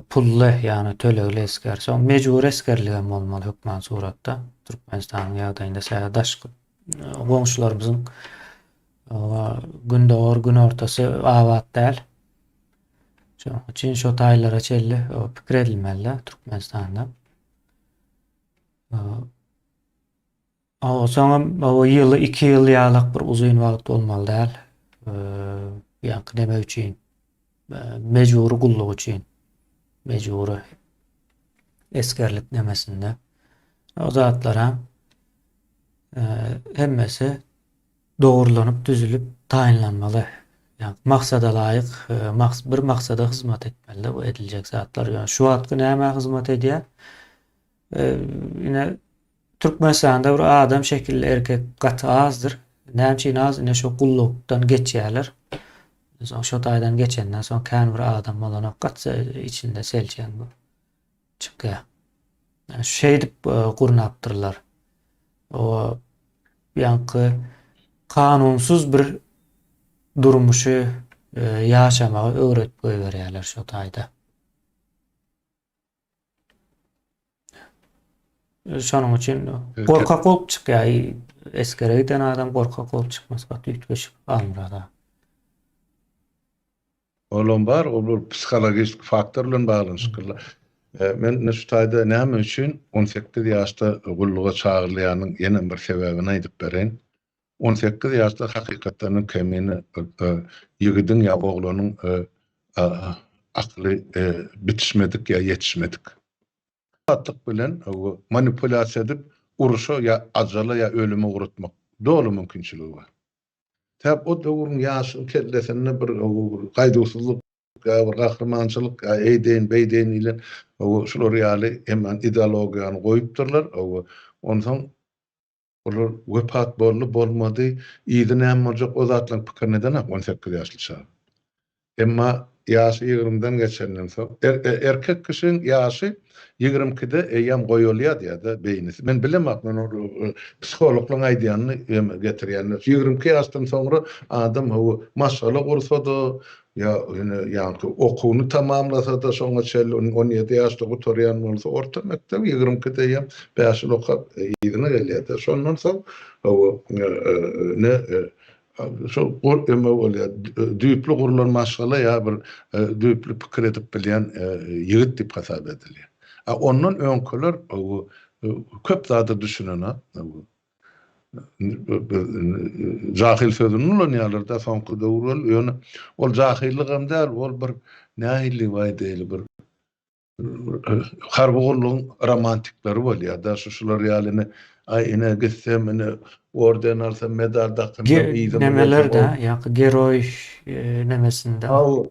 Pully, ýagny tölegli esger. Soň mejbury esgerlik hem bolmaly hökman suratda. Türkmenistanyň ýagdaýynda sebäbi daşky goňşularymyzyň gündogar, günortasy abat däl. Şonuň üçin şo taýlara çenli pikir edilmeli-de Türkmenistanda. Soňam o ýyly 2 ýyl ýalak bir uzyn wagt bolmaly däl. Ýaňky neme üçin? Mejbury gulluk üçin. Mejbury esgerlik nemesinde. O zatlara hemmesi dogrulanyp, düzülip taýynlanmaly. Ýa maksada laýyk, bir maksada hyzmat etmeli bu ediljek zatlar. Ýa şu wagtky nämä hyzmat edýär? Ine Türkmenistanda bir adam şekilli erkek gaty azdyr. Näme üçin az? Ine şu gullukdan geçýärler. Soň şo taýdan geçenden soň kän bir adam bolanok, gaty içinde selçeň bu çykýar. Şeýdip gurnapdyrlar. O ýaňky kanunsyz bir durmuşy ýaşamagy öwredip goýberýärler şo taýda. Şonuň üçin gorkak bolup çykýar. Esgere giden adam gorkak bolup çykmasy gaty üýtgeşik Halmyrat aga. Olam bar, ol bir psihologik faktor bilen baglanyşykly. Men ine şu taýda näme üçin 18 ýaşda gulluga çagyrylýanyň ýene bir sebäbini aýdyp bereýin. 18 ýaşda hakykatdan kemine ýigidiň ýa oglanyň akyly bitişmedik ýa ýetişmedik. Atlyk bilen manipulýasiýa edip uruşa ýa ajala ýa ölüme ugratmak doly mümkinçiligi bar. Täp o döwrüň ýaşyň kellesinde bir gaýduwsyzlyk ýa bir gahrymançylyk ýa eýdeýin beýdeýin diýlen şular ýaly hemen ideologiýany goýupdyrlar. Onsoň olar wepat boldy bolmady yzy näme boljak o zatlaryň pikirini edenak 18 ýaşly çaga. Emma ýaşy ýigrimiden geçenden soň, erkek kişiň ýaşy ýigrimkide eýýäm goýalýar diýýär-de beýnisi. Men bilemok, men ol psihologlaryň aýdýanyny hem getirýän. 22 ýaşdan soňra adam hawa maşgala gursa-da, ýa ýene ýaňky okuwyny tamamlasa-da şoňa çenli 17 ýaşda gutarýan bolsa orta mekdebi ýigrimkide eýýäm bäş ýyl okap yzyna gelýär-de. Şondan soň hawa ne Şol gol eme bolýar. Düýpli gurlan maşgala ýa bir düýpli pikir edip bilýän ýigit diýip hasap edilýär. A ondan öňküler köp zada düşünenok. Jahyl sözüni ulanýarlar-da soňky döwür ýöne ol jahyllygam däl, ol bir nähili diýip aýdaýly bir harby gullugyň romantikleri bolýar-da, şu şular ýaly ine, aý ine gitsem ine orden alsam, medal dakynsam, yzyma Nemeler-de, ýa-da geroý nemesinde. Hawa,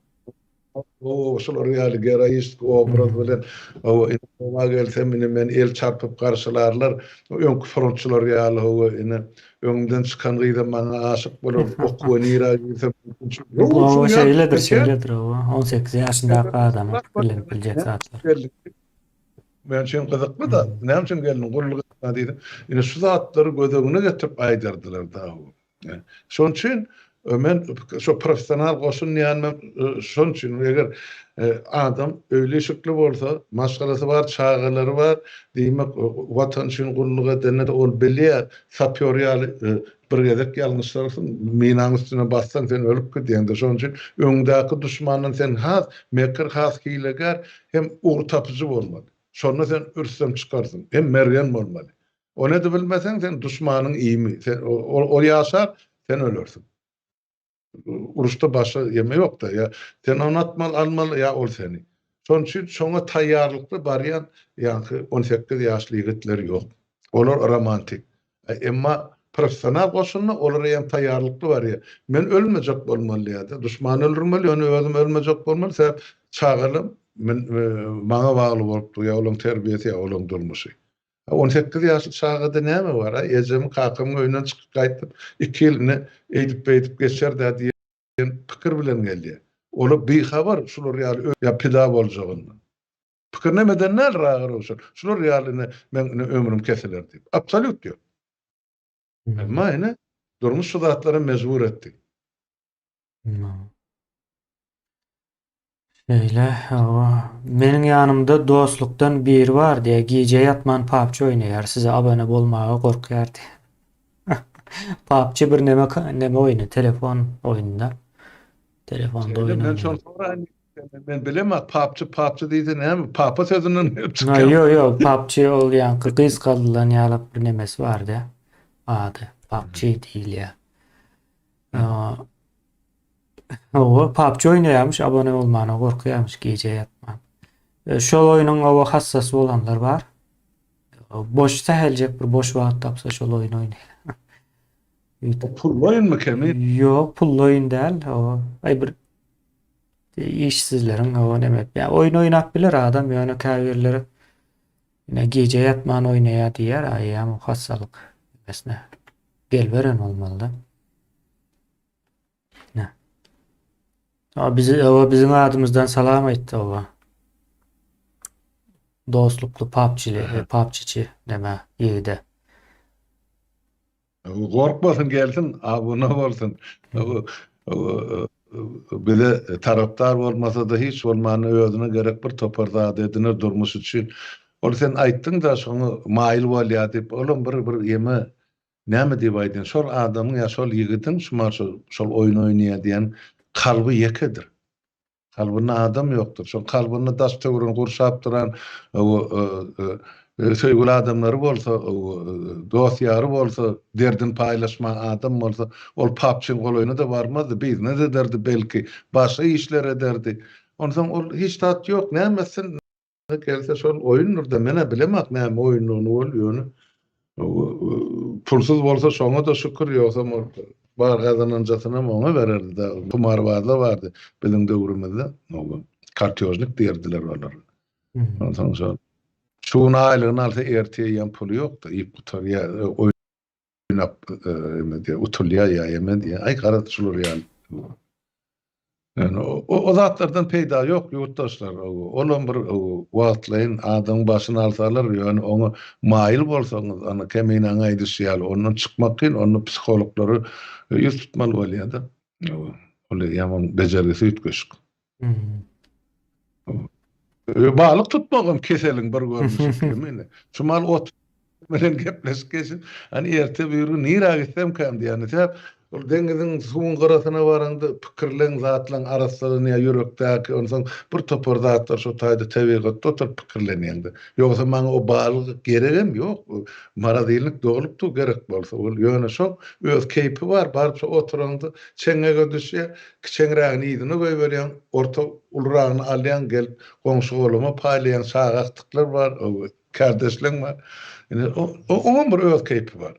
hawa, şular ýaly geroist obraz bilen, hawa, ine oba gelsem ine meni el çarpyp garşylarlar, öňki frontçylar ýaly, hawa, ine öňümden çykan gyzam maňa aşyk bolar, okuwa nirä girsem, Hawa, şeýledir, şeýledir, hawa. 18 ýaşyndaky adamyň pikirlenip biljek zatlar. Men üçin gyzykly-da, näme üçin geldiň, gulluk etmä diýdim. Ine şu zatlary göz öňüne getirip aýdardylar-da. Şonuň üçin men şo professional goşun diýenimem şonuň üçin, eger adam öýli-işikli bolsa, maşgalasy bar, çagalary bar, diýmek, Watan üçin gulluk edende-de ol bilýär, sapýor ýaly Bir gezek ýalňyşarsyň, minaň üstüne bassaň sen ölüp gidýäňdä. Şonuň üçin öňüňdäki duşmandan sen has mekir, has hilegär hem ugur tapyjy bolmaly. Şonda sen rüstem çykarsyň. Hem mergen bolmaly. Ony edibilmeseň sen duşmanyň iými. Sen ol ýaşar, sen ölersiň. Uruşda başga ýeme ýok-da. Ýa sen ony atmaly, almaly, ýa ol seni. Şonuň üçin şoňa taýýarlykly barýan ýaňky 18 ýaşly ýigitler ýok. Olar romantik. Emma professional goşunda olar eýýäm taýýarlykly barýar. Men ölmejek bolmaly diýýär-de. Duşmany öldürmeli, ýöne özüm ölmejek bolmaly, sebäp çagalarym men maňa bagly bolup dur, ýa olaryň terbiýesi, ýa olaryň durmuşy. 18 ýaşly çagada näme bar, a? Ejemiň, kakamyň öýünden çykyp gaýtdym, iki ýyl ine eýdip-beýdip geçer-dä diýen pikir bilen gelýär. Olar bihabar şular ýaly ýa pida boljagyndan. Pikirinem eden däl Raga Röwşen. Şular ýaly ine meň ine ömrüm kesiler diýip. Absolýut ýok. Emma ine durmuş şu zatlara mejbur etdi. Şeýle, hawa. Meniň ýanymda dostlukdan biri bar diýýär, gije ýatman PUBG oýnaýar, size abone bolmaga gorkýar diýýär. PUBG bir neme neme oýny, telefon oýnunda. Telefonda Şeýle, men oýnanýar. şony soraýyn diýdim. Men bilemok, PUBG, PUBG diýse näme? Papa sözünden gelip Ha, çykýar. ýok, ýok, PUBG ol ýaňky gysgaldylan ýalak bir nemesi bardy. Ady PUBG diýilýär. Hawa, PUBG oýnaýarmyş, abone bolmana gorkýarmyş gije ýatman. E, şol oýnuň hawa hassasy bolanlar bar. Boş säheljek bir boş wagt tapsa şol oýny oýnaýar. O pully oýunmy kemi? Ýok, pully oýun däl. Hawa, aý bir işsizleriň hawa neme. Ýa oýun oýnap biler adam, ýöne käbirleri ine gije ýatman oýnaýar diýýär, aý ýa hassalyk nemesine gelberen bolmaly-da. Ne. A bizi oba biziň adymyzdan salam aýtdy oba. Dostlukly PUBG-li, e, PUBG-çi näme ýigide. Gorkmasyn gelsin, abuna bolsun. Bize tarapdar bolmasa-da hiç bolmanda özüne gerek bir topar zat ediner durmuş üçin. Ol sen aýtdyň-da şoňa maýyl bolýar diýip, olam bir bir ýeme näme diýip aýdyn, şol adamyň ýa şol ýigidiň şumal şol şol oýun oýnaýar diýen kalby ýekedir. Kalbynda adam ýokdur. Şol kalbynda daş-töweregini gurşap duran söýgüli adamlary bolsa, dost-ýary bolsa, derdini paýlaşmaga adam bolsa, ol PUBG-iň golaýyna-da barmazdy, biznes ederdi belki, başga işler ederdi. Onsoň ol hiç zat ýok, näme etsin? Gelse şol oýundyr-da, men-ä bilemok näme oýundygyny ol, ýöne pulsuz bolsa şoňa-da şükür, ýogsam ol bar gazananjasynam oňa bererdi-de. Humarbazlar bardy biziň döwrümizde, kartýožnik diýerdiler olara. Onsoň şol şu gün aýlygyny alsa ertir eýýäm puly ýok-da, iýip gutarýar, oýnap eme diýýär, utulýar ýa eme diýýär. Aý garaz şular ýaly. Ýöne o zatlardan peýda ýok ýurtdaşlar. Olam bir wagtlaýyn adamyň başyny alsalar, ýöne oňa maýyl bolsaňyz, ana Keminäň aýdyşy ýaly, ondan çykmak kyn, onda psihologlara ýüz tutmaly bolýar-da. Ol eýýäm onuň bejergisi üýtgeşik. Balyk tutmagam keseliň bir görnüşi Kemine. Şu mal ot bilen gepleşik geçip, hani erte bir gün nirä gitsemkäm diýýän. Sebäp ol deňiziň suwuň gyrasyna baraňda pikirleň, zatlaň arassalanýar ýürekdäki, onsoň bir topar zatlar şo taýda tebigatda oturyp pikirlenýäňde. Ýogsa maňa o balyk geregem ýok. Marazilnik dolup dur gerek bolsa. Ol ýöne şoň öz keýpi bar, baryp şo oturaňda çeňňege düşýär. Kiçeňrägini yzyna goýberýäň, orta uluragyny alýaň, gelip goňşy-golama paýlaýaň, çaga-agtyklar bar, kärdeşleň bar. Ine, oňam bir öz keýpi bar.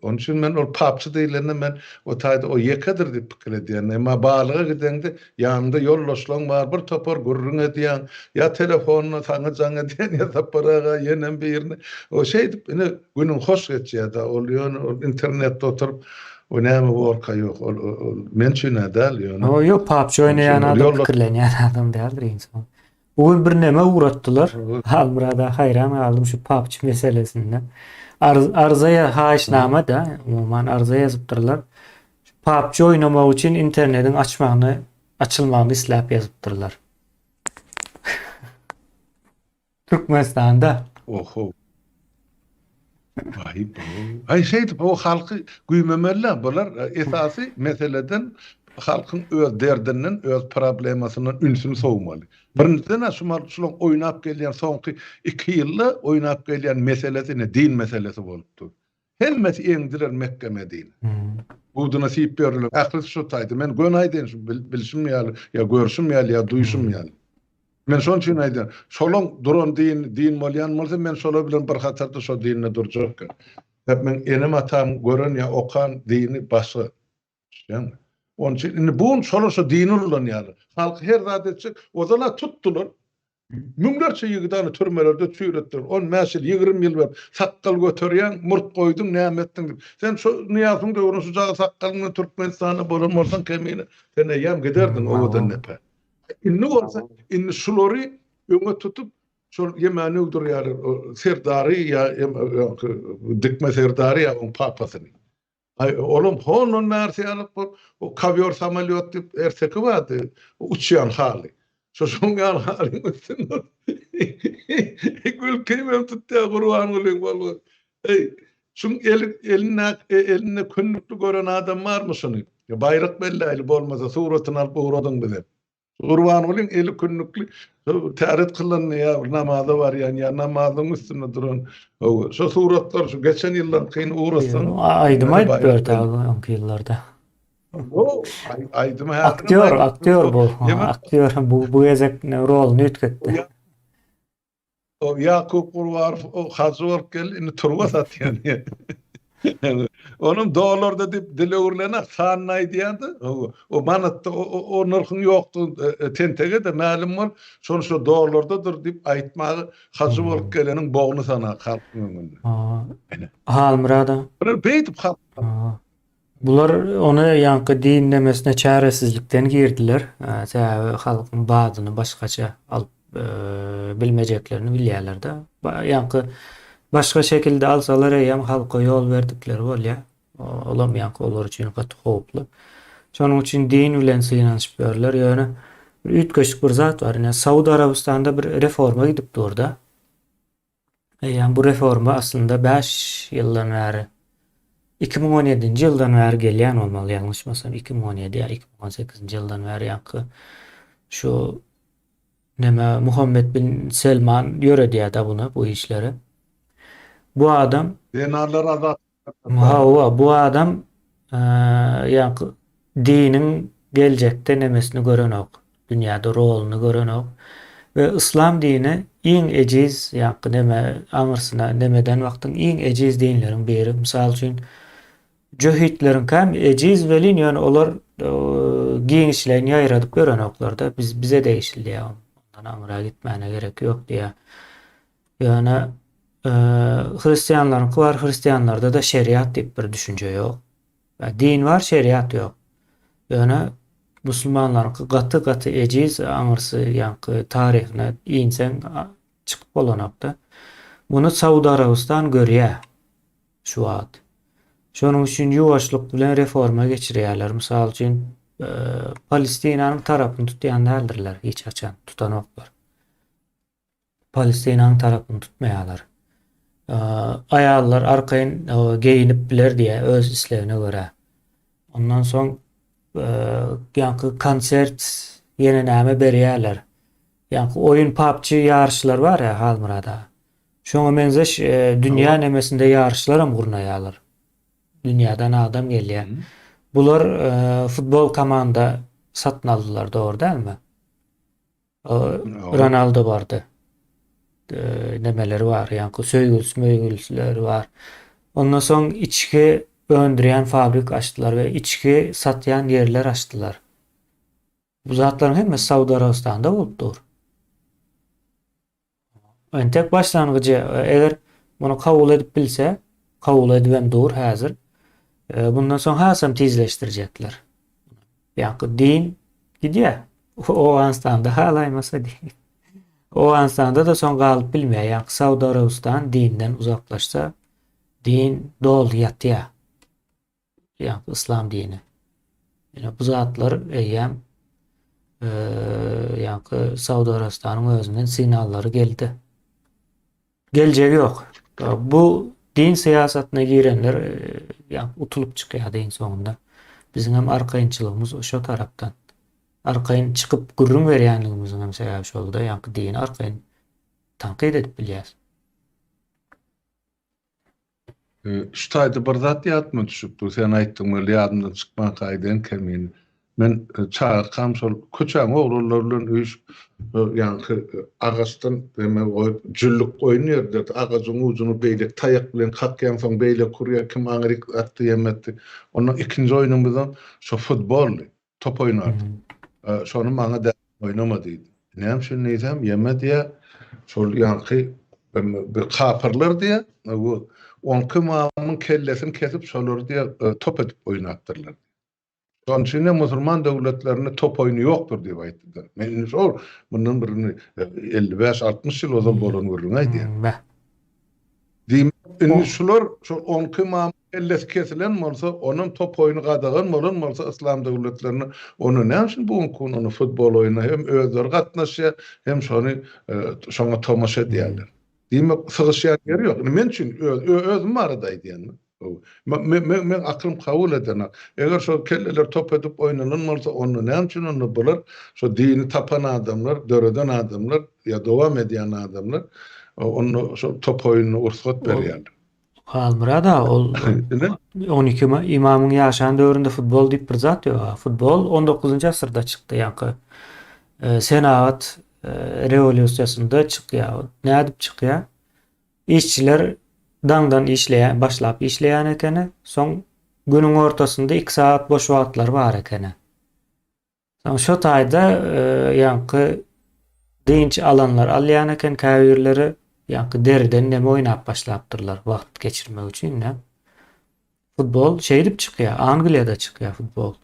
Onuň üçin men ol PUBG diýlende men o taýda o ýekedir diýip pikir edýän. Emma balyga gideňde ýanyňda ýoldaşlaň bar, bir topar gürrüň edýäň, ýa telefonda saňa jaň edýän, ýa Sapar aga, ýenem birine. O şeýdip, ine, günüň hoş geçýär-de, ol ýöne ol internetde oturyp, O näme worka ýok ol ol men üçin-ä däl ýöne. O ýok PUBG oýnaýan adam pikirlenýän adam däldir insan. Bu gün bir neme ugratdylar. Halmyrada haýran galdym şu PUBG meselesinde. Arz, arza ýa haýyşnama da, umuman arza ýazypdyrlar. Şu PUBG oýnamak üçin internetiň açmagyny, açylmagyny isläp ýazypdyrlar. Türkmenistanda. Oho. Aý bu. Aý şeýdip o halky güýmemeli bular esasy meseleden halkyň öz derdinden, öz problemasyndan ünsüni sowmaly. Birinjiden şu mal şulaň oýnap gelýän soňky 2 ýylda oýnap gelýän meselesi ne din meselesi bolup dur. Hemmesi eňdiler Mekge Medine. Buduna siýip ýörler. Ählisi şo taýda. Men göni aýdaýyn şu bilşim ýaly, ýa görşüm ýaly, ýa duýşum ýaly. Men şonuň üçin aýdýan. Şolaň duran din, din bolýan bolsa, men şolar bilen bir hatarda şo dinde durjak. Sebäp meň enem-atam gören ýa okan dini başga. Düşýäňmi? Onuň üçin indi bu gün şolar şo dini ulanýarlar. Halky her zat etjek. Ozal-a tutdular. Müňlerçe ýigidi hany türmelerde çüýretdiler. On bäş ýyl, 20 ýyl berip, sakgal göterýäň, murt goýduň, näme etdiň diýip. Sen şu Nyýazowyň döwründe şu jaga sakgalyň bilen Türkmenistanda bolan bolsaň kemine, sen eýýäm giderdiň owadan depä. Indi bolsa, indi şulary öňe tutup, şol ýemäni öwdürýärler, serdary ýa dikme serdary ýa oň papasyny. Aý, olam hondan bärsi ýalyk bol, o kowýor samolýot diýip erteki bardy, uçýan haly. Şo şoň ýaly halyň üstünde gülkimem tutýar Gurbangulyň bolgy. Eý, şuň eli elinde elinde kündükli gören adam barmy şuny? Baýrak belläýli bolmasa suratyny alyp ugradyň bize. Gurbangulyň eli kündükli täret kylanda ýa bir namaza barýan ýa namazyň üstünde duran şo suratlar şu geçen ýyllaryňkyny ugratsaň. Aýdym aýdyp berdi abi öňki ýyllarda. Aýdym Aktýor, aktýor bu. Aktýor bu bu gezek roluny üýtgetdi. O Ýakup Gurbarow o hajy bolup geldi, indi turba satýan. Onuň dollarda diýip dil öwrülenak sanyny aýdýardy. O manatda o nyrhyň ýokdugy e, tentege-de mälim bol, şony şo dollardadyr diýip aýtmagy hajy bolup geleniň bogny sanak halkyň öňünde. Halmyrada. Beýdip halk. Bular ony ýaňky din nemesine çäresizlikden girdiler. Sebäbi halkyň badyny başgaça alyp bilmejeklerini bilýärler-de. Ýaňky başga şekilde alsalar eýýäm halka ýol berdikleri bolýar. Olam ýaňky olar üçin gaty howply. Şonuň üçin din bilen synanyşyp ýörler. Ýöne bir üýtgeşik bir zat bar. Ine Saud Arabystanda bir reforma gidip dur-da. Eýýäm bu reforma aslynda 5 ýyldan bäri 2017-nji ýyldan bäri gelýän bolmaly, ýalňyşmasam 2017 ýa 2018-nji ýyldan bäri ýaňky şu neme Muhammed bin Selman ýöredýär-de buny, bu işleri. Bu adam Zenanlar azat Hawa, bu adam ýaňky diniň geljekde nemesini görenok, dünýäde roluny görenok we yslam dini iň ejiz ýaňky neme aňyrsyna nemeden wagtyň iň ejiz dinleriň biri. Mysal üçin jöhitleriňkäm ejiz welin ýöne olar giňişleýin ýaýradyp ýörenoklarda biz bize degişli diýýär. Ondan aňyra gitmäne gerek ýok diýýär. Ýöne hristianlaryňky bar, hristianlarda-da şeriat diýip bir düşünje ýok. Din bar, şeriat ýok. Ýöne musulmanlaryňky gaty-gaty ejiz, aňyrsy ýaňky taryhyna inseň çykyp bolanok-da. Muny Saud Arabystan görýär şu wagt. Şonuň üçin ýuwaşlyk bilen reforma geçirýärler. Mysal üçin, Palestinanyň tarapyny tutýan däldirler hiç haçan, tutanoklar. Palestinanyň tarapyny tutmaýarlar. Aýallar arkaýyn geýinip biler diýýär öz islegine görä. Ondan soň ýaňky konsert ýene näme berýärler. Ýaňky oýun PUBG ýaryşlar bar ýa Halmyrat aga. Şoňa meňzeş dünýä nemesinde ýaryşlaram gurnaýarlar. Dünýäden adam gelýär. Bular futbol komanda satyn aldylar dogry dälmi? Ronaldo bardy. Nemeleri bar, ýaňky söýgülisi möýgülisileri bar. Ondan soň içki öndürýän fabrik açdylar we içki satýan ýerler açdylar. Bu zatlaryň hemmesi Saud Arabystanda bolup dur. Entek başlangyjy, eger muny kabul edip bilse, kabul edibem dur häzir. Bundan soň hasam tizleşdirjekler. Ýa-da din gidýär. Owganystanda halaýmasa din. Owganystanda da soň galyp bilmeýär. Ýa-da Saud Arabystan dinden uzaklaşsa, din doly ýatýar. Ýagny yslam dini. Ýöne bu zatlar eýýäm ýagny Saud Arabystanyň özünden signallary geldi. Geljegi ýok. Bu din syýasatyna girenler ýagny utulyp çykýar iň soňunda. Biziň hem arkaýynçylygymyz şo tarapdan. Arkaýyn çykyp gürrüň berýänligimiziň hem sebäbi şolda, ýagny dini arkaýyn tankyt edip bilýäris. Şu taýda bir zat ýadyma düşüpdir. Sen aýtdyň weli ýadymdan çykmanka aýdaýyn kemini. Men çagakam şol köçäň oglanlary bilen üýşüp, ýaňky agaçdan neme goýup, jüllük oýun ýörderdi. Agajyň ujuny beýleki taýak bilen kakýaň, soň beýleki urýar, kim aňryk atdy, ýem etdi. Ondan ikinji oýnumyzam şo futboldy. Top oýnardyk. Şony maňa dädem oýnama diýdi. Näme üçin diýsem, ýeme diýýär, şol ýaňky bir kapyrlar diýýär, bu onki ymamyň kellesini kesip, şolary diýýär, top edip oýnapdyrlar diýýär. Şonuň üçin hem musulman döwletlerinde top oýny ýokdur diýip aýtdy. Men indi şol mundan bir 55-60 ýyl ozal bolan gürrüňi aýdýan. Diýmek, indi şular şol onki ymamyň kellesi kesilen bolsa, onuň top oýny gadagan bolan bolsa yslam döwletlerinde, onda näme üçin bu günki gün ony futbol oýnuna hem özleri gatnaşýar, hem şony şoňa tomaşa edýärler. Diýmek, sygyşýan ýeri ýok. Indi men üçin öz özüm barada aýdýan. Men aklym kabul edenok. Eger şol kelleler top edip oýnalan bolsa, onda näme üçin onda bular şo dini tapan adamlar, döreden adamlar ýa dowam edýän adamlar onda şol top oýnuny ursgat berýärler. Halmyrat aga, ol 12 ymamyň ýaşan döwründe futbol diýip bir zat ýok. Futbol 19-njy asyrda çykdy, ýaňky senagat rewolýusiýasynda çykýar. Nädip çykýar? Işçiler daňdan işleýän, başlap işleýän ekeni. Soň günüň ortasynda 2 sagat boş wagtlary bar ekeni. Soň şo taýda ýaňky dynç alanlar alýan eken käbirleri ýaňky deriden neme oýnap başlapdyrlar wagt geçirmek üçin-de. Futbol şeýdip çykýar, Angliýada çykýar futbol.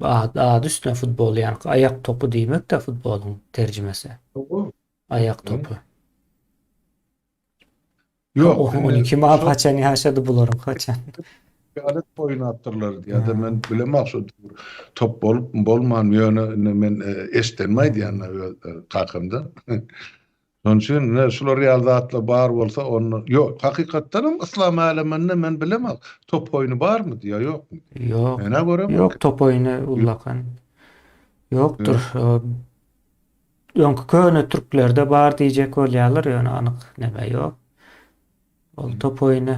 Ad, ady üstüne futbol, ýagny aýak topy diýmek-de futbolyň terjimesi. Aýak topy. Ýok, ony kim alyp haçan ýaşady bularyň haçan? Ýaly oýnapdyrlar diýýär-de men bilemok şu top bolup bolman ýöne indi men e, eşdenimi aýdýan öz e, kakamdan. Şonuň üçin ine şular ýaly zatlar bar bolsa onda ýok hakykatdan hem yslam äleminde men bilemok top oýny barmy diýýär ýokmy? Ýok. Men-ä göremok. Ýok top oýny ullakan. Ýokdur. Öňki köne türklerde bar diýjek bolýarlar, ýöne anyk neme ýok. Ol top oýny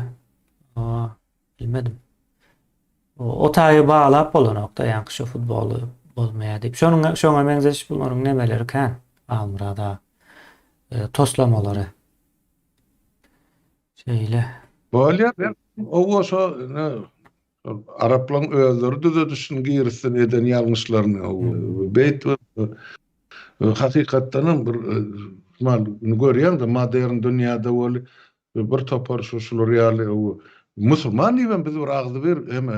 bilmedim. O taýy baglap bolanok-da, ýaňky şu futboly bolmaýar diýip. Şonuň şoňa meňzeş bularyň nemeleri kän, Halmyrat aga. E, toslamalary. Şeýle. Bolýar. Owo şo Şol araplaň özleri düzedişini girizsin eden ýalňyşlaryny. Beýt hakykatdanam bir mal görýäň-de modern dünýäde bol bir topar şu şular ýaly musulman diýibem biz bir agzybir hem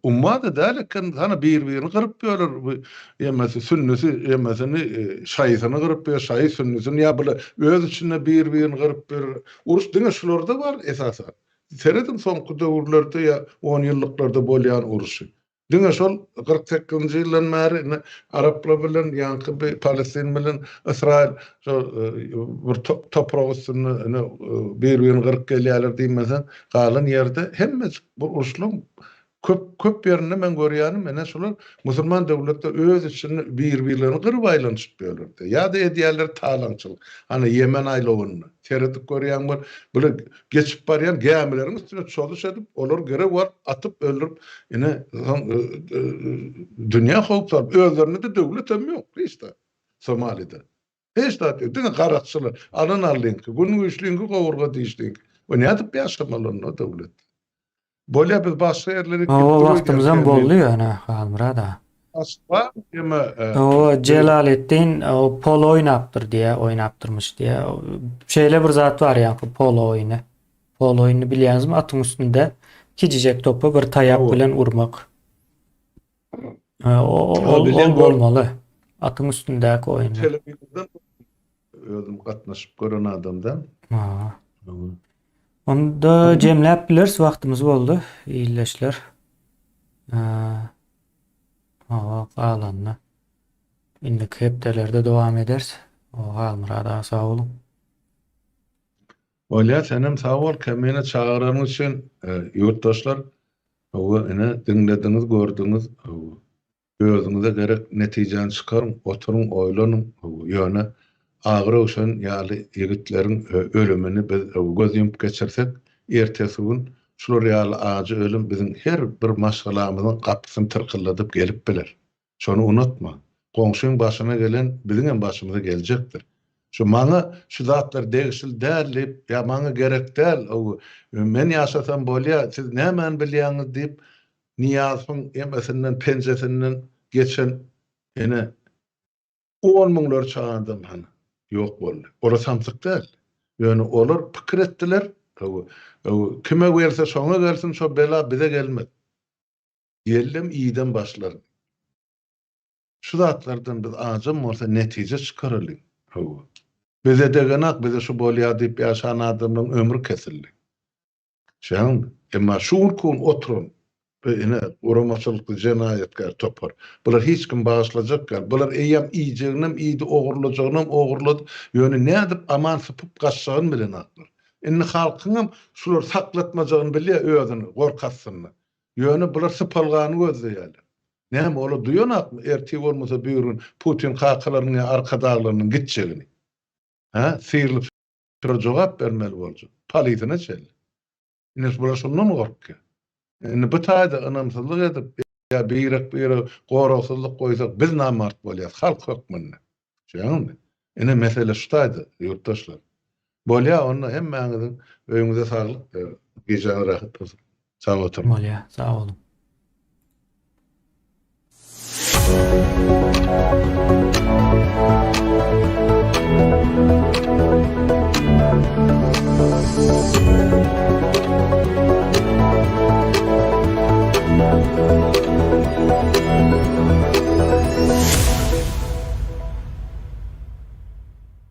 umma-da däl eken hany bir-birini gyryp ýörler bu emmesi sünnüsi emmesini şaýysyny gyryp ýör şaýy sünnüsini ýa bular öz içinde bir-birini gyryp ýör uruş diňe şularda bar esasan Serediň soňky döwürlerde ýa onýyllyklarda bolýan uruşy. Diňe şol 48-nji ýyldan bäri indi araplar bilen ýaňky bi Palestin bilen Ysraýyl şol bir toprak üstünde indi bir-birini gyryp gelýärler diýmeseň, galan ýerde hemmejik bu uruşlaryň Köp köp ýerinde men görýänim ene şular musulman döwletler öz içinde bir birlerini gyryp aýlanyşyp ýörler-de. Ýa-da edýärler talaňçylyk. Ana Ýemen aýlawynda seredip görýäň bir bile geçip barýan gämileriň üstüne çozuş edip olary girew alyp atyp öldürip ine soň dünýä howp salyp özlerinde-de döwletem ýok hiç zat Somalide. Hiç zat ýok diňe garakçylar alan allyňky gün güýçliňki gowurga dişliňki. O nädip ýaşamaly onda döwlet. Bolýa biz başga ýerlere gidip Hawa wagtymyzam boldy ýöne Halmyrat aga. Başga ýeme. Hawa Jelaletdin o polo oýnapdyr diýä, oýnapdyrmyş diýä. Şeýle bir zat bar ýaňky polo oýny. Polo oýnuny bilýäňizmi? Atyň üstünde kiçijek topy bir taýak bilen urmak. O ol bolmaly. Atyň üstündäki oýun. Telewizordan özüm gatnaşyp gören adamdan. Ha. Onda jemläp bileris wagtymyz boldy ildeşler. Hawa galanyny indiki hepdelerde dowam ederis. O Halmyrat aga sag boluň. Bolýar senem sag bol Kemine çagyranyň üçin ýurtdaşlar hawa ine diňlediňiz gördüňiz hawa Özüňize gerek netijäni çykaryň, oturyň, oýlanyň, ýöne Agy Röwşen ýaly ýigitleriň ölümini biz göz ýumup geçirsek, ertesi gün şular ýaly ajy ölüm biziň her bir maşgalamyzyň gapysyny tyrkyldadyp gelip biler. Şony unutma. Goňşyň başyna gelen biziňem başymyza geljekdir. Şu maňa şu zatlar degişli däl diýip, ýa maňa gerek däl, men ýaşasam bolýa, siz nämäni bilýäňiz diýip, Nyýazowyň emesinden, penjesinden geçen ene on müňlerçe adam hany ýok boldy. Olar samsyk däl. Ýöne olar pikir etdiler, kime gelse şoňa gelsin, şo bela bize gelmez. Geldem iýdem başlaryn. Şu zatlardan biz ajam bolsa netije çykaralyň. Hawa. Bize degenak, bize şu bolýar diýip ýaşan adamlaryň ömri kesildi. Şäň, emma şu günki gün oturan bu ine guramaçylykly jenaýatkär topar. Bular hiç kim bagyşlajak däl. Bular eýýäm iýjeginem iýdi, ogurlajagynam ogurlady. Ýöne nädip aman sypyp gaçjagyny bilenoklar. Indi halkyňam şulary saklatmajagyny bilýär özüni gorky astynda. Ýöne bular sypalgany gözleýärler. Näme olar duýanakmy ertir bolmasa birigün Putin kakalarynyň ýa arkadaglarynyň gitjegini? Hä? Syrylyp Şulara jogap bermeli boljak. Polisine çenli. Indi bular şundan gorkýar. Indi bu taýda ynamsyzlyk edip ýa birek-birege goragsyzlyk goýsak biz namart bolýas halk hökmünde. Düşýäňizmi? Ine mesele şu taýda ýurtdaşlar. Bolýa onda hemmäňiziň öýüňize saglyk, gijäňiz rahat bolsun. Sag oturyň. Bolýa, sag boluň.